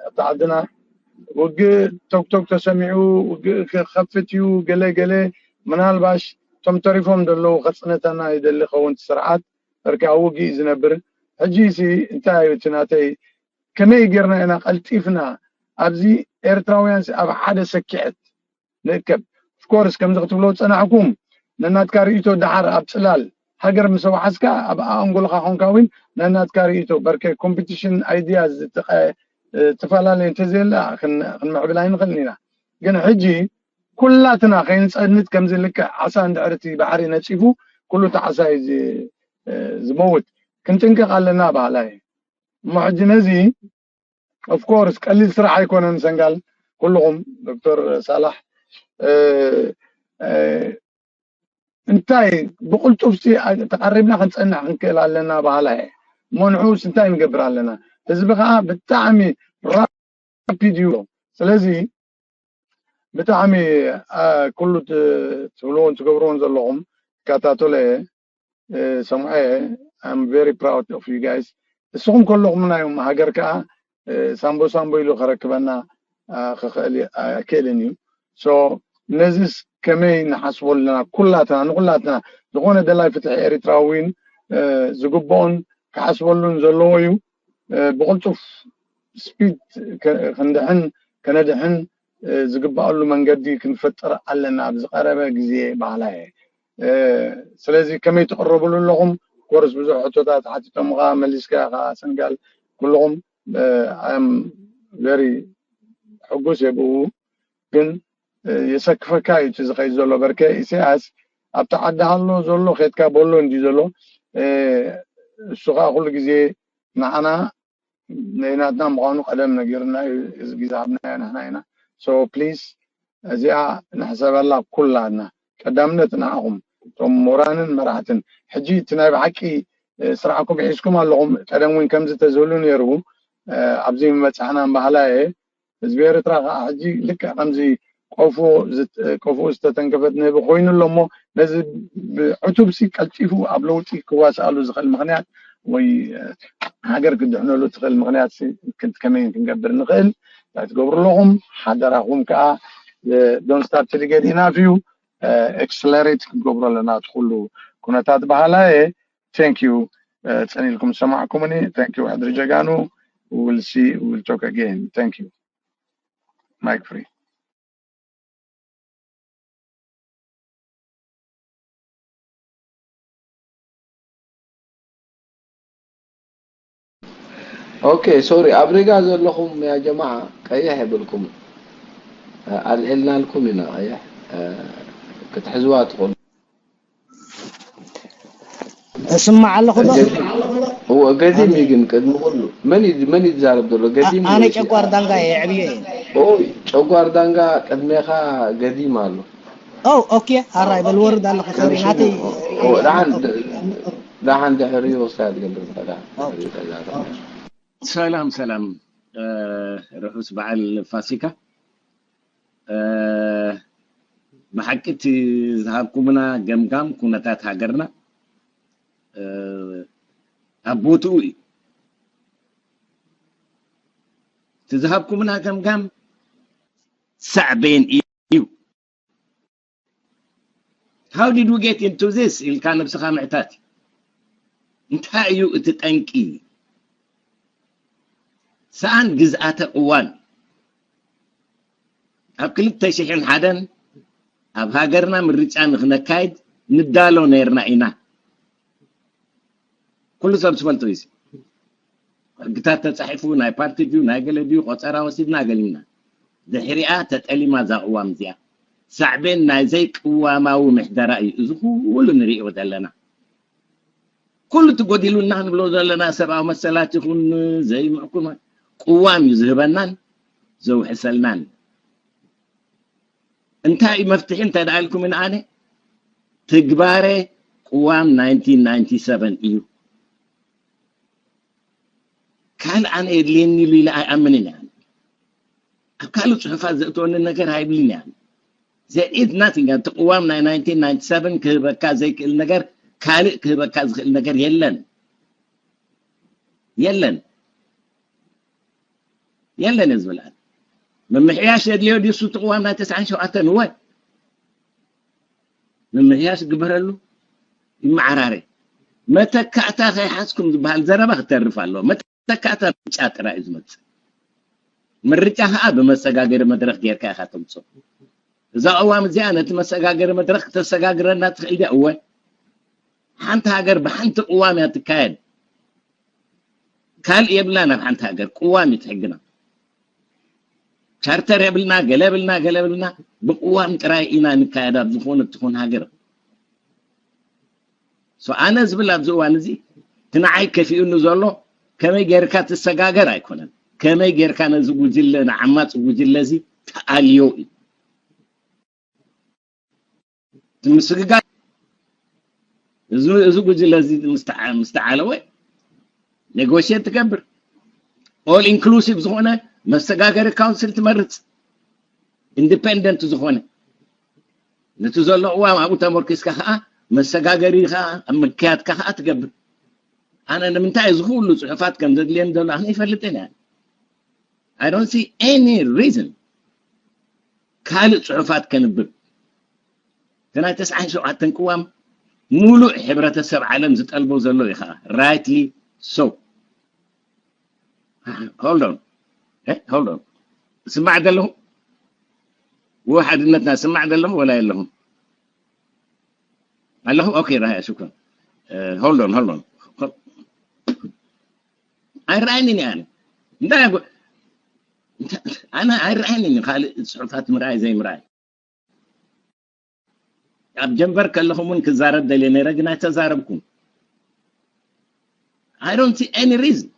ኣብቲ ዓድና ውግእ ቶክቶክ ተሰሚዑ ውግእ ክኸፍት እዩ ገለ ገለ ምናልባሽ እቶም ተሪፎም ዘለዉ ከፅነተና ይደሊ ኸውን ስርዓት በርካ ውግእ እዩ ዝነብር። ሕጂ ሲ እንታይ እዩ እቲ ናተይ ከመይ ጌርና ኢና ቀልጢፍና ኣብዚ ኤርትራውያን ኣብ ሓደ ሰኪዐት ንእከብ። ኦፍኮርስ ከምዚ ክትብሎ ዝጸናሕኩም ነናትካ ርእይቶ ደሓር ኣብ ጽላል ሃገር ምስ ኣውሓስካ ኣብ ኣንጎልኻ ኮንካ እውን ነናትካ ርእይቶ በርከ ኮምፒቲሽን ኣይድያ ዝተፈላለየ እንተዘየላ ክንምዕብል ኣይንኽእልን ኢና። ግን ሕጂ ኩላትና ከይንጸንት ከምዚ ልክዕ ዓሳ እንድሕር እቲ ባሕሪ ነጺፉ ኩሉ እቲ ዓሳ እዩ ዝመውት ክንጥንቀቕ ኣለና በሃላይ። እሞ ሕጂ ነዚ ኦፍኮርስ ቀሊል ስራሕ ኣይኮነን። ሰንጋል ኩልኹም ዶክተር ሳላሕ እንታይ ብቕልጡፍሲ ተቐሪብና ክንፀንሕ ክንክእል ኣለና በሃላ እየ። እሞ ንዕኡስ እንታይ ንገብር ኣለና? ህዝቢ ከዓ ብጣዕሚ ራፒድ እዩ። ስለዚ ብጣዕሚ ኩሉ ትብልዎን ትገብርዎን ዘለኹም ይከታተሎ እየ። ሰምዐ I'm very proud of you guys። እስኹም ከለኹም ናዮም ሃገር ከዓ ሳምቦ ሳምቦ ኢሉ ከረክበና ክእልን እዩ። ነዚስ ከመይ ንሓስቦ ኣለና? ኩላትና ንኩላትና ዝኾነ ደላይ ፍትሒ ኤሪትራዊን ዝግብኦን ክሓስበሉን ዘለዎ እዩ። ብቕልጡፍ ስፒድ ክንድሕን ከነድሕን ዝግባኣሉ መንገዲ ክንፈጥር ኣለና ኣብ ዝቀረበ ግዜ በሃላ እየ። ስለዚ ከመይ ትቅረብሉ ኣለኹም? ኮርስ ብዙሕ ሕቶታት ሓቲቶም ኻ መሊስካ ኻ ሰንጋል ኩልኹም ኣም ቨሪ ሕጉስ እየ ብኡ። ግን የሰክፈካ እዩ እቲ ዝኸይድ ዘሎ በርከ ኢሳያስ ኣብቲ ዓዲ ሃሎ ዘሎ ኬድካ በሎ እንዲ ዘሎ እሱ ከዓ ኩሉ ግዜ ንዓና ናይ ናትና ምዃኑ ቀደም ነጊርና እዩ። እዚ ግዜ ሃብናዮ ንሕና ኢና። So please እዚኣ ንሕሰበላ ኩላትና ቀዳምነት ንዓኹም እቶም ምሁራንን መራሕትን። ሕጂ እቲ ናይ ብሓቂ ስራሕኩም ሒዝኩም ኣለኹም። ቀደም እውን ከምዚ ተዝህሉ ነይሩ ኣብዚ ምበፃሕና ምባህላ እየ። ህዝቢ ኤርትራ ከዓ ሕጂ ልክዕ ከምዚ ቆፎ ቆፎ ዝተተንከፈት ንህቢ ኮይኑ ኣሎ እሞ ነዚ ብዕቱብሲ ቀልጢፉ ኣብ ለውጢ ክዋስኣሉ ዝኽእል ምኽንያት ወይ ሃገር ክድሕነሉ ትኽእል ምኽንያት ከመይ ክንገብር ንኽእል እንታይ ትገብሩ ኣለኹም ሓደራኹም ከዓ don't start till you get enough እዩ። Accelerate ክንገብሮ ኣለና እቲ ኩሉ ኩነታት በሃላ እየ። Thank you። ፀኒልኩም ዝሰማዕኩምኒ thank you ሕድሪ ጀጋኑ። We'll see, we'll talk again. Thank you. Mic free. ኦኬ ሶሪ ኣብ ሪጋ ዘለኹም ያ ጀማዓ ቀይሕ የብልኩም ኣልዒልናልኩም ኢና ቀይሕ ክትሕዝዋ ትኽእሉ እስማዕ ኣለኹ ዶ እዎ ገዲም እዩ ግን ቅድሚ ኩሉ መን እዩ መን እዩ ዝዛረብ ዘሎ ገዲም ኣነ ጨጓር ዳንጋ እየ ዕብየ እየ ኦይ ጨጓር ዳንጋ ቅድሜኻ ገዲም ኣሎ ኦ ኦኬ ኣራይ በል ወርድ ኣለኹ ሶሪ ናተይ ደሓን ደሓን ድሕሪኡ ክሳብ ትገብር ሰላም ሰላም ርሑስ በዓል ፋሲካ ብሓቂ እቲ ዝሃብኩምና ገምጋም ኩነታት ሃገርና ኣብ ቦትኡ እዩ እቲ ዝሃብኩምና ገምጋም ሳዕቤን እዩ How did we get into this ኢልካ ነብስኻ ምሕታት እንታይ እዩ እቲ ጠንቂ ሰኣን ግዝኣተ ቅዋም ኣብ ክልተ ሽሕን ሓደን ኣብ ሃገርና ምርጫ ንክነካይድ ንዳሎ ነርና ኢና ኩሉ ሰብ ዝፈልጦ እዩ ሕግታት ተፃሒፉ ናይ ፓርቲ ድዩ ናይ ገለ ድዩ ቆፀራ ወሲድና ኣገሊና ድሕሪኣ ተጠሊማ እዛ ቅዋም እዚኣ ሳዕቤን ናይ ዘይቅዋማዊ ምሕደራ እዩ እዚ ኩሉ ንሪኦ ዘለና ኩሉ እቲ ጎዲሉና ንብሎ ዘለና ሰብኣዊ መሰላት ይኹን ዘይምሕኩም ቅዋም እዩ ዝህበናን ዘውሕሰልናን እንታይ እዩ መፍትሒ እንተ ደኣ ኢልኩም ንኣነ ትግባረ ቅዋም ናይንቲን ናይንቲ ሰቨን እዩ ካልእ ኣነ የድልየኒ ኢሉ ኢለ ኣይኣምንን እያ ኣብ ካልእ ፅሑፋት ዘእትወኒ ነገር ኣይብልን እያ there is nothing ኣብቲ ቅዋም ናይ ናይንቲን ናይንቲ ሰቨን ክህበካ ዘይክእል ነገር ካልእ ክህበካ ዝኽእል ነገር የለን የለን የለን እየ ዝብል ኣነ። ምምሕያሽ የድልዮ ድዩ እቲ ቅዋም ናይ ተስዓን ሸውዓተን? እወ፣ ምምሕያሽ ግበረሉ፣ ይመዓራረ። መተካእታ ከይሓዝኩም ዝበሃል ዘረባ ክተርፍ ኣለዎ። መተካእታ ምርጫ ጥራይ እዩ ዝመፅእ። ምርጫ ከዓ ብመሰጋገሪ መድረክ ጌርካ ኢካ ተምፅኦ። እዛ ቅዋም እዚኣ ነቲ መሰጋገሪ መድረክ ክተሰጋግረና ትኽእል ድያ? እወ። ሓንቲ ሃገር ብሓንቲ ቅዋም እያ ትካየድ። ካልእ የብላን ኣብ ሓንቲ ሃገር፣ ቅዋም እዩ እቲ ሕግና። ቻርተር የብልና፣ ገለ የብልና፣ ገለ የብልና፣ ብቅዋም ጥራይ ኢና ንካየድ ኣብ ዝኾነ ትኹን ሃገር። So ኣነ ዝብል ኣብዚ እዋን እዚ እቲ ንዓይ ከፊኡኒ ዘሎ ከመይ ጌርካ ትሰጋገር ኣይኮነን፣ ከመይ ጌርካ ነዚ ጉጅለ ንዓማፅ ጉጅለ እዚ ትኣልዮ እዩ። እቲ ምስግጋር እዚ ጉጅለ እዚ ምስ ተዓለወ ኔጎሽት ትገብር፣ all inclusive ዝኾነ መሰጋገሪ ካውንስል ትመርፅ፣ ኢንዲፐንደንት ዝኾነ ነቲ ዘሎ ቅዋም ኣብኡ ተመርኪስካ ከዓ መሰጋገሪ ከዓ ኣብ ምክያድካ ከዓ ትገብር። ኣነ ንምንታይ እዚ ኩሉ ፅሑፋት ከም ዘድልየኒ ዘሎ ኣነ ይፈልጥን እያ። I don't see any reason ካልእ ፅሑፋት ከንብብ። እቲ ናይ ተስዓን ሸውዓተን ቅዋም ሙሉእ ሕብረተሰብ ዓለም ዝጠልቦ ዘሎ እዩ ከዓ፣ rightly so። Hold on. Hold on. ስማዕ ዘለኹ? ወ ሓድነትና ስማዕ ዘለኹ ወላ የለኹም? ኣለኹ? ኦኬ፣ ራያ ሽኩራን። Hold on, hold on. ኣይረኣየንን እየ ኣነ። እንታይ ኣነ ኣይረኣየንን እዩ ካልእ ፅሑፋት ምርኣይ ዘይምርኣይ። ኣብ ጀንበር ከለኹም እውን ክዛረብ ደልየ ነይረ፣ ግን ኣይተዛረብኩም። I don't see any reason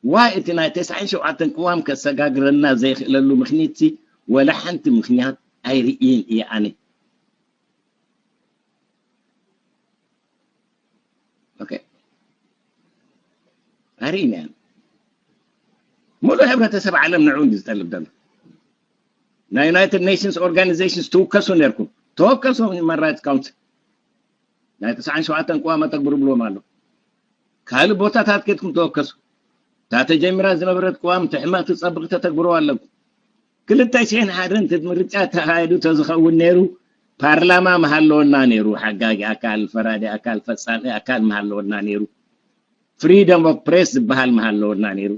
why እቲ ናይ ተስዓን ሸውዓተን ቅዋም ከሰጋግረና ዘይኽእለሉ ምኽኒት ወላ ሓንቲ ምኽንያት ኣይርእይን እየ ኣነ። ኦኬ፣ ኣይርእይን እየ። ሙሉእ ሕብረተሰብ ዓለም ንዕኡ እንዲ ዝጠልብ ዘሎ ናይ ዩናይትድ ኔሽንስ ኦርጋኒዜሽንስ ትውከሱ ነርኩም። ተወከሱ። ሂማን ራይትስ ካውንስል ናይ ተስዓን ሸውዓተን ቅዋም ኣተግብሩ ብልዎም ኣሎ። ካልእ ቦታታት ከድኩም ተወከሱ። እታ ተጀሚራ ዝነበረት ቅዋም ትሕመቕ ትጸብቕ ተተግብሮ ኣለኩም። ክልተ ሽሕን ሓደን ምርጫ ተኻይዱ ተዝኸውን ነይሩ ፓርላማ ምሃለወና ነይሩ። ሓጋጊ ኣካል፣ ፈራዲ ኣካል፣ ፈጻሚ ኣካል ምሃለወና ነይሩ። ፍሪደም ኦፍ ፕሬስ ዝበሃል ምሃለወና ነይሩ።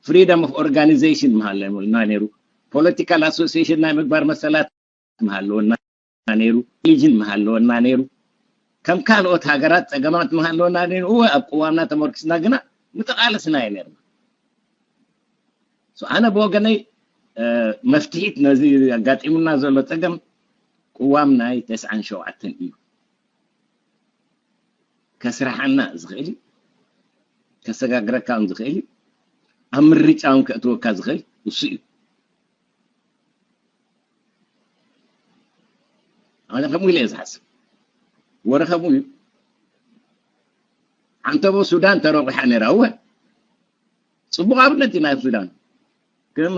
ፍሪደም ኦፍ ኦርጋኒዜሽን ምሃለወና ነይሩ። ፖለቲካል ኣሶሲሽን ናይ ምግባር መሰላት ምሃለወና ነይሩ። ሪሊጅን ምሃለወና ነይሩ። ከም ካልኦት ሃገራት ጸገማት ምሃለወና ነይሩ። እወ ኣብ ቅዋምና ተመርኪስና ግና ምተቓለስና እየ ነይርና። ኣነ ብወገነይ መፍትሒት ነዚ ኣጋጢሙና ዘሎ ጸገም ቅዋም ናይ ተስዓን ሸውዓተን እዩ። ከስርሓና ዝኽእል እዩ፣ ከሰጋግረካ እውን ዝኽእል እዩ፣ ኣብ ምርጫ እውን ከእትወካ ዝኽእል እሱ እዩ። ኣነ ከምኡ ኢለ እየ ዝሓስብ። ወረ ከምኡ እዩ። ዓንተቦ ሱዳን ተረቑሓ ነይራ። እወ፣ ፅቡቕ ኣብነት እዩ ናይ ሱዳን።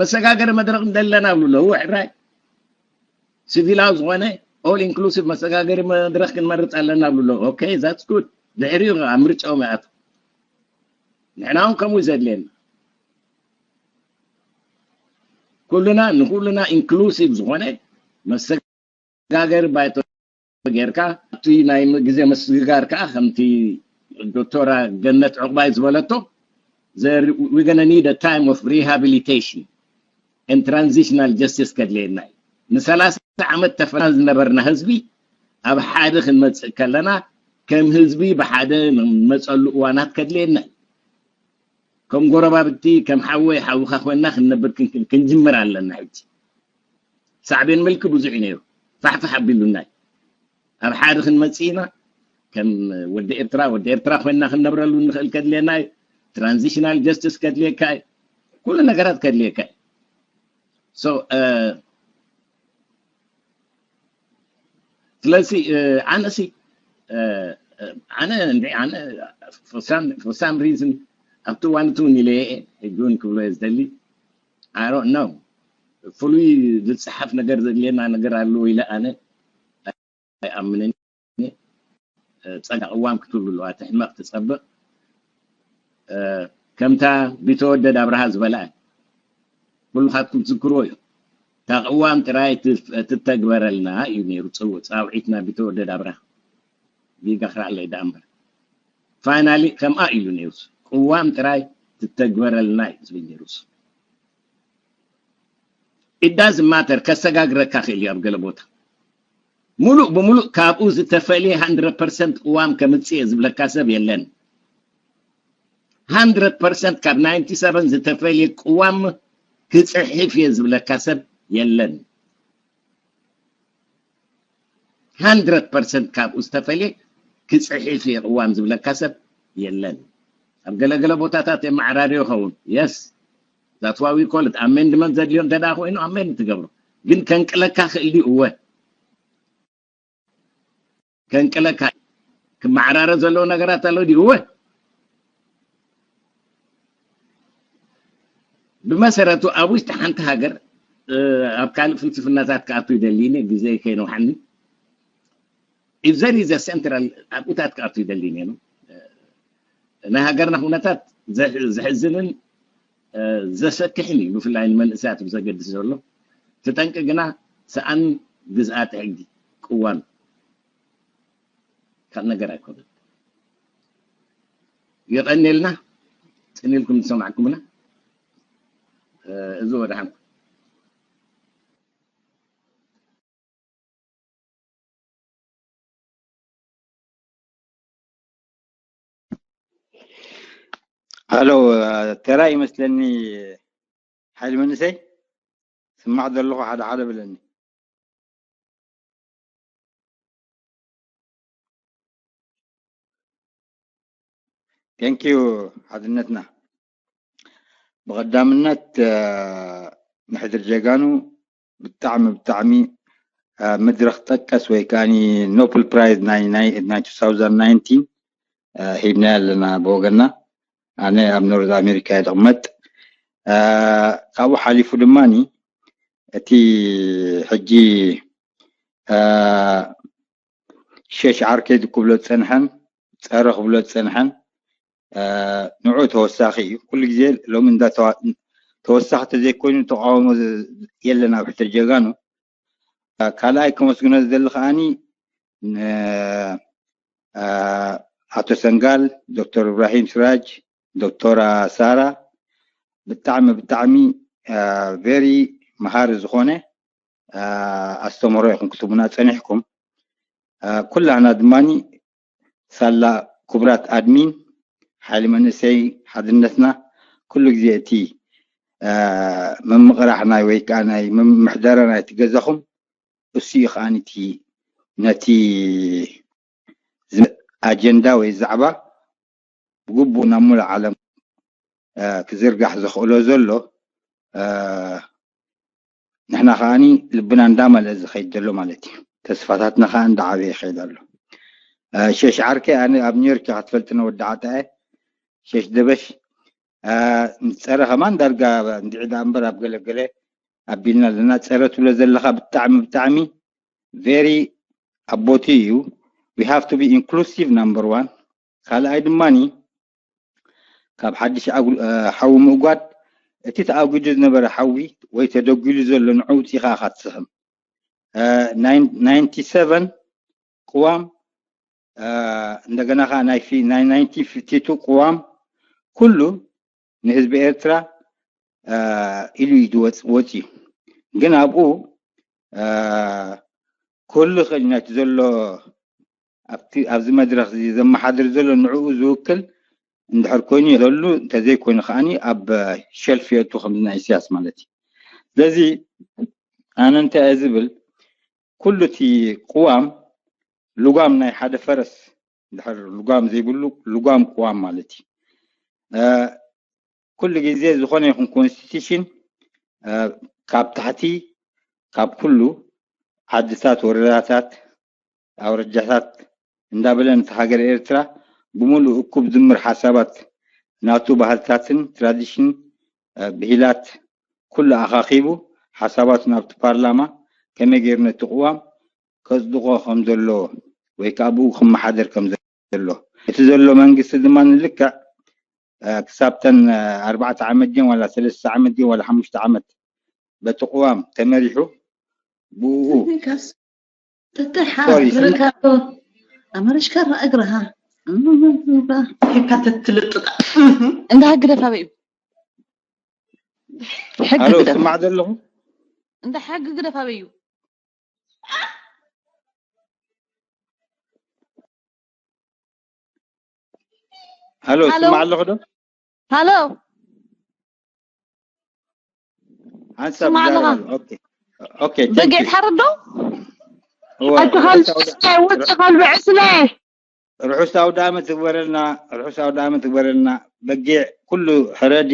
መሰጋገሪ መድረኽ እንደለና ኣብሉ ኣለዉ። ሕራይ ሲቪላዊ ዝኾነ ኦል ኢንክሉሲቭ መሰጋገሪ መድረኽ ክንመርፅ ኣለና ኣብሉ ኣለዉ። ኦኬ፣ that's good። ድሕሪኡ ኣብ ምርጫኦም ይኣቱ። ንሕና እውን ከምኡ ዘድልየና ኩልና ንኩልና ኢንክሉሲቭ ዝኾነ መሰጋገሪ ባይቶ ጌርካ ኣብቲ ናይ ግዜ ምስግጋር ከዓ ከምቲ ዶክተራ ገነት ዕቑባይ ዝበለቶ we gonna need a time of rehabilitation and transitional justice ከድልየና እዩ። ንሰላሳ ዓመት ተፈና ዝነበርና ህዝቢ ኣብ ሓደ ክንመፅእ ከለና ከም ህዝቢ ብሓደ ንመፀሉ እዋናት ከድልየና እዩ። ከም ጎረባብቲ ከም ሓወይ ሓውኻ ኮይና ክንነብር ክንጅምር ኣለና። ሕጂ ሳዕቤን ምልኪ ብዙሕ እዩ ነይሩ፣ ፋሕፋሕ ኣቢሉና እዩ። ኣብ ሓደ ክንመፅእ ኢና። ከም ወዲ ኤርትራ ወዲ ኤርትራ ኮይና ክንነብረሉ ንኽእል ከድልየና እዩ። ትራንዚሽናል ጀስቲስ ከድልየካ እዩ። ኩሉ ነገራት ከድልየካ እዩ። ስለዚ ኣነሲ ኣነ ኣነ for some reason ኣብቲ እዋን እቲ እውን ኢለ ሕጂ እውን ክብሎ እየ ዝደሊ። I don't know፣ ፍሉይ ዝፀሓፍ ነገር ዘድልየና ነገር ኣለዎ ኢለ ኣነ ኣይኣምንን። ፀጋ ቅዋም ክትብሉ ኣለዋ፣ ትሕመቕ ትፀብቕ። ከምታ ቢተወደድ ኣብርሃ ዝበላ ኩልኻትኩም ትዝክርዎ እዩ። እታ ቅዋም ጥራይ ትተግበረልና እዩ ነይሩ ፃውዒትና። ቢተወደድ ኣብርሃ ቢጋኽራለይ ዳ እምበር ፋይናሊ ከምኣ ኢሉ ነይሩ። ቅዋም ጥራይ ትተግበረልና እዩ ዝብል ነይሩ። ኢዳዝ ማተር ከሰጋግረካ ክእል እዩ ኣብ ገለ ቦታ። ሙሉእ ብሙሉእ ካብኡ ዝተፈልየ ሃንድረድ ፐርሰንት ቅዋም ከምፅእ እየ ዝብለካ ሰብ የለን። ሃንድረድ ፐርሰንት ካብ ናይንቲ ሰቨን ዝተፈልየ ቅዋም ክፅሕፍ እየ ዝብለካ ሰብ የለን። ሃንድረድ ፐርሰንት ካብኡ ዝተፈልየ ክፅሕፍ እየ ቅዋም ዝብለካ ሰብ የለን። ኣብ ገለገለ ቦታታት የመዓራርዮ ይኸውን። የስ ዛትዋዊ ኮልት ኣሜንድመንት ዘድልዮ እንተ ደኣ ኮይኑ ኣሜንድ ትገብሮ። ግን ከንቅለካ ክእል ድዩ? እወ ከንቅለካ። ክመዓራረ ዘለዎ ነገራት ኣሎ ድዩ? እወ። ብመሰረቱ ኣብ ውሽጢ ሓንቲ ሃገር ኣብ ካልእ ፍልስፍናታት ክኣቱ ይደሊ ግዜ ከይነውሓኒ። ኢፍ ዘር ኢዝ ሰንትራል ኣብኡታት ክኣቱ ይደሊ ነይሩ። ናይ ሃገርና ኩነታት ዘሕዝንን ዘሰክሕን እዩ። ብፍላይ ንመንእሰያት ብዘገድስ ዘሎ እቲ ጠንቂ ግና ሰኣን ግዝኣት ሕጊ ቅዋም ካልእ ነገር ኣይኮነን። የቐንየልና። ጽን ኢልኩም ዝሰማዕኩምና። እዚ ወደሓንኩም። ሃሎ፣ ተራ ይመስለኒ። ሓይሊ መንእሰይ ስማዕ ዘለኹ ሓደ ሓደ ብለኒ። ቴንኪዩ ሓድነትና። ብቐዳምነት ንሕድር ጀጋኑ ብጣዕሚ ብጣዕሚ መድረኽ ጠቀስ ወይ ከዓ ኖብል ፕራይዝ ናይ ናይ ናይ two thousand nineteen ሂብና ኣለና ብወገና። ኣነ ኣብ ኖርዝ ኣሜሪካ እየ ዝቕመጥ። ካብኡ ሓሊፉ ድማ እቲ ሕጂ ሸሽ ዓርከይ ክብሎ ዝፀንሐን ፀረ ክብሎ ዝፀንሐን ንዑ ተወሳኺ እዩ። ኩሉ ግዜ ሎሚ እንዳ ተወሳኺ ተዘይኮይኑ ተቃውሞ የለን ኣብ ሕድር ጀጋኑ። ካልኣይ ከመስግኖ ዝደሊ ከዓኒ ኣቶ ሰንጋል፣ ዶክተር እብራሂም ስራጅ፣ ዶክተራ ሳራ ብጣዕሚ ብጣዕሚ ቨሪ መሃሪ ዝኾነ ኣስተምህሮ ኢኹም ክትቡና ጸኒሕኩም። ኩላህና ድማ ሳላ ክቡራት ኣድሚን ሓይሊ መንእሰይ ሓድነትና ኩሉ ግዜ እቲ ምምቕራሕ ናይ ወይ ከዓ ናይ ምምሕዳራ ናይቲ ገዛኹም እሱ እዩ ከዓ ነቲ ኣጀንዳ ወይ ዛዕባ ብግቡእ ናብ ሙሉእ ዓለም ክዝርጋሕ ዘኽእሎ ዘሎ ንሕና ከዓኒ ልብና እንዳመልአ ዝኸይድ ዘሎ ማለት እዩ። ተስፋታትና ከዓ እንዳዓበየ ይኸይድ ኣሎ። ሸሽ ዓርከይ ኣነ ኣብ ኒውዮርክ ኢኻ ትፈልጥኒ ወዲ ዓጣየ ሸሽ ደበሽ ንፀረ ከማን ዳርጋ እንድዒ ዳ እምበር ኣብ ገለገለ ኣቢልና ኣለና። ፀረ ትብሎ ዘለካ ብጣዕሚ ብጣዕሚ ቨሪ ኣቦቲ እዩ። We have to be inclusive number one። ካልኣይ ድማኒ ካብ ሓድሽ ሓዊ ምእጓድ እቲ ተኣጒዱ ዝነበረ ሓዊ ወይ ተደጒሉ ዘሎ ንዑ ውፂኻ ኢኻ ትስኽም። ናይንቲ ሰቨን ቅዋም እንደገና ከዓ ናይ ናይንቲ ፊፍቲ ቱ ቅዋም ኩሉ ንህዝቢ ኤርትራ ኢሉ እዩ ወፅዩ። ግን ኣብኡ ክህሉ ይኽእል እዩ ናይቲ ዘሎ ኣብዚ መድረኽ እዚ ዘመሓድር ዘሎ ንዕኡ ዝውክል እንድሕር ኮይኑ የለሉ እንተዘይኮይኑ ከዓኒ ኣብ ሸልፍ የእቱ ከምዚ ናይ ኢሳያስ ማለት እዩ። ስለዚ ኣነ እንታይ እየ ዝብል ኩሉ እቲ ቅዋም ልጓም ናይ ሓደ ፈረስ እንድሕር ልጓም ዘይብሉ ልጓም ቅዋም ማለት እዩ። ኩሉ ግዜ ዝኾነ ይኹን ኮንስቲቱሽን ካብ ታሕቲ ካብ ኩሉ ዓድታት ወረዳታት ኣውረጃታት እንዳበለ ነቲ ሃገር ኤርትራ ብምሉእ እኩብ ድምር ሓሳባት ናቱ ባህልታትን ትራዲሽን ብሂላት ኩሉ ኣኻኺቡ ሓሳባቱ ናብቲ ፓርላማ ከመይ ገይሩ ነቲ ቅዋም ከጽድቖ ከም ዘለዎ ወይ ከዓ ብኡ ክመሓደር ከም ዘሎ እቲ ዘሎ መንግስቲ ድማ ንልክዕ ክሳብተን ኣርባዕተ ዓመት ድን ዋላ ሰለስተ ዓመት ድን ዋላ ሓሙሽተ ዓመት በቲ ቅዋም ተመሪሑ ብኡ ተተሓ ሶሪ፣ ስም- ርካቶ ኣመረሽካ እግረኻ ሂብካ ተትልጥጣ። እንዳ ሕጊ ግደፍ ኣበይ እዩ? ሕጊ ሃሎ ግደፍ። ስማዕ ዘለኹ። እንዳ ሕጊ ግደፍ ኣበይ እዩ? ሃሎ ሃሎ። ስማዕ ኣለኹ ዶ? ሃሎ። ሓንሳብ ስማዕ ኣለኻ? ይዛረብ ኣሎ። ኦኬ። ኦኬ፣ በጊዕ thank you። ትሓርድ ዶ? እወ፣ ኣቲ ርሑስ ኣውደ- ካልብዕስለ፣ ወዲ ካልብዕስለ። ርሑስ ኣውደ ዓመት ትግበረልና፣ ርሑስ ኣውደ ዓመት ትግበረልና። በጊዕ ኩሉ ሕረዲ፣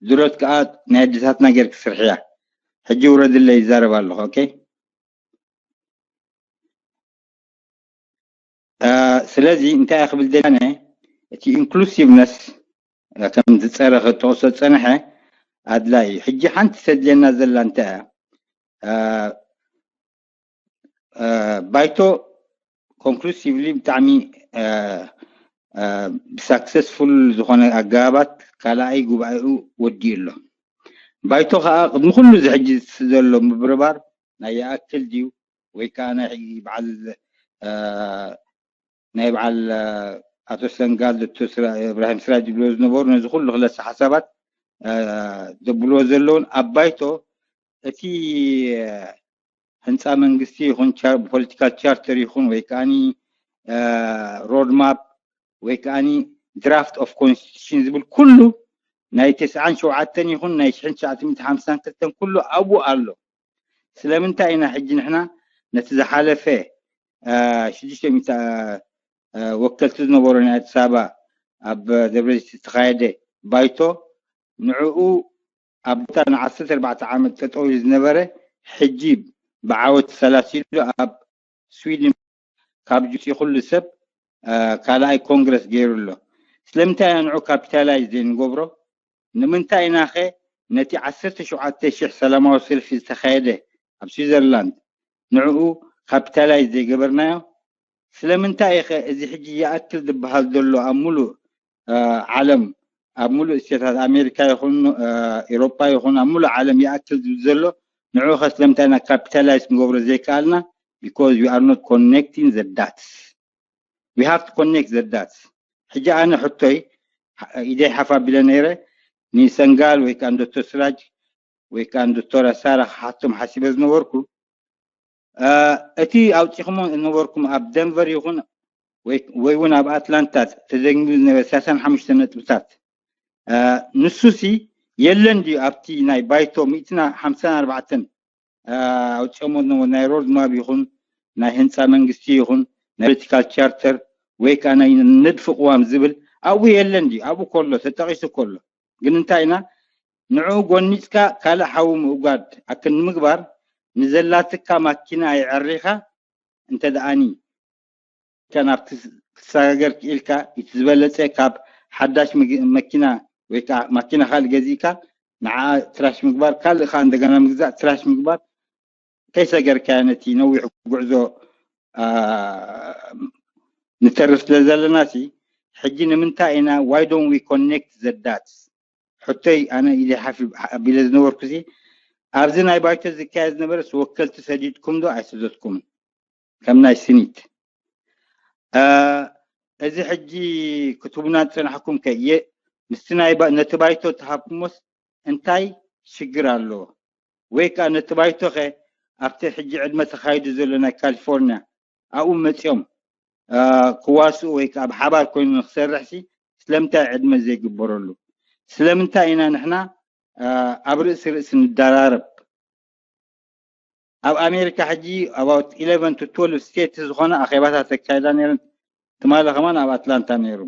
ድሮት ከኣ ናይ ኣዲታትና ጌርክ ስርሕያ። ሕጂ ውረድለይ ይዛረብ ኣለኹ። ኦኬ። እ፣ ስለዚ እንታይ እየ ክብል ደልየ፣ እቲ ኢንክሉሲቭነስ ከም ዝጸረ ክጠቕሶ ጸንሐ ኣድላይ እዩ። ሕጂ ሓንቲ ተድልየና ዘላ እንታይ እያ? እ፣ እ፣ ባይቶ ኮንክሉሲቭሊ ብጣዕሚ፣ እ፣ እ፣ ብሳክሰስፉል ዝኾነ ኣገባባት ካልኣይ ጉባኤኡ ወዲኡ ኣሎ። ባይቶ ከዓ ቅድሚ ኩሉ እዚ ሕጂ ዘሎ ምብርባር ናይ ይኣክል ድዩ ወይ ከዓ ናይ በዓል፣ እ፣ ናይ በዓል፣ እ፣ ኣቶ ሰንጋል፣ ዶክተር ስራ- እብራሂም ስራጅ ዝብልዎ ዝነበሩ ነዚ ኩሉ ክለሳ ሓሳባት፣ እ፣ ዘብልዎ ዘለውን ኣብ ባይቶ እቲ፣ እ፣ ህንፃ መንግስቲ ይኹን ቻር- ፖለቲካል ቻርተር ይኹን ወይ ከዓኒ፣ እ፣ ሮድ ማፕ ወይ ከዓኒ ድራፍት ኦፍ ኮንስቲቱሽን ዝብል ኩሉ ናይ ተስዓን ሸውዓተን ይኹን ናይ ሽሕን ትሽዓተ ሚእትን ሓምሳን ክልተን ኩሉ ኣብኡ ኣሎ። ስለምንታይ ኢና ሕጂ ንሕና ነቲ ዝሓለፈ፣ እ፣ ሽዱሽተ ሚእቲ፣ እ፣ ወከልቲ ዝነበሩ ናይ ኣዲስ ኣበባ ኣብ ደብረ ዘይት ዝተኻየደ ባይቶ ንዕኡ ኣብ ቦታ ንዓሰርተ ኣርባዕተ ዓመት ጠጠው ኢሉ ዝነበረ ሕጂ ብዓወት ሰላሲሉ ኣብ ስዊድን ካብ ጅቡቲ ኩሉ ሰብ፣ እ፣ ካልኣይ ኮንግረስ ገይሩ ኣሎ። ስለምንታይ ኢና ንዑ ካፒታላይዝ ዘይንገብሮ? ንምንታይ ኢናኸ ነቲ ዓሰርተ ሸውዓተ ሺሕ ሰላማዊ ሰልፊ ዝተኻየደ ኣብ ስዊዘርላንድ ንዕኡ ካፒታላይዝ ዘይገበርናዮ? ስለምንታይ ኢኸ እዚ ሕጂ ይኣክል ዝበሃል ዘሎ ኣብ ሙሉእ፣ እ፣ ዓለም፣ ኣብ ሙሉእ ስቴታት ኣሜሪካ ይኹን፣ እ፣ ኤሮጳ ይኹን ኣብ ሙሉእ ዓለም ይኣክል ዝብል ዘሎ ንዕኡ ኸ ስለምንታይ ኢና ካፒታላይዝ ክንገብሮ ዘይከኣልና? Because we are not connecting the dots. We have to connect the dots. ሕጂ ኣነ ሕቶይ ሓ- ኢደይ ሓፍ ኣቢለ ነይረ ንሰንጋል ወይ ከዓ ንዶክተር ስራጅ ወይ ከዓ ንዶክተር ሳራ ክሓቶም ሓሲበ ዝነበርኩ፣ እ፣ እቲ ኣውፂኹሞ ዝነበርኩም ኣብ ደንቨር ይኹን ወይ ወይ እውን ኣብ ኣትላንታ ተዘግቡ ዝነበረ ሰላሳን ሓሙሽተ ነጥብታት፣ እ፣ ንሱሲ የለን ድዩ ኣብቲ ናይ ባይቶ ሚእትን ሓምሳን ኣርባዕተን፣ እ፣ ኣውፂኦሞ ዝነበሩ ናይ ሮድ ማፕ ይኹን ናይ ህንፃ መንግስቲ ይኹን ናይ ፖለቲካል ቻርተር ወይ ከዓ ናይ ንድፊ ቅዋም ዝብል ኣብኡ የለን ድዩ? ኣብኡ ከሎ ተጠቒሱ ከሎ ግን እንታይ ኢና ንዕኡ ጎኒፅካ ካልእ ሓዊ ምእጓድ ኣክል ንምግባር ንዘላትካ ማኪና የዕሪኻ እንተ ደኣኒ ከ ናብቲ ክትሰጋገር ክኢልካ እቲ ዝበለፀ ካብ ሓዳሽ መኪና ወይ ከዓ ማኪና ካልእ ገዚእካ ንዓ ትራሽ ምግባር ካልእ ከዓ እንደገና ምግዛእ ትራሽ ምግባር ከይሰገርካዮ ነቲ ነዊሕ ጉዕዞ ንተርፍ ስለ ዘለና ሲ ሕጂ ንምንታይ ኢና why don't we connect the dots? ሕቶይ ኣነ ኢለ ሓፍ ኣቢለ ዝነበርኩ ሲ ኣብዚ ናይ ባይቶ ዝካየድ ዝነበረ ወከልቲ ሰዲድኩም ዶ ኣይሰደድኩምን? ከም ናይ ስኒት እዚ ሕጂ ክትቡና ዝፀናሕኩም ከ ምስቲ ናይ ነቲ ባይቶ ተሃብኩሞስ እንታይ ሽግር ኣለዎ? ወይ ከዓ ነቲ ባይቶ ከ ኣብቲ ሕጂ ዕድመ ተኻይዱ ዘሎ ናይ ካሊፎርኒያ ኣብኡ መፂኦም ክዋስኡ ወይ ከዓ ብሓባር ኮይኑ ንክሰርሕ ሲ ስለምንታይ ዕድመ ዘይግበረሉ? ስለምንታይ ኢና ንሕና ኣብ ርእሲ ርእሲ ንደራረብ? ኣብ ኣሜሪካ ሕጂ about eleven to twelve state ዝኾነ ኣኼባታት ተካይዳ ነይረን። ትማሊ ከማን ኣብ ኣትላንታ ነይሩ።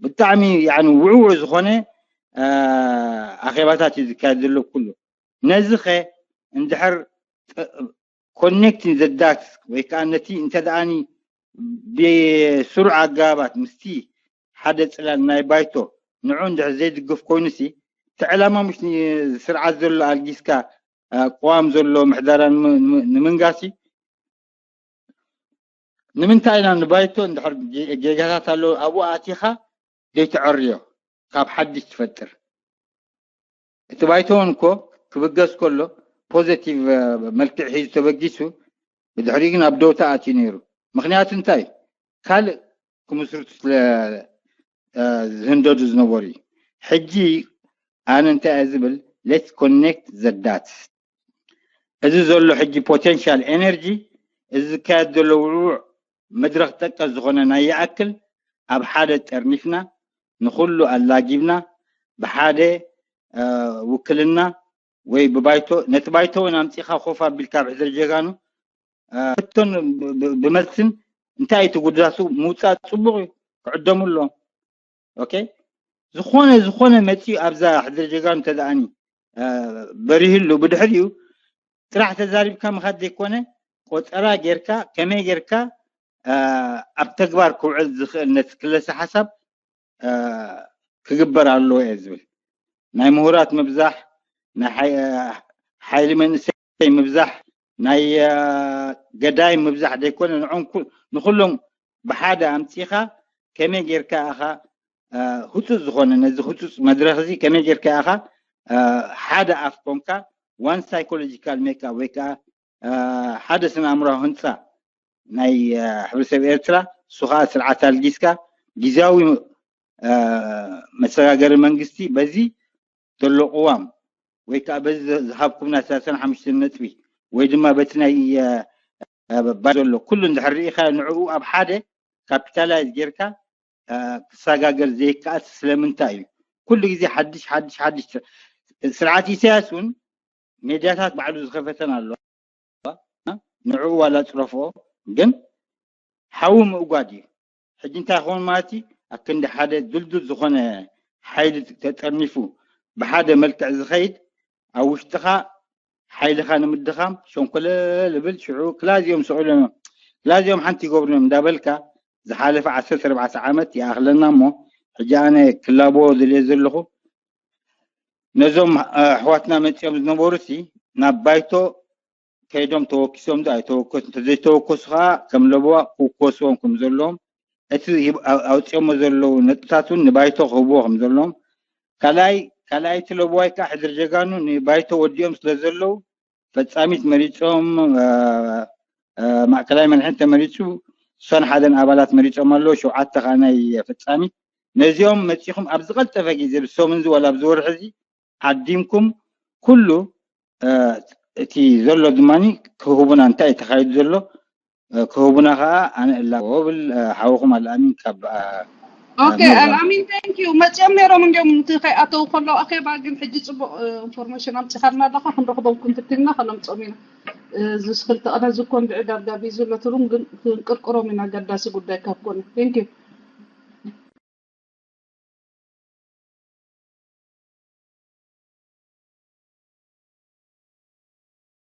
ብጣዕሚ ያኒ ውዕውዕ ዝኾነ ኣኼባታት እዩ ዝካየድ ዘሎ ኩሉ። ነዚ ኸ እንድሕር connecting the dots ወይ ከዓ ነቲ እንተ ደኣኒ ብስሩዕ ኣገባባት ምስቲ ሓደ ፅላል ናይ ባይቶ ንዑ እንድሕር ዘይድግፍ ኮይኑ ሲ እቲ ዕላማ ምሽ ስርዓት ዘሎ ኣልጊስካ ቅዋም ዘሎ ምሕደራ ንምንጋሲ ንምንታይ ኢና ንባይቶ እንድሕር ጌጋታት ኣለዉ ኣብኡ ኣቲኻ ዘይትዐርዮ ካብ ሓድሽ ትፈጥር? እቲ ባይቶ እውን እኮ ክብገስ ከሎ ፖዘቲቭ መልክዕ ሒዙ ተበጊሱ፣ ብድሕሪኡ ግን ኣብ ደውታ ኣትዩ ነይሩ። ምክንያቱ እንታይ? ካልእ ክምስርቱ ስለ ዝህንደዱ ዝነበሩ እዩ። ሕጂ ኣነ እንታይ እየ ዝብል? Let's connect the dots። እዚ ዘሎ ሕጂ ፖቴንሻል ኤነርጂ፣ እዚ ዝካየድ ዘሎ ውዕውዕ መድረኽ ጠቀስ ዝኾነ ናይ ይኣክል ኣብ ሓደ ጠርኒፍና፣ ንኹሉ ኣላጊብና፣ ብሓደ ውክልና ወይ ብባይቶ፣ ነቲ ባይቶ እውን ኣምፂኻ ኮፍ ኣቢልካ ኣብ ሕድሪ ጀጋኑ ሕቶን ብመልስን እንታይ እቲ ጉዳቱ ምውፃእ ፅቡቕ እዩ፣ ክዕደሙ ኣለዎም። ኦኬ፣ ዝኾነ ዝኾነ መፂኡ ኣብዛ ሕድሪ ጀጋኑ እንተደኣኒ በሪህሉ፣ ብድሕሪኡ ጥራሕ ተዛሪብካ ምኻድ ዘይኮነ፣ ቆፀራ ጌርካ ከመይ ጌርካ ኣብ ተግባር ክውዕል ዝኽእል ነቲ ክለሰ ሓሳብ ክግበር ኣለዎ እየ ዝብል። ናይ ምሁራት ምብዛሕ፣ ናይ ሓይሊ መንእሰይ ምብዛሕ፣ ናይ ገዳይ ምብዛሕ ዘይኮነ፣ ንዕንኩ ንኩሎም ብሓደ ኣምፂኻ ከመይ ጌርካ ኢኻ ህፁፅ ዝኾነ፣ ነዚ ህፁፅ መድረኽ እዚ ከመይ ጌርካ ኢኻ ሓደ ኣፍ ኮንካ ዋን ሳይኮሎጂካል ሜክኣፕ ወይ ከዓ ሓደ ስነ ኣእምራዊ ህንፃ ናይ ሕብረተሰብ ኤርትራ፣ እሱ ከዓ ስርዓት ኣልጊስካ ግዜያዊ መሰጋገሪ መንግስቲ በዚ ዘሎ ቅዋም ወይ ከዓ በዚ ዝሃብኩም ናይ ሰላሳን ሓሙሽተን ነጥቢ ወይ ድማ በቲ ናይ ባይ ዘሎ ኩሉ እንድሕር ርኢኻ ንዕኡ ኣብ ሓደ ካፒታላይዝ ጌርካ ክሰጋገር ዘይከኣል ስለምንታይ እዩ? ኩሉ ግዜ ሓድሽ ሓድሽ ሓድሽ ስርዓት ኢሳያስ እውን ሜድያታት ባዕሉ ዝኸፈተን ኣሎ። ንዕኡ ዋላ ፅረፍኦ፣ ግን ሓዊ ምእጓድ እዩ። ሕጂ እንታይ ክኸውን ማለት እዩ? ኣብ ክንዲ ሓደ ድልዱል ዝኾነ ሓይሊ ተጠርኒፉ ብሓደ መልክዕ ዝኸይድ፣ ኣብ ውሽጥኻ ሓይልኻ ንምድኻም ሸንኮለል ብል፣ ሽዑ ክላዚኦም ስቕ ኢሎም እዮም፣ ክላዚኦም ሓንቲ ይገብሩ እዮም እንዳበልካ ዝሓለፈ ዓሰርተ ኣርባዕተ ዓመት ይኣኽለና እሞ፣ ሕጂ ኣነ ክላቦ ዝልየ ዘለኹ ነዞም ኣሕዋትና መፂኦም ዝነበሩ ሲ ናብ ባይቶ ከይዶም ተወኪሶም ዶ ኣይተወከሱ፣ እንተዘይተወከሱ ከዓ ከም ለበዋ ክውከስዎም ከም ዘለዎም፣ እቲ ኣውፂኦሞ ዘለዉ ነጥብታት እውን ንባይቶ ክህብዎ ከም ዘለዎም፣ ካልኣይ ካልኣይቲ ለበዋይ ከዓ ሕድሪ ጀጋኑ ንባይቶ ወዲኦም ስለ ዘለዉ ፈፃሚት መሪፆም፣ ማእከላይ መሪሕን ተመሪፁ፣ እሷን ሓደን ኣባላት መሪፆም ኣለዉ፣ ሸውዓተ ከዓ ናይ ፈፃሚት። ነዚኦም መፂኹም ኣብ ዝቐልጠፈ ግዜ ብሰሙን እዚ ዋላ ኣብዚ ወርሒ እዚ ዓዲምኩም ኩሉ እቲ ዘሎ ድማ ክህቡና እንታይ እዩ ተኻይዱ ዘሎ ክህቡና ከዓ ኣነ እላቦ ብል። ሓውኹም ኣልኣሚን ካብ ኦኬ ኣልኣሚን፣ thank you። መፂኦም ነይሮም እንዲኦም እቲ ከይኣተው ከሎ ኣኼባ ግን ሕጂ ፅቡቕ ኢንፎርሜሽን ኣምፂኻልና ኣለኻ። ክንረኽቦም ክንፍትንና ከነምፅኦም ኢና። እዚ ክልተ ቀነ ዝኮን ብዕዳጋ ቢዚ ለትሩም ግን ክንቅርቅሮም ኢና። ኣገዳሲ ጉዳይ ካብ ኮነ thank you።